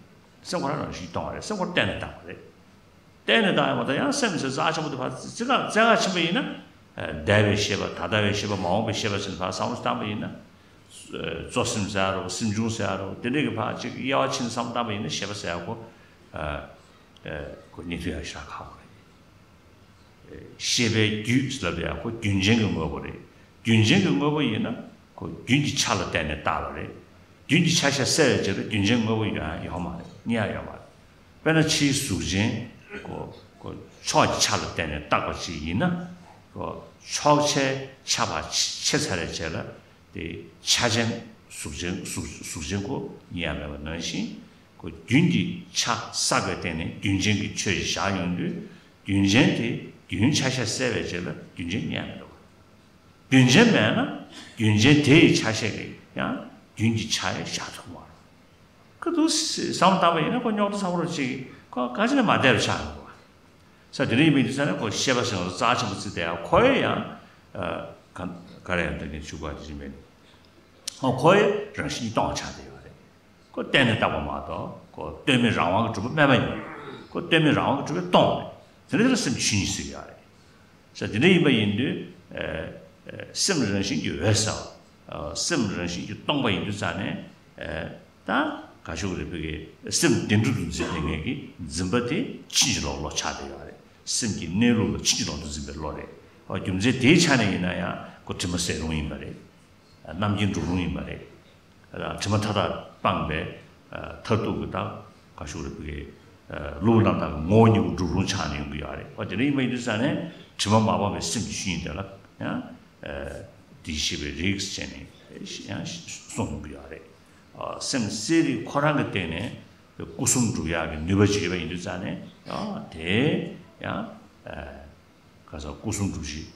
སེམས་ཁོ་རང་རང་བཞིན་གྱིས་སྟོང་བ་རེད། སེམས་ཁོ་རང་གཏན་ནས་དག་པ་རེད། གཏན་ནས་དག་ཡོད་པ་དང་ཡང་སེམས་ཟེར་རྩ་ཆེན་པོ་དེ་ཕར་རྩི་ཁ་རྩ་ཁ་ཕྱིན་པ་ཡིན་ན། འདས་པའི་ཤེས་པ་ད་ལྟ་བའི་ཤེས་པ་མ་འོངས་པའི་ཤེས་པ་ཟེར་ནས་ཕར་བསམ་བློ་བཏང་པ་ཡིན་ན། གཙོ་སེམས་ཟེར་ཡ་རོ་སེམས་བྱུང་ཟེར་ཡ་རོ་དེ་འདྲས་ཀྱི་ཕར་ཅིག་དབྱེ་བ་ཕྱེ་ནས་བསམ་བློ་བཏང་པ་ཡིན་ན་ཤེས་པ་ཟེར་ཡ་ཁོ། ཁོ་རྙེད་ཐུབ་ཡ་ཞེ་དྲག་ཁག་པོ་རེད། ཤེས་པའི་རྒྱུད་ཟེར་ལབ་ཡ་ཁོ་རྒྱུན་ཅན་གྱི་དངོས་པོ་རེད། རྒྱུན་ཅན་གྱི་དངོས་པོ་ཡིན་ན་ཁོ་རྒྱུན་གྱི་ཆ་ལ་བརྟེན་ནས་བཏགས་པ་རེད། རྒྱུན་གྱི་ཆ་ཤས་བསལ་བའི་རྗེས་ལ་རྒྱུན་ཅན་དངོས་པོ་ཡོང་ཡ་ཡོད་མ་རེད། རྙེད་ཡ་ཡོད་མ་རེད། དཔེར་ན་ཕྱིའི་གཟུགས་ཅན་ཁོ་ཁོ་ཕྱོགས་ཀྱི་ཆ་ལ་བརྟེན་ནས་བཏགས་པ་ཅིག་ཡིན་ན། ཁོ་ཕྱོགས་ཆའི་ཆ་ཕར་ཕྱེ་ཚར་བའི་རྗེས་ལ་དེ་ཆ་ཅན་གཟུགས་ཅན་གཟུགས་གཟུགས་ཅན་ཁོ་རྙེད་ཡ་མེད་པ་ནང་བཞིན། ཁོ་རྒྱུན་གྱི་ཆ་བསགས་པའི་སྟེང་ནས་རྒྱུན་ཅན་གྱི་ཆོས་ཤིག་བཞག་ཡོང་དུས། རྒྱུན་ཅན་དེ་རྒྱུན་ཆ་ཤས་བསལ་བའི་རྗེས་ལ་རྒྱུན་ཅན་རྙེད་མི་འདུག་རྒྱུན་ཅན་མེད་ན་རྒྱུན་ཅན་དེ་ཡི་ཆ་ཤས་ཀྱིས་ཡང་རྒྱུན་གྱི་ཆ་ཡང་བཞག་ཐུབ་མ་རེད། ཁོ་འདུག་བསམ་བློ་བཏང་པ་ཡིན་ན་ཁོ་རྙོག་དྲ་ཚ་པོ་རུ་ཅིག་ཁོ་ག་ཅི་ནས་མ་བསྡད་པ་ཆགས་ཡོང་གི་རེད། ས་དེ་རིང་ཡིན་པའི་དུས་ཚོད་ནས་ཁོ་ཤེས་པ་ཟེར་བ་རྩ་ཆེན་པོ་བརྩིས་ཏེ་ཡང་ཁོ་ཡང་ག་རེ་ཡང་འདི་ནས་ཆུ་ག་དེ་བཞིན་མེད། ཁོ་ཁོ་ཡི་རང་བཞིན་གྱིས་སྟོང་བ་ཆགས་བསྡད་ཡོད་རེད། ཁོ་གཏན་ནས་བཏགས་པ་མ་གཏོགས་ཁོ་ལྟོས་མེད་རང་དབང་གིས་གྲུབ་པ་མེད་པ་ཡིན། ཁོ་ལྟོས་མེད་རང་དབང་གིས་གྲུབ་པའི་སྟོང་རེད། དེ་འདྲ་དེ་ལ་སེམས་ཆོས་ཉིད་ཟེར་གྱི་ཡོད་རེད། ས་དེ་འདྲ་ཡིན་པ་ཡིན་དུས་སེམས་རང་བཞིན་གྱིས་འོད་གསལ་བ། སེམས་རང་བཞིན་གྱིས་སྟོང་པ་ཡིན་དུས་ཙང་ནས་ད་ག་ཞུ་གི་རེད། བོད་ཀྱི་སེམས་བདེན་གྲུབ་ཏུ་འཛིན་པའི་ངེད་ཀྱི་འཛིན་པ་དེ་ཕྱིན་ཅི་ལོག་བློ་ཆགས་བསྡད་ཡོད་རེད། སེམས་ཀྱི་གནས་ལུགས་ལ་ཕྱིན་ཅི་ལོག་ཏུ་འཛིན་པའི་བློ་རེད། རྒྱུ་མཚན་དེའི་ཆ་ནས་ཡིན་ན་ཡང་ཁོ་དྲི་མ་ཟད་རུང་ཡིན་པ་རེད། རྣམ་མཁྱེན་གྲུབ་རུང་ཡིན་པ་རེད། དྲི་མ་མཐའ་དག་སྤངས་པའི་མཐར་ཐུག་གི་ད་ག་ཞུ་རེད། བོད་ཀྱི་གློ་བུར་རྣམ་དག་གི་ངོ་བོ་ཉིད་ཀྱི་གྲུབ་རུང་ཆགས་ནས་ཡོང་གི་ཡོད་རེད། འོ་དེ་འདྲ་ཡིན་པ་ཡིན་དུས་ཙང་ནས་དྲི་མ་མ་སྤངས་པའི་སེམས་ཀྱི་ཆོས་ཉིད་དེ་ལ་ཡང་འདི་ཤེས་པའི་རིགས་བྱས་ནས་ཡང་གསུངས་ཡོང་གི་ཡོད་རེད། སེམས་གསལ་རིག་ཁོ་རང་གི་སྟེང་ནས་སྐུ་གསུམ་སྒྲུབ་ཡག་གི་ནུས་པ་ཅིག་ཡོད་པ་ཡིན་དུས་ཙང་ནས་ཡང་དེ་ཡང་ག་ས་སྐུ་གསུམ་སྒྲུབ་བྱེད་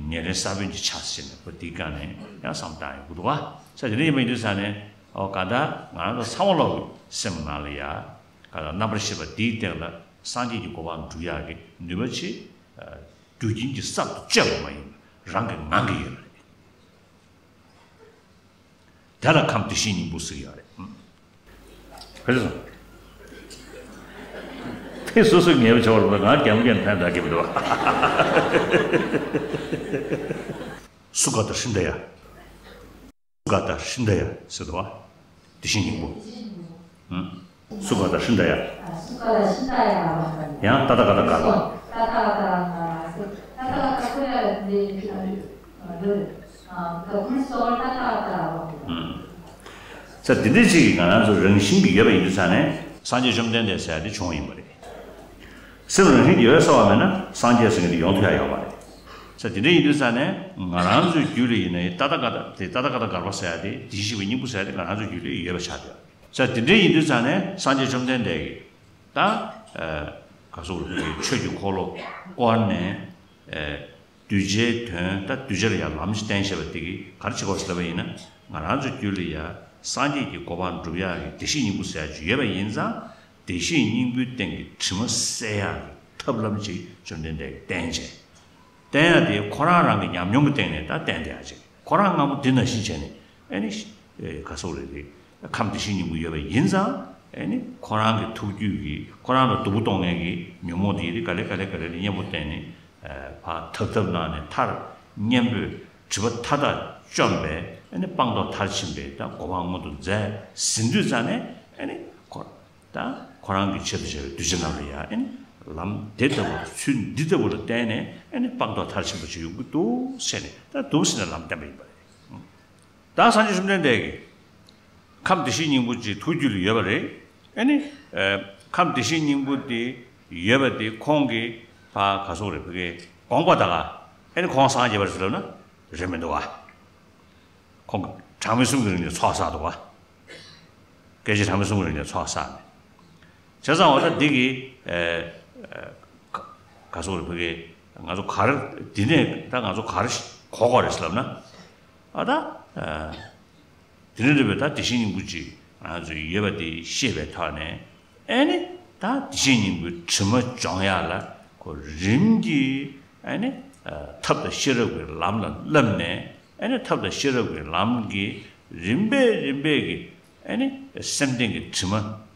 ཉེར་ལེན་ས་བོན་གྱི་ཆ་ཟེར་ནས་ཁོ་དེའི་སྒང་ནས་ཡང་བསམ་བཏང་ཡོང་གི་འདུག་བ། ས་དེ་འདྲ་ཡིན་པ་ཡིན་དུས་ཙང་ནས་ཨོ་ག་ད་ང་རང་ཚོ་ཚང་མ་ལོག་གི་སེམས་ནང་ལ་ཡ་ག་ད་རྣམ་པར་ཤེས་པ་དེའི་སྟེང་ལ་ སངས་རྒྱས་ཀྱི་གོ་འཕང་སྒྲུབ་ཡག་གི་ནུས་པ་ཆེ། རྒྱུ་རྐྱེན་གྱིས་གསར་དུ་བཅོས་པ་མ་ཡིན་པར་རང་གི་ངང་གིས་ཡོད་པ་རེད། དེ་ལ་ཁམས་བདེ་གཤེགས་སྙིང་པོ་ཟེར་གྱི་ཡོད་རེད། ཕེབས་སོང་། དེ་སོ་སོའི་ངལ་བ་བྱ་བར་ང་རྒྱ་མོ་རྒྱ་ནས་ཕན་འདྲ་གི་མི་འདུག་སུ་ག་ད་ཧྲིན་ད་ཡ། སུ་ག་ད་ཧྲིན་ད་ཡ་ཟེར་འདུག་བ། བདེ་གཤེགས་སྙིང་པོ། སུ་ག་ད་ཧྲིན་ད་ཡ། སུ་ག་ད་ཧྲིན་ད་ཡ་བ། ཡང་ཏ་ཏ་ག་ད་ག་པ། ཏ་ཏ་ག་ད་ག་ད་ཏ་ཏ་ག་ད་ག་ད་ག་ད། ས་དེ་འདྲའི་ཅིག་གིས་ང་རང་ཚོ་རང་བཞིན་གྱིས་ཡོད་པ་ཡིན་དུས་ཙང་ནས་སངས་རྒྱས་བཅོམ་ལྡན་འདས་ཟེར་ཡ་དེ་བྱུང་བ་ཡིན་པ་རེད། སེམས་རང་བཞིན་གྱིས་ཡོད་ཟེར་བ་མེད་ན་སངས་རྒྱས་ཟེར་མཁན་དེ་ཡོང་ཐུབ་ཡ་ཡོད་མ་རེད། ས་དེ་འདྲ་ཡིན་དུས་ཙང་ནས་ང་རང་ཚོའི་རྒྱུད་ལ་ཡིན་ན་ཏ་ཏ་ག་ད་དེ་ཏ་ཏ་ག་ད་གར་པ་ཟེར་ཡ་དེ་བདེ་གཤེགས་པའི་སྙིང་པོ་ཟེར་ཡ་དེ་ང་རང་ཚོའི་རྒྱུད་ལ་ཡོད་པ་ཆགས་བསྡད་ཡོད། ས་དེ་འདྲ་ཡིན་དུས་ཙང་ནས་སངས་རྒྱས་བཅོམ་ལྡན་འདས་ཀྱིས་ད་ག་སོགས་ཆོས་ཀྱི་འཁོར་ལོ་བསྐོར་ནས། གདུལ་བྱའི་དོན་ད་གདུལ་བྱ་ལ་ཡང་ལམ་ཞིག་བསྟན་བཞག་པ་དེ་གིས་ག་རེ་བྱེད་དགོས་ཟེར་ལབ་པ་ཡིན་ན། ང་རང་ཚོའི་རྒྱུད་ལ་ཡང་སངས་རྒྱས་ཀྱི་གོ་འཕང་སྒྲུབ་ཡག་གི་བདེ་གཤེགས་སྙིང་པོ་ཟེར་ཡག་ཅིག་ཡོད་པ་ཡིན་ཙང་། བདེ་གཤེགས་སྙིང་པོའི་སྟེང་གི་དྲི་མ་བསལ་ཡག་གི་ཐབས་ལམ་ཅིག་བཅོམ་ལྡན་འདས་ཀྱིས་བསྟན་བྱས། བསྟན་ཡག་དེ་ཁོ་རང་རང་གི་ཉམས་མྱོང་གི་སྟེང་ནས་ད་བསྟན་བསྡད་ཡག་ཅིག་ཁོ་རང་སྔ་མོ་འདི་ནང་བཞིན་བྱས་ནས་ཨེ་ནི་ག་སོགས་རེད་དེ། ཁམས་བདེ་གཤེགས་སྙིང་པོ་ཡོད་པ་ཡིན་ཙང་ཨེ་ནི་ཁོ་རང་གི་ཐུགས་རྒྱུད་ཀྱི་ཁོ་རང་ལ་སྡུག་པོ་གཏོང་མཁན་གྱི་ཉོན་མོངས་དེ་ཡི་རིགས་ག་ལེ་ག་ལེ་ག་ལེ་ལ་གཉེན་པོ་བསྟེན་ནས། ཕར་ཐབས་ཐབས་གནང་ནས་མཐར་གཉེན་པོས་སྒྲིབ་པ་མཐའ་དག་བཅོམ་པས་ཨེ་ནི་སྤངས་རྟོགས་མཐར་ཕྱིན་པའི་ད་གོ་འཕང་མངོན་དུ་མཛད་ཟིན་དུས་ཙང་ནས་ཨེ་ནི་ཁོ་ད་ཁོ་རང་གི་ཆེད་དུ་བྱས་པའི་གདུལ་བྱ་རྣམས་ལ་ཡང་ཨེ་ནི་ལམ་དེ་ལྟ་བུ་ཚུལ་འདི་ལྟ་བུ་ལ་བརྟེན་ནས་ཨེ་ནི་སྤངས་རྟོགས་མཐར་ཕྱིན་པ་ཅིག་ཡོང་གི་འདུག་ཟེར་ནས་ད་འདུག་ཟེར་ནས་ལམ་བསྟན་པ་ཡིན་པ་རེད། ད་སངས་རྒྱས་བཅོམ་ལྡན་འདས་ཀྱིས་ཁམས་བདེ་གཤེགས་སྙིང་པོ་ཅིག་ཐུགས་རྒྱུད་ལ་ཡོད་པ་རེད། ཨེ་ནི། ཨ། ཁམས་བདེ་གཤེགས་སྙིང་པོ་དེ་ཡོད་པ་དེ་ཁོང་གིས་ཕ་ག་སོགས་རེད་ཕ་གིའི་དགོངས་པ་དག་ཨེ་ནི་ཁོང་སངས་རྒྱས་པ་རེད་ཟེར་ལབ་ན་རེད་མི་འདུག་བ། ཁོང་གིས་གྲངས་མེད་གསུམ་གྱི་རིང་ནས་ཚོགས་བསགས་འདུག་བ། སྐད་ཅིག་གྲངས་མེད་གསུམ་གྱི་རིང་ནས་ཚོགས་བསགས་ནས། བྱས་ཙང་འོ་ད་འདི་གི་ཨེ་ཨེ་ག་ག་སོགས་རེད་ཕ་གི་ང་ཚོ་ག་རེ་འདི་ནས་ད་ང་ཚོ་ག་རེ་གོ་དགོས་རེད་ཟེར་ལབ་ན། ཨ་ད་ཨེ་དེ་རིང་རེད་པས་ད་བདེ་གཤེགས་སྙིང་པོ་ཅིག་ང་ཚོ་ཡོད་པ་དེ་ཤེས་པའི་ཐོག་ནས་ཨེ་ནི་ད་བདེ་གཤེགས་སྙིང་པོའི་དྲི་མ་སྦྱོང་ཡག་ལ་ཁོ་རིམ་གྱིས་ཨེ་ནི་ཨེ་ཐབས་དང་ཤེས་རབ་ཀྱི་ལམ་ལ་བསླབས་ནས་ཨེ་ནི་ཐབས་དང་ཤེས་རབ་ཀྱི་ལམ་གྱིས་རིམ་པས་རིམ་པས་ཀྱིས། ཨེ་ནི་སེམས་གཏིང་གི་དྲི་མ་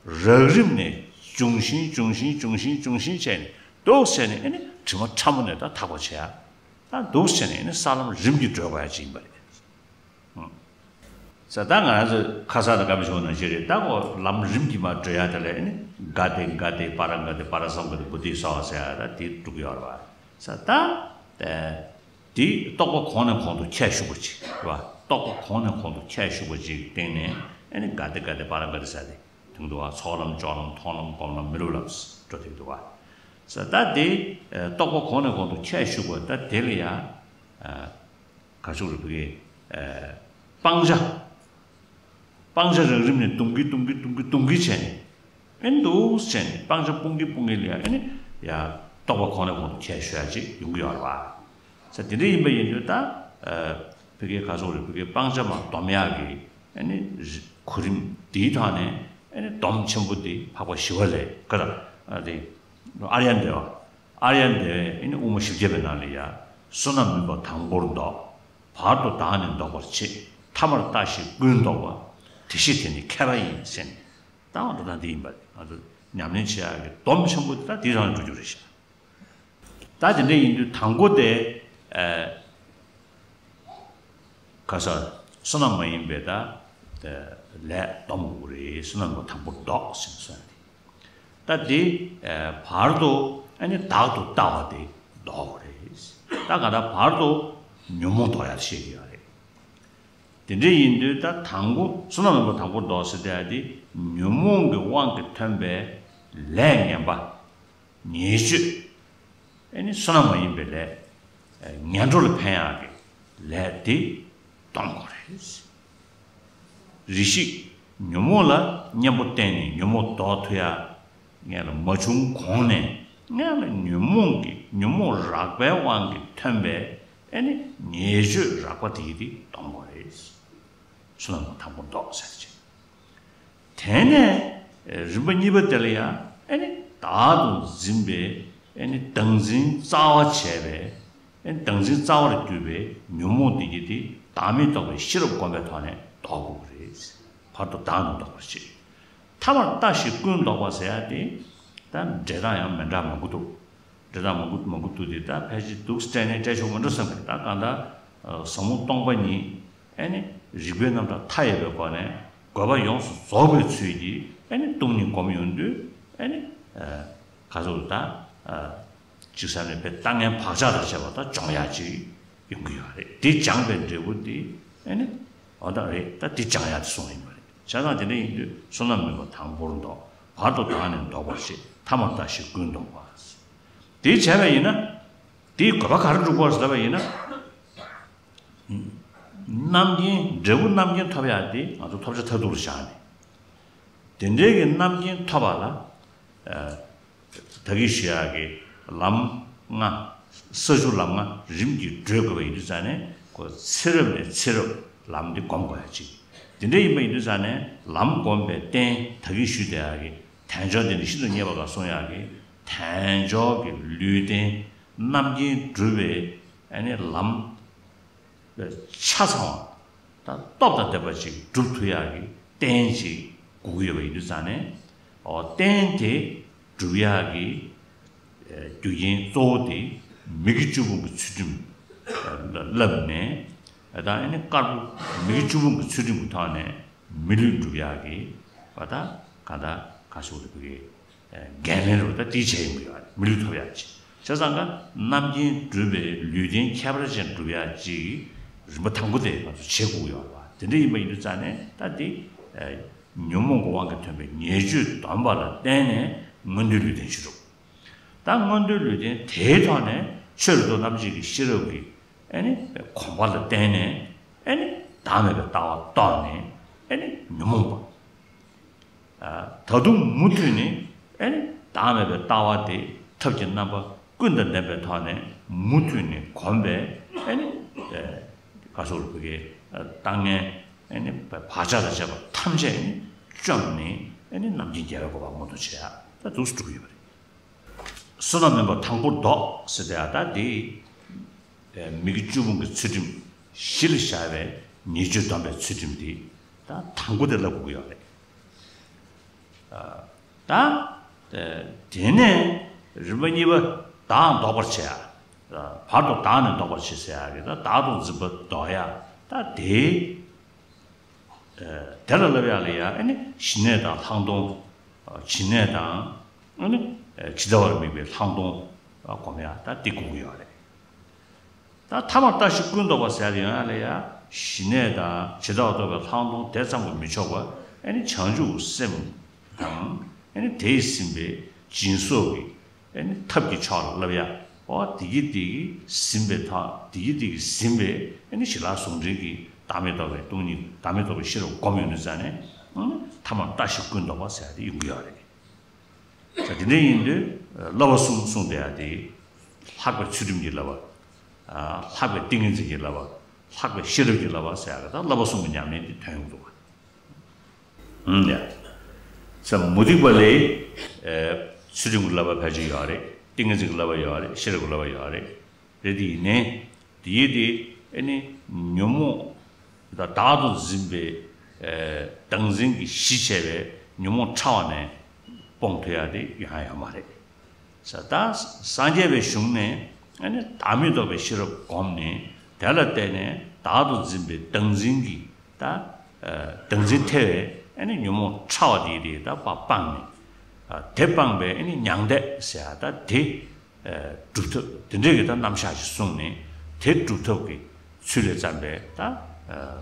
རགས་རིམ་ནས་འབྱུང་བཞིན་འབྱུང་བཞིན་འབྱུང་བཞིན་འབྱུང་བཞིན་བྱས་ནས་འདུག་བྱས་ནས་ཨེ་ནི་དྲི་མ་ཕྲ་མོ་ནས་ད་དག་པ་བྱས་ཡ། ད་འདུག་བྱས་ནས་ཨེ་ནི་ས་ལམ་རིམ་གྱིས་བགྲོད་དགོས་ཡ་ཅིག་ཡིན་པ་རེད། ཨང་། ས་ད་ང་རང་ཚོ་ཁ་སང་དང་སྐར་མ་བྱུང་ནང་བཞིན་རེད། ད་ཁོ་ལམ་རིམ་གྱིས་མར་བགྲོད་ཡ་དེ་ལ་ཨེ་ནི་ག་ཏེ་ག་ཏེ་པ་ར་ག་ཏེ་པ་ར་སམ་ག་ཏེ་བོ་དྷི་ས་ཧ་ས་ཡ་ད་དེ་འགྲོ་གི་ཡོད་རེད་བ། ས་ད་དེ། དེ་རྟོགས་པ་གོང་ནས་གོང་དུ་ཁྱད་ཞུགས་པ་ཅིག་རེད་བ། རྟོགས་པ་གོང་ནས་གོང་དུ་ཁྱད་ཞུགས་པ་ཅིག་གི་སྟེང་ནས་ཨེ་ནི་ག་ཏེ་ག་ཏེ་པ་ར་ག་ཏེ་ས་དེ་དེ་འདུག་བ། ཚོགས་ལམ་སྦྱོར་ལམ་མཐོང་ལམ་སྒོམ་ལམ་མི་སློབ་ལམ་འགྲོ་དེ་འདུག་བ། ས་ད་དེ་རྟོགས་པ་གོང་ནས་གོང་དུ་ཁྱད་ཞུགས་པ་ད་དེ་ལ་ཡ་ག་ཅུག་རེད་བུ་གེ། སྤང་བྱ། སྤང་བྱ་རགས་རིམ་ནས་ལྡུམ་གྱིས་ལྡུམ་གྱིས་ལྡུམ་གྱིས་ལྡུམ་གྱིས་བྱས་ནས། ཨེ་འདུག་བྱས་ནས་སྤང་བྱ་སྤུངས་ཀྱིས་སྤུངས་ཀྱིས་ལ་ཡ་ཨེ་ནི་ཡ་རྟོགས་པ་གོང་ནས་གོང་དུ་ཁྱད་ཞུགས་ཡ་ཅིག་ཡོང་གི་ཡོད་རེད་བ། ས་དེ་འདྲ་ཡིན་པ་ཡིན་དུས་ད། བུ་གེ་ག་ཚོད་རེད་བུ་གེ་སྤང་བྱ་མར་སྡོམ་ཡག་གི་ཨེ་ནི་གོ་རིམ་དེའི་ཐོག་ནས་ཨེ་ནི་སྡོམ་ཆེན་པོ་དེ་འཕགས་པ་ཞི་བ་ལྷས་ག་ད་དེ་ཨརྱ་དེ་བ། ཨརྱ་དེ་བས་ཨེ་ནི་དབུ་མ་བཞི་བརྒྱ་པའི་ནང་ལ་ཡ། བསོད་ནམས་མུན་པ་དང་པོར་བཟློག་བར་དུ་བདག་ནི་བཟློག་པར་བྱེད། ཐ་མར་ལྟ་ཞིག་ཀུན་བཟློག་པ། དེ་ཤེས་དེ་ནི་མཁས་པ་ཡིན་ཟེར་ནས། ད་འོ་ད་ལྟ་འདི་ཡིན་པ་རེད། ང་ཚོ་ཉམས་ལེན་བྱེད་ཡག་གི་སྡོམ་ཆེན་པོ་དེ་ད་འདི་རང་འགྲོ་རྒྱུ་རེད་ཤག་ད་དེ་འདྲ་ཡིན་དུས་དང་པོ་དེ། ཨ། ག་ས། བསོད་ནམས་མ་ཡིན་པའི་ད། ལས་སྡོམ་དགོས་རེད། བསོད་ནམས་པ་དང་པོ་བཟློག་ཟེར་ནས་གསུངས་ཏེ། ད་དེ་བར་དུ་ཨ་ནི་བདག་ཏུ་ལྟ་བ་དེ་བཟློག་དགོས་རེད། ད་ག་ད་བར་དུ་ཉོན་མོངས་བཟློག་ཡག་བཤད་ཀྱི་ཡོད་རེད། དེ་འདྲ་ཡིན་དུས་ད་དང་པོ་བསོད་ནམས་མ་ཡིན་པ་དང་པོ་བཟློག་ཟེར་དེ་ཡ་དེ་ཉོན་མོངས་ཀྱི་དབང་གིས་ཐོན་པའི་ལས་ངན་པ། ཉེས་སྤྱོད། ཨེ་ནི་བསོད་ནམས་མ་ཡིན་པའི་ལས། ངན་འགྲོ་ལ་ཕན་ཡག་གི་ལས་དེ་སྡོམ་དགོས་རེད། རེ་ཞིག་ཉོན་མོངས་ལ་གཉེན་པོ་བསྟེན་ནས་ཉོན་མོངས་ལྡོག་ཐུབ་ཡག་སྔོན་ལ་མ་བྱུང་གོང་ནས་སྔོན་ལ་ཉོན་མོངས་ཀྱི་ཉོན་མོངས་རགས་པའི་དབང་གིས་ཐོན་པའི་ཨེ་ནི་ཉེས་སྤྱོད་རགས་པ་དེ་དེ་སྡོམ་དགོས་རེད། བསོད་ནམས་དང་པོ་བཟློག་ཟེར་ཅིག་དེ་ནས་རིམ་པ་གཉིས་པ་དེ་ལ་ཡང་ཨེ་ནི་བདག་ བདག་ཏུ་འཛིན་པའི་ཨེ་ནི་བདག་འཛིན་རྩ་བ་བྱས་པའི་ཨེ་ནི་བདག་འཛིན་རྩ་བར་གྱུར་པའི་ཉོན་མོངས་འདི་གྱིས་དེ་བདག་མེད་རྟོགས་པའི་ཤེས་རབ་སྒོམ་པའི་ཐོག་ནས་ལྡོག་དགོས་ཀྱི་རེད། བར་དུ་བདག་ནི་ལྡོག་པར་བྱེད། ཐ་མར་ལྟ་ཞིག་ཀུན་ལྡོག་པ་ཟེར་ཡ་དེ་ད་འགྲེལ་སྟངས་ཡང་མི་འདྲ་མང་པོ་འདུག་འགྲེལ་སྟངས་མང་པོ་མང་པོ་འདུག་དེ་ད་ཕལ་ཆེར་འདུག་སྤྲད་ནས་སྤྲད་ཆོག་མི་འདྲ་བསམ་གི། ད་གང་ལྟར་ཟབ་མོ་སྟོང་པ་ཉིད་ཨེ་ནི་རིགས་པའི་རྣམ་གྲངས་མཐའ་ཡས་པའི་སྒོ་ནས་དགོས་པ་ཡོངས་སུ་རྫོགས་པའི་ཚུལ་གྱིས་ཨེ་ནི་སྟོང་ཉིད་སྒོམ་ཡོང་དུས་ཨེ་ནི་ག་ཚོད་ད་ཅིག་ཟེར་ནས་བས་ལྟ་ངན་བག་ཆགས་དང་བཅས་པ་ད་སྦྱོང་ཡག་ཅིག་ཡོང་གི་ཡོད་རེད། དེ་སྦྱངས་པའི་འབྲས་བུ་དེ་ཨེ་ནི་འོ་ད་རེད། ད་དེ་སྦྱང་ཡག་དེ་གསུངས་ཡིན་པ་རེད། བྱས་ཙང་དེ་འདྲ་ཡིན་དུས་བསོད་ནམས་མིན་པ་དང་པོར་ལྡོག་བར་དུ་བདག་ནི་ལྡོག་པར་བྱེད། ཐ་མར་ལྟ་ཞིག་ཀུན་ལྡོག་པ། དེ་བྱས་པ་ཡིན་ན། དེའི་དགོས་པ་ག་རེ་འགྲུབ་དགོས་ཟེར་བ་ཡིན་ན། རྣམ་མཁྱེན་འབྲས་བུ་རྣམ་མཁྱེན་ཐོབ་ཡག་དེ་ང་ཚོ་ཐོབ་བྱ་མཐར་ཐུག་ལ་བཞག་ནས། དེ་འདྲའི་གི་རྣམ་མཁྱེན་ཐོབ་པ་ལ། ད་གིན་ཞུ་ཡག་གི་ལམ་ལྔ། ས་བཅུ་ལམ་ལྔ་རིམ་གྱིས་བགྲོད་དགོས་པ་ཡིན་དུས་ཙང་ནས་ཁོ་ཚེ་རབས་ནས་ཚེ་རབས་ལམ་འདི་སྒོམ་དགོས་ཡག་ཅིག་དེ་འདྲ་ཡིན་པ་ཡིན་དུས་ཙང་ནས་ལམ་སྒོམ་པའི་རྟེན་ད་གིན་ཞུས་བསྡད་ཡག་གི་དལ་འབྱོར་དེ་ནི་ཤིན་ཏུ་རྙེད་པ་ག་གསུང་ཡག་གི་དལ་འབྱོར་གྱི་ལུས་རྟེན་རྣམ་མཁྱེན་སྒྲུབ་པའི་ཨ་ནི་ལམ་ཆ་ཚང་བ་དང་སྟོབས་དང་ལྡན་པ་ཅིག་སྒྲུབ་ཐུབ་ཡག་གི་རྟེན་ཅིག་དགོས་ཀྱི་ཡོད་པ་ཡིན་དུས་ཙང་ནས། འོ་རྟེན་དེ་སྒྲུབ་ཡག་གི་རྒྱུ་རྐྱེན་གཙོ་བོ་དེ་མི་དགེ་བཅུ་སྤོང་གི་ཚུལ་ཁྲིམས་བསླབས་ནས། ད་ཨ་ནི་དཀར་པོ་མི་དགེ་བཅུ་སྤོང་གི་ཚུལ་ཁྲིམས་ཀྱི་ཐོག་ནས་མི་ལུས་སྒྲུབ་ཡག་གི་བ་ད་ག་ད་ག་ཞུ་རེད་བུ་གི་འགན་ལེན་རུ་ད་དེ་བྱས་ཡོང་གི་ཡོད་རེད། མི་ལུས་ཐོབ་ཡག་ཅིག་བྱས་ཙང་ཀ་རྣམ་མཁྱེན་སྒྲུབ་པའི་ལུས་རྟེན་ཁྱད་པར་ཅན་སྒྲུབ་ཡག་ཅིག་རིམ་པ་དང་པོ་དེ་ང་ཚོ་བྱེད་དགོས་ཀྱི་ཡོད་རེད་བ། དེ་འདྲ་ཡིན་པ་ཡིན་དུས་ཙང་ནས་ད་དེ་ཉོན་མོངས་ཀྱི་དབང་གིས་ཐོན་པའི་ཉེས་སྤྱོད་སྡོམ་པ་ལ་བརྟེན་ནས་མངོན་མཐོའི་ལུས་རྟེན་ཅིག་སྒྲུབ། ད་མངོན་མཐོའི་ལུས་རྟེན་དེའི་ཐོག་ནས་ཆོས་རེ་དོགས་རྣམ་འབྱེད་ཀྱི་ཤེས་རབ་ཀྱི་ཨ་ནི་གོམས་པ་ལ་བརྟེན་ནས་ཨ་ནི་བདག་མེད་པའི་ལྟ་བ་རྟོགས་ནས་ཨ་ནི་ཉོན་མོངས་པ། ད་དུང་མུ་མཐུད་ནས་ཨ་ནི་བདག་མེད་པའི་ལྟ་བ་དེ་ཐབས་ཀྱི་རྣམ་པ་ཀུན་དང་ལྡན་པའི་ཐོག་ནས་མུ་མཐུད་ནས་གོམས་པས་ཨ་ནི་ག་སོགས་ལ་བུ་གའི་ལྟ་ངན་ཨ་ནི་བག་ཆགས་དང་བཅས་པ་ཐམས་ཅད་ཨ་ནི་བཅོམ་ནས་ཨ་ནི་རྣམ་མཁྱེན་རྒྱལ་བའི་གོ་འཕང་མངོན་དུ་བྱེད་ཡག་ད་འདུག་སེ་འགྲུབ་ཀྱི་ཡོད་པ་རེད། བསོད་ནམས་མིན་པ་དང་པོར་ལྡོག་ཟེར་དེ་ཡང་ད་དེ། མི་དགེ་བཅུ་སྤོང་གི་ཚུལ་ཁྲིམས་གཞི་ལ་བཞག་པའི་ཉེས་སྤྱོད་སྡོམ་པའི་ཚུལ་ཁྲིམས་དེ་ད་དང་པོ་དེ་བསླབ་དགོས་ཀྱི་ཡོད་རེད། ད་དེ་ནས་རིམ་པ་གཉིས་པ་བདག་ལྡོག་པར་བྱེད། བར་དུ་བདག་ནི་ལྡོག་པར་བྱེད་ཟེར་ཡག་གི་ད་བདག་ཏུ་འཛིན་པ་ལྡོག་ཡག་ད་དེ། དེ་ལ་བསླབ་ཡག་ལ་ཡང་ཨ་ནི་ཞི་གནས་དང་ལྷག་མཐོང་། བྱིང་གནས་དང་ཨ་ནི་ཇི་ལྟ་བར་དམིགས་པའི་ལྷག་མཐོང་སྒོམ་ཡག་ད་འདི་དགོས་ཀྱི་ཡོད་རེད། ད་ཐ་མར་ལྟ་ཞིག་ཀུན་ལྡོག་པ་ཟེར་ཡག་ཡོང་ཡག་ལ་ཡང་ཞི་གནས་དང་ཇི་ལྟ་བར་རྟོགས་པའི་ལྷག་མཐོང་དེ་ཙམ་དུ་མི་ཆོག་པར་ཨ་ནི་བྱང་ཆུབ་སེམས་དང་ཨ་ནི་དེས་ཟིན་པའི་སྦྱིན་སོགས་ཀྱི་ཨ་ནི་ཐབས་ཀྱི་ཕྱོགས་ལ་བསླབ་ཡག་འོ་དེ་གི་དེ་གི་ཟིན་པའི་ཐོག་དེ་གི་དེ་གི་ཟིན་པའི་ཨ་ནི་ཞི་ལྷག་ཟུང་འབྲེལ་གྱི་བདག་མེད་རྟོགས་པའི་སྟོང་ཉིད་བདག་མེད་རྟོགས་པའི་ཤེས་རབ་སྒོམ་ཡོང་དུས་ཙང་ནས་ཨ་ནི་ཐ་མར་ལྟ་ཞིག་ཀུན་ལྡོག་པ་ཟེར་ཡག་དེ་ཡོང་གི་ཡོད་རེད། ད་དེ་འདྲ་ཡིན་དུས་བསླབ་པ་གསུམ་གསུངས་བསྡད་ཡག་དེ་ལྷག་པའི་ཚུལ་ཁྲིམས་ཀྱི་བསླབ་པ། ལྷག་པའི་ཏིང་ངེ་འཛིན་གྱི་བསླབ་པ། ལྷག་པའི་ཤེས་རབ་ཀྱི་བསླབ་པ་ཟེར་ཡག་གི་ད་བསླབ་པ་གསུམ་གྱི་ཉམས་ལེན་དེ་ཐོན་ཡོང་གི་འདུག་བ། ཧུམ་ཡ། ས་མུ་སྟེགས་པ་ལ་ཚུལ་ཁྲིམས་ཀྱི་བསླབ་པ་ཕལ་ཆེར་ཡོད་རེད། ཏིང་ངེ་འཛིན་གྱི་བསླབ་པ་ཡོད་རེད། ཤེས་རབ་ཀྱི་བསླབ་པ་ཡོད་རེད། རེད་དེ་ཡིན་ནའི་དེ་ཡིན་དེ་ཨ་ནི་ཉོན་མོངས་ད་བདག་ཏུ་འཛིན་པའི་བདག་འཛིན་གྱི་གཞི་བྱས་པའི་ཉོན་མོངས་ཕྲ་བ་ནས་སྤོང་ཐུབ་ཡག་དེ་ཡོང་ཡག་ཡོད་མ་རེད། ས་ད་སངས་རྒྱས་པའི་གཞུང་ནས་ཨ་ནི་བདག་མེད་རྟོགས་པའི་ཤེས་རབ་བསྒོམས་ནས་དེ་ལ་བརྟེན་ནས་བདག་ཏུ་འཛིན་པའི་བདག་འཛིན་གྱི་ད་བདག་འཛིན་ཐེ་བའི་ཨ་ནི་ཉོན་མོངས་ཕྲ་བ་དེ་དེ་ད་སྤངས་ནས་དེ་སྤངས་པའི་ཨ་ནི་མྱང་འདས་ཟེར་ཡག་ད་དེ་སྒྲུབ་ཐབས་དེ་འདྲའི་གི་ད་རྣམ་གཞག་ཅིག་གསུངས་ནས་དེ་སྒྲུབ་ཐབས་ཀྱི་ཚུལ་ལས་བརྩམས་པའི་ད་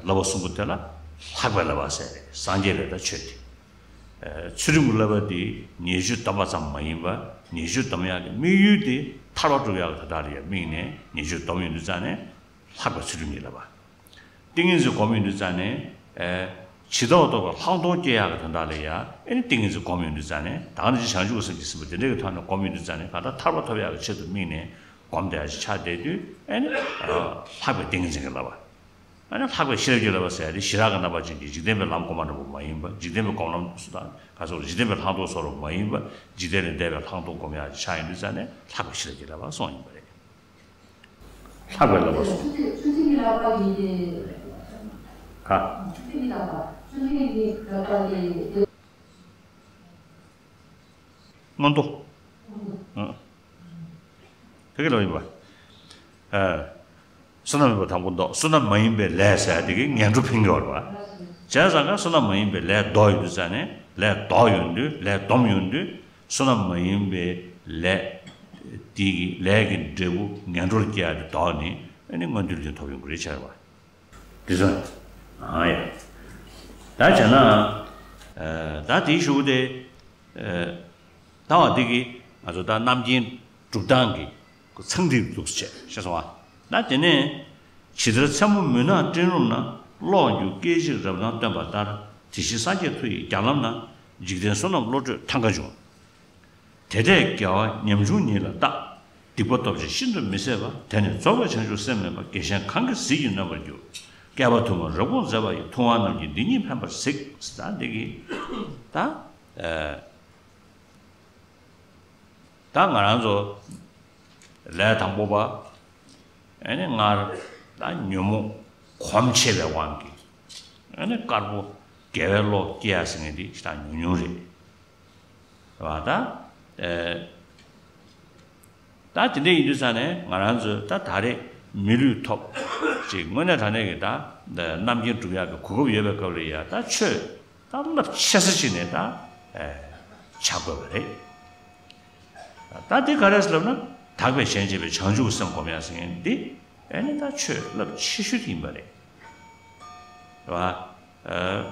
བསླབ་པ་གསུམ་པོ་དེ་ལ་ལྷག་པའི་བསླབ་པ་ཟེར་རེད། སངས་རྒྱས་པའི་ད་ཆོས་དེ། ཚུལ་ཁྲིམས་ཀྱི་བསླབ་པ་འདི་ཉེས་སྤྱོད་སྡོམ་པ་ཙམ་མ་ཡིན་པར་ཉེས་སྤྱོད་སྡོམ་ཡག་གི་དམིགས་ཡུལ་དེ་ཐར་པ་སྒྲུབ་ཡག་གི་དོན་དག་ལ་ཡང་དམིགས་ནས་ཉེས་སྤྱོད་སྡོམ་ཡོང་དུས་ཙང་ནས་ལྷག་པའི་ཚུལ་ཁྲིམས་ཀྱི་བསླབ་པ། ཏིང་ངེ་འཛིན་སྒོམ་ཡོང་དུས་ཙང་ནས་ཇི་ལྟ་བར་རྟོགས་པའི་ལྷག་མཐོང་སྐྱེ་ཡག་གི་དོན་དག་ལ་ཡང་ཨ་ནི་ཏིང་ངེ་འཛིན་སྒོམ་ཡོང་དུས་ཙང་ནས་ད་ག་ནང་བཞིན་བྱང་ཆུབ་ཀྱི་སེམས་ཀྱིས་ཟིན་པ་དེ་འདྲ་གི་ཐོག་ནས་སྒོམ་ཡོང་དུས་ཙང་ནས་གང་ལྟར་ཐར་པ་ཐོབ་ཡག་གི་ཆེད་དུ་དམིགས་ནས་སྒོམ་བསྡད་ཡག་ཅིག་ཆགས་བསྡད་དུས་ཨ་ནི་ལྷག་པའི་ཏིང་ངེ་འཛིན་གྱི་བསླབ་པ། ཨ་ནི་ལྷག་པའི་ཤེས་རབ་ཀྱི་བསླབ་པ་ཟེར་ཡ་དེ་ཞི་རགས་ཀྱི་རྣམ་པ་ཅན་གྱི་འཇིག་རྟེན་པའི་ལམ་གོང་མ་འདྲ་པོ་མ་ཡིན་པ། འཇིག་རྟེན་པའི་སྒོམ་ལམ་སུ་དང་ག་སོགས་འཇིག་རྟེན་པའི་ལྷག་མཐོང་སོགས་མ་ཡིན་པ། འཇིག་རྟེན་ལས་འདས་པའི་ལྷག་མཐོང་སྒོམ་ཡ་ཆ་ཡིན་དུས་ཙང་ནས་ལྷག་པའི་ཤེས་རབ་ཀྱི་བསླབ་པ་གསུངས་ཡིན་པ་རེད། ལྷག་པའི་བསླབ་པ་སོགས། ཆུ་ཚོད་ཆུ་ཚོད་ཀྱི་བསླབ་པ་ཡིན་ཏེ། ག་ཆུ་ཚོད་ཀྱི་བསླབ་པ། ཆུ་ཚོད་ཀྱི་བསླབ་པ་ཡིན་ཏེ། མངོན་མཐོ། ཨ། དེ་ག་ལ་ཡིན་པ། ཨ། བསོད་ནམས་ཡིན་པ་དང་པོ་ལྡོག། བསོད་ནམས་མ་ཡིན་པའི་ལས་ཟེར་ཡ་དེ་གིས་ངན་འགྲོ་འཕེན་གྱི་ཡོད་རེད་པ། བྱས་ཙང་ཀ་བསོད་ནམས་མ་ཡིན་པའི་ལས་ལྡོག་ཡོང་དུས་ཙང་ནས། ལས་ལྡོག་ཡོང་དུས། ལས་སྡོམ་ཡོང་དུས། བསོད་ནམས་མ་ཡིན་པའི་ལས་དེ་གི་ལས་ཀྱི་འབྲས་བུ་ངན་འགྲོར་སྐྱེ་ཡ་དེ་ལྡོག་ནས། ཨ་ནི་མངོན་མཐོའི་ལུས་རྟེན་ཐོབ་ཡོང་གི་རེད་བྱས་པ། འདི་ཚོ། ཨ་ཡ། ད་བྱས་ན། ཨ། ད་དེའི་གཞུག་དེ། ཨ། ད་བ་འདི་གིས་ང་ཚོ་ད་རྣམ་མཁྱེན་སྒྲུབ་སྟངས་ཀྱི་ཚངས་ཐིག་འདུག་ཟེར་བཤད་སོང་བ། ད་དེ་ནས། ཇི་ལྟར་མཚན་མོ་མུན་ནག་སྤྲིན་རུམ་ན། གློག་འགྱུ་སྐད་ཅིག་རབ་སྣང་སྟོན་པ་ལྟར། དེ་བཞིན་སངས་རྒྱས་མཐུ་ཡི་རྒྱ་ལམ་ན། འཇིག་རྟེན་བསོད་ནམས་བློ་གྲོས་ཐང་ཀ་འབྱུང་། དེ་འདྲས་དགེ་བ་ཉམ་ཆུང་ཉིད་ལ་བརྟག། སྡིག་པ་སྟོབས་ཆེ་ཤིན་ཏུ་མི་བཟད་པ། དེ་ནི་རྫོགས་པའི་བྱང་ཆུབ་སེམས་མེད་པ། རྒྱལ་གཞན་གང་གིས་ཟིལ་གྱིས་གནོན་པར་འགྱུར། བསྐལ་པ་དུ་མར་རབ་དགོངས་མཛད་པ་ཡི། ཐུབ་དབང་རྣམས་ཀྱིས་འདི་ཉིད་ཕན་པར་གཟིགས། ཟེར་ད་འདི་གི། ད། ཨ། ད་ང་རང་ཚོ་ལས་དང་པོ་པ། ཨ་ནི་སྔར་ད་ཉོན་མོངས་གོམས་ཆེ་བའི་དབང་གིས། ཨ་ནི་དཀར་པོ་དགེ་བའི་བློ་སྐྱེ་ཡ་ཟེར་མཁན་འདི་ཞེ་དྲག་ཉུང་ཉུང་རེད། རེད་བ། ད། ཨེ། ད་དེ་འདྲ་ཡིན་དུས་ཙང་ནས་ང་རང་ཚོས་ད་ད་རེས་མི་ལུས་ཐོབ་ཅིག་དངོས་གནས་དྲང་གནས་ཀྱི་ད་རྣམ་མཁྱེན་སྒྲུབ་ཡག་གི་གོ་སྐབས་ཡོད་པའི་སྐབས་ལ་ཡ། ད་ཆོས་ད་རླབས་ཆེ་ས་ཅིག་ནས་ད། ཨེ། ཆགས་དགོས་པ་རེད། ད་འདི་ག་རེ་ཟེར་ལབ་ན། དག་པའི་གཞན་གཅེས་པའི་བྱང་ཆུབ་སེམས་སྒོམ་ཡག་ཟེར་མཁན་འདི། ཨེ་ནི་ད་ཆོས་རླབས་ཆེ་ཤོས་དེ་ཡིན་པ་རེད། རེད་བ། ཨ།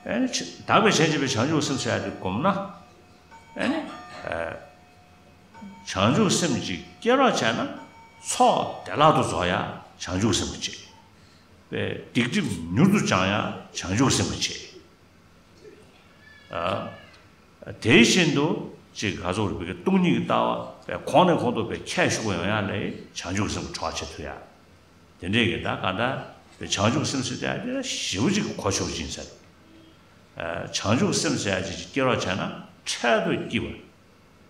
ཨེ་ནི་ཆ་དག་པའི་གཞན་གཅེས་པའི་བྱང་ཆུབ་སེམས་ཟེར་ཡག་དེ་སྒོམ་ན། ཨེ་ནི། ཨ། བྱང་ཆུབ་སེམས་ཅིག་སྐྱེ་རོགས་བྱས་ན། ཚོགས་བདེ་བླག་ཏུ་རྫོགས་ཡག་བྱང་ཆུབ་སེམས་ཀྱིས་བྱེད། པའི་སྡིག་སྒྲིབ་མྱུར་དུ་སྦྱང་ཡག་བྱང་ཆུབ་སེམས་ཀྱིས་བྱེད། ཨ། དེ་བཞིན་དུ་ཅིག་ག་ཚོད་རིག་པའི་སྟོང་ཉིད་ཀྱི་ལྟ་བ་པའི་གོང་ནས་གོང་དུ་པའི་ཁྱད་ཞུགས་ཡོང་ཡག་ལ་བྱང་ཆུབ་སེམས་ཀྱི་གྲོགས་བྱེད་ཐུབ་ཡག་དེ་འདྲས་ཀྱི་ད་གང་ལྟར་པའི་བྱང་ཆུབ་སེམས་ཟེར་ཡག་དེ་ཞེ་པོ་ཅིག་གི་གོ་ཆོད་ཅིག་ཡིན་ས་རེད། ཨ། བྱང་ཆུབ་སེམས་ཟེར་ཡག་ཅིག་སྐྱེ་རོགས་བྱས་ན་འཕྲལ་དུ་སྐྱིད་པ།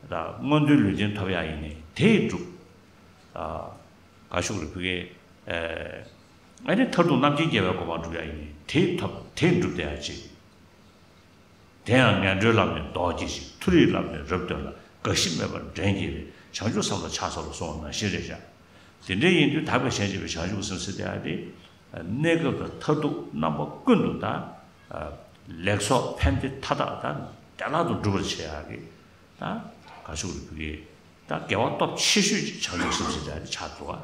ད་མངོན་མཐོའི་ལུས་རྟེན་ཐོབ་ཡག་ཡིན་ནའི་དེས་འགྲུབ། ཨ། ག་ཤུག་རེ་ཕུ་གེ། ཨ་ནི་མཐར་ཐུག་རྣམ་མཁྱེན་རྒྱལ་བའི་གོ་འཕང་སྒྲུབ་ཡག་ཡིན་ནའི་དེས་ཐོབ། དེས་འགྲུབ་བསྡད་ཡག་ཅིག་དེ་ཡང་ངན་འགྲོའི་ལམ་ནས་ལྡོག་སྐྱེ་ཞིང་། མཐོ་རིས་ལམ་ནས་རབ་སྟོན་ལ། འགའ་ཞིག་སྨད་པར་འགྲན་གྱིས་རེ། བྱང་ཆུབ་སེམས་ལ་ཕྱག་འཚལ་ལོ། གསུངས་པ་ནང་བཞིན་རེད་བཞག་དེ་འདྲ་ཡིན་དུས་དག་པའི་གཞན་གཅེས་པའི་བྱང་ཆུབ་སེམས་ཟེར་ཡག་དེ། གནས་སྐབས་དང་མཐར་ཐུག་རྣམ་པ་ཀུན་ཏུ་ད། ལེགས་ཚོགས་ཕན་བདེ་མཐའ་དག་ད་བདེ་བླག་ཏུ་འགྲུབ་པར་བྱེད་ཡག་གི། ད་ག་ཤུག་རེ་ཕུ་གེ། ད་དགེ་བ་སྟོབས་ཆེ་ཤོས་ཀྱི་བྱང་ཆུབ་སེམས་ཟེར་ཡག་དེ་ཆགས་འདུག་ཨ།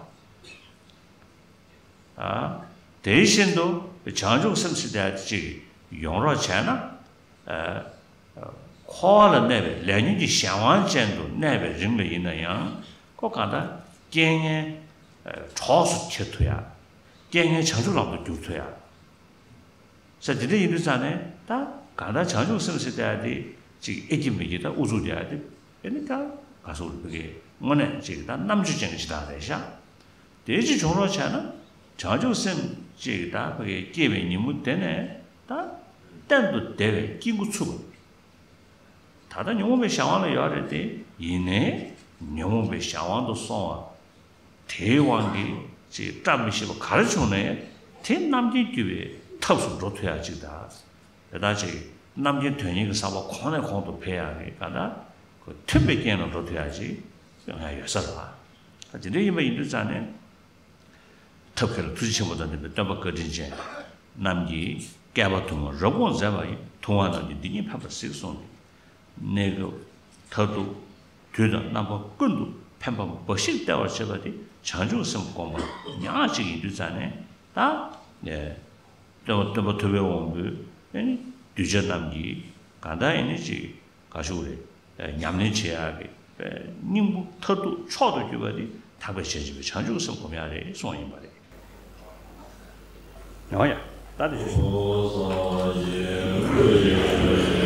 ཨ། དེ་བཞིན་དུ་བྱང་ཆུབ་སེམས་ཟེར་ཡག་དེ་ཅིག་ཡོང་རོགས་བྱས་ན། ཨ། འཁོར་བ་ལ་གནས་པའི་ལས་ཉོན་གྱི་གཞན་དབང་ཅན་དུ་གནས་པའི་རིང་ལ་ཡིན་ན་ཡང་། ཁོ་གང་ལྟར་རྐྱེན་ངན་གྲོགས་སུ་འཁྱེར་ཐུབ་ཡག་རྐྱེན་ངན་བྱང་ཆུབ་ལམ་དུ་བསྒྱུར་ཐུབ་ཡག་ས་དེ་འདྲ་ཡིན་དུས་ཙང་ནས་ད་གང་ལྟར་བྱང་ཆུབ་སེམས་ཟེར་ཡག་དེ་ཅིག་ཨེ་ཀྱི་མི་ཀྱི་ད་ཨུ་ཚུགས་བསྡད་ཡག་དེ། ཨེ་ནི་ད་ག་སོགས་རེ་ཕུ་གེ་དངོས་གནས་ཅིག་ད་རྣམ་དཔྱོད་ཅན་གྱི་ཅིག་ད་རེད་ཤག་དེ་ཅིག་བྱུང་རོགས་བྱས་ན། བྱང་ཆུབ་སེམས་ཅིག་ད་ཕུ་གེ་སྐྱེས་པའི་ཉིན་མོ་དེ་ནས་ད་གཏན་དུ་བདེ་བའི་སྐྱིད་འགོ་ཚུགས་པ། ད་ལྟ་ཉོན་མོངས་པའི་གཞན་དབང་ལ་ཡོད་རེད་དེ། ཡིན་ནའི་ཉོན་མོངས་པའི་གཞན་དབང་དུ་སོང་བ། དེའི་དབང་གིས་ཅིག་བཀྲ་མི་ཤིས་པ་ག་རེ་བྱུང་ནའི་དེ་རྣམ་མཁྱེན་གྱུར་པའི་ཐབས་སུ་འགྲོ་ཐུབ་ཡག་ཅིག་དང་། དེ་ལྟར་ཅིག་རྣམ་མཁྱེན་དོན་གཉེར་གྱི་བསམ་པ་གོང་ནས་གོང་དུ་འཕེལ་ཡག་གི་གང་ལྟར་ཁོ་མཐུན་པའི་རྐྱེན་ལ་འགྲོ་ཐུབ་ཡག་ཅིག་ཡོང་ཡག་ཡོད་ས་རེད་བ། དེ་འདྲ་ཡིན་པ་ཡིན་དུས་ཙང་ནས། ཐབས་མཁས་ལ་ཐུགས་རྗེ་ཆེན་པོ་དང་ལྡན་པའི་སྟོན་པ་བཀའ་དྲིན་ཅན་རྣམས་ཀྱིས་བསྐལ་པ་དུ་མར་རབ་དགོངས་མཛད་པ་ཡི། ཐུབ་དབང་རྣམས་ཀྱིས་འདི་ཉིད་ཕན་པར་གཟིགས་གསུངས་ཏེ། གནས་སྐབས་མཐར་ཐུག་དུས་དང་རྣམ་པ་ཀུན་ཏུ་ཕན་པ་འབའ་ཞིག་སྟེར་བར་བྱེད་པ་དེ་བྱང་ཆུབ་སེམས་སྒོམ་པ་ཉག་གཅིག་ཡིན་དུས་ཙང་ནས། ད་ནས་སྟོན་པ་སྟོན་པ་ཐུབ་པའི་དབང་པོས་ཨེ་ནི་གདུལ་བྱ་རྣམས་ཀྱིས་གང་ལྟར་ཨེ་ནི་ཅིག་ག་ཤུག་རེད། ཉམས་ལེན་བྱེད་ཡག་གི་སྙིང་པོ་མཐར་ཐུག་མཆོག་ཏུ་གྱུར་པ་དེ་དག་པའི་གཞན་གཅེས་པའི་བྱང་ཆུབ་སེམས་སྒོམ་ཡག་རེད་གསུངས་ཡིན་པ་རེད། ཡང་ཡང་ད་དེ་ཞུ།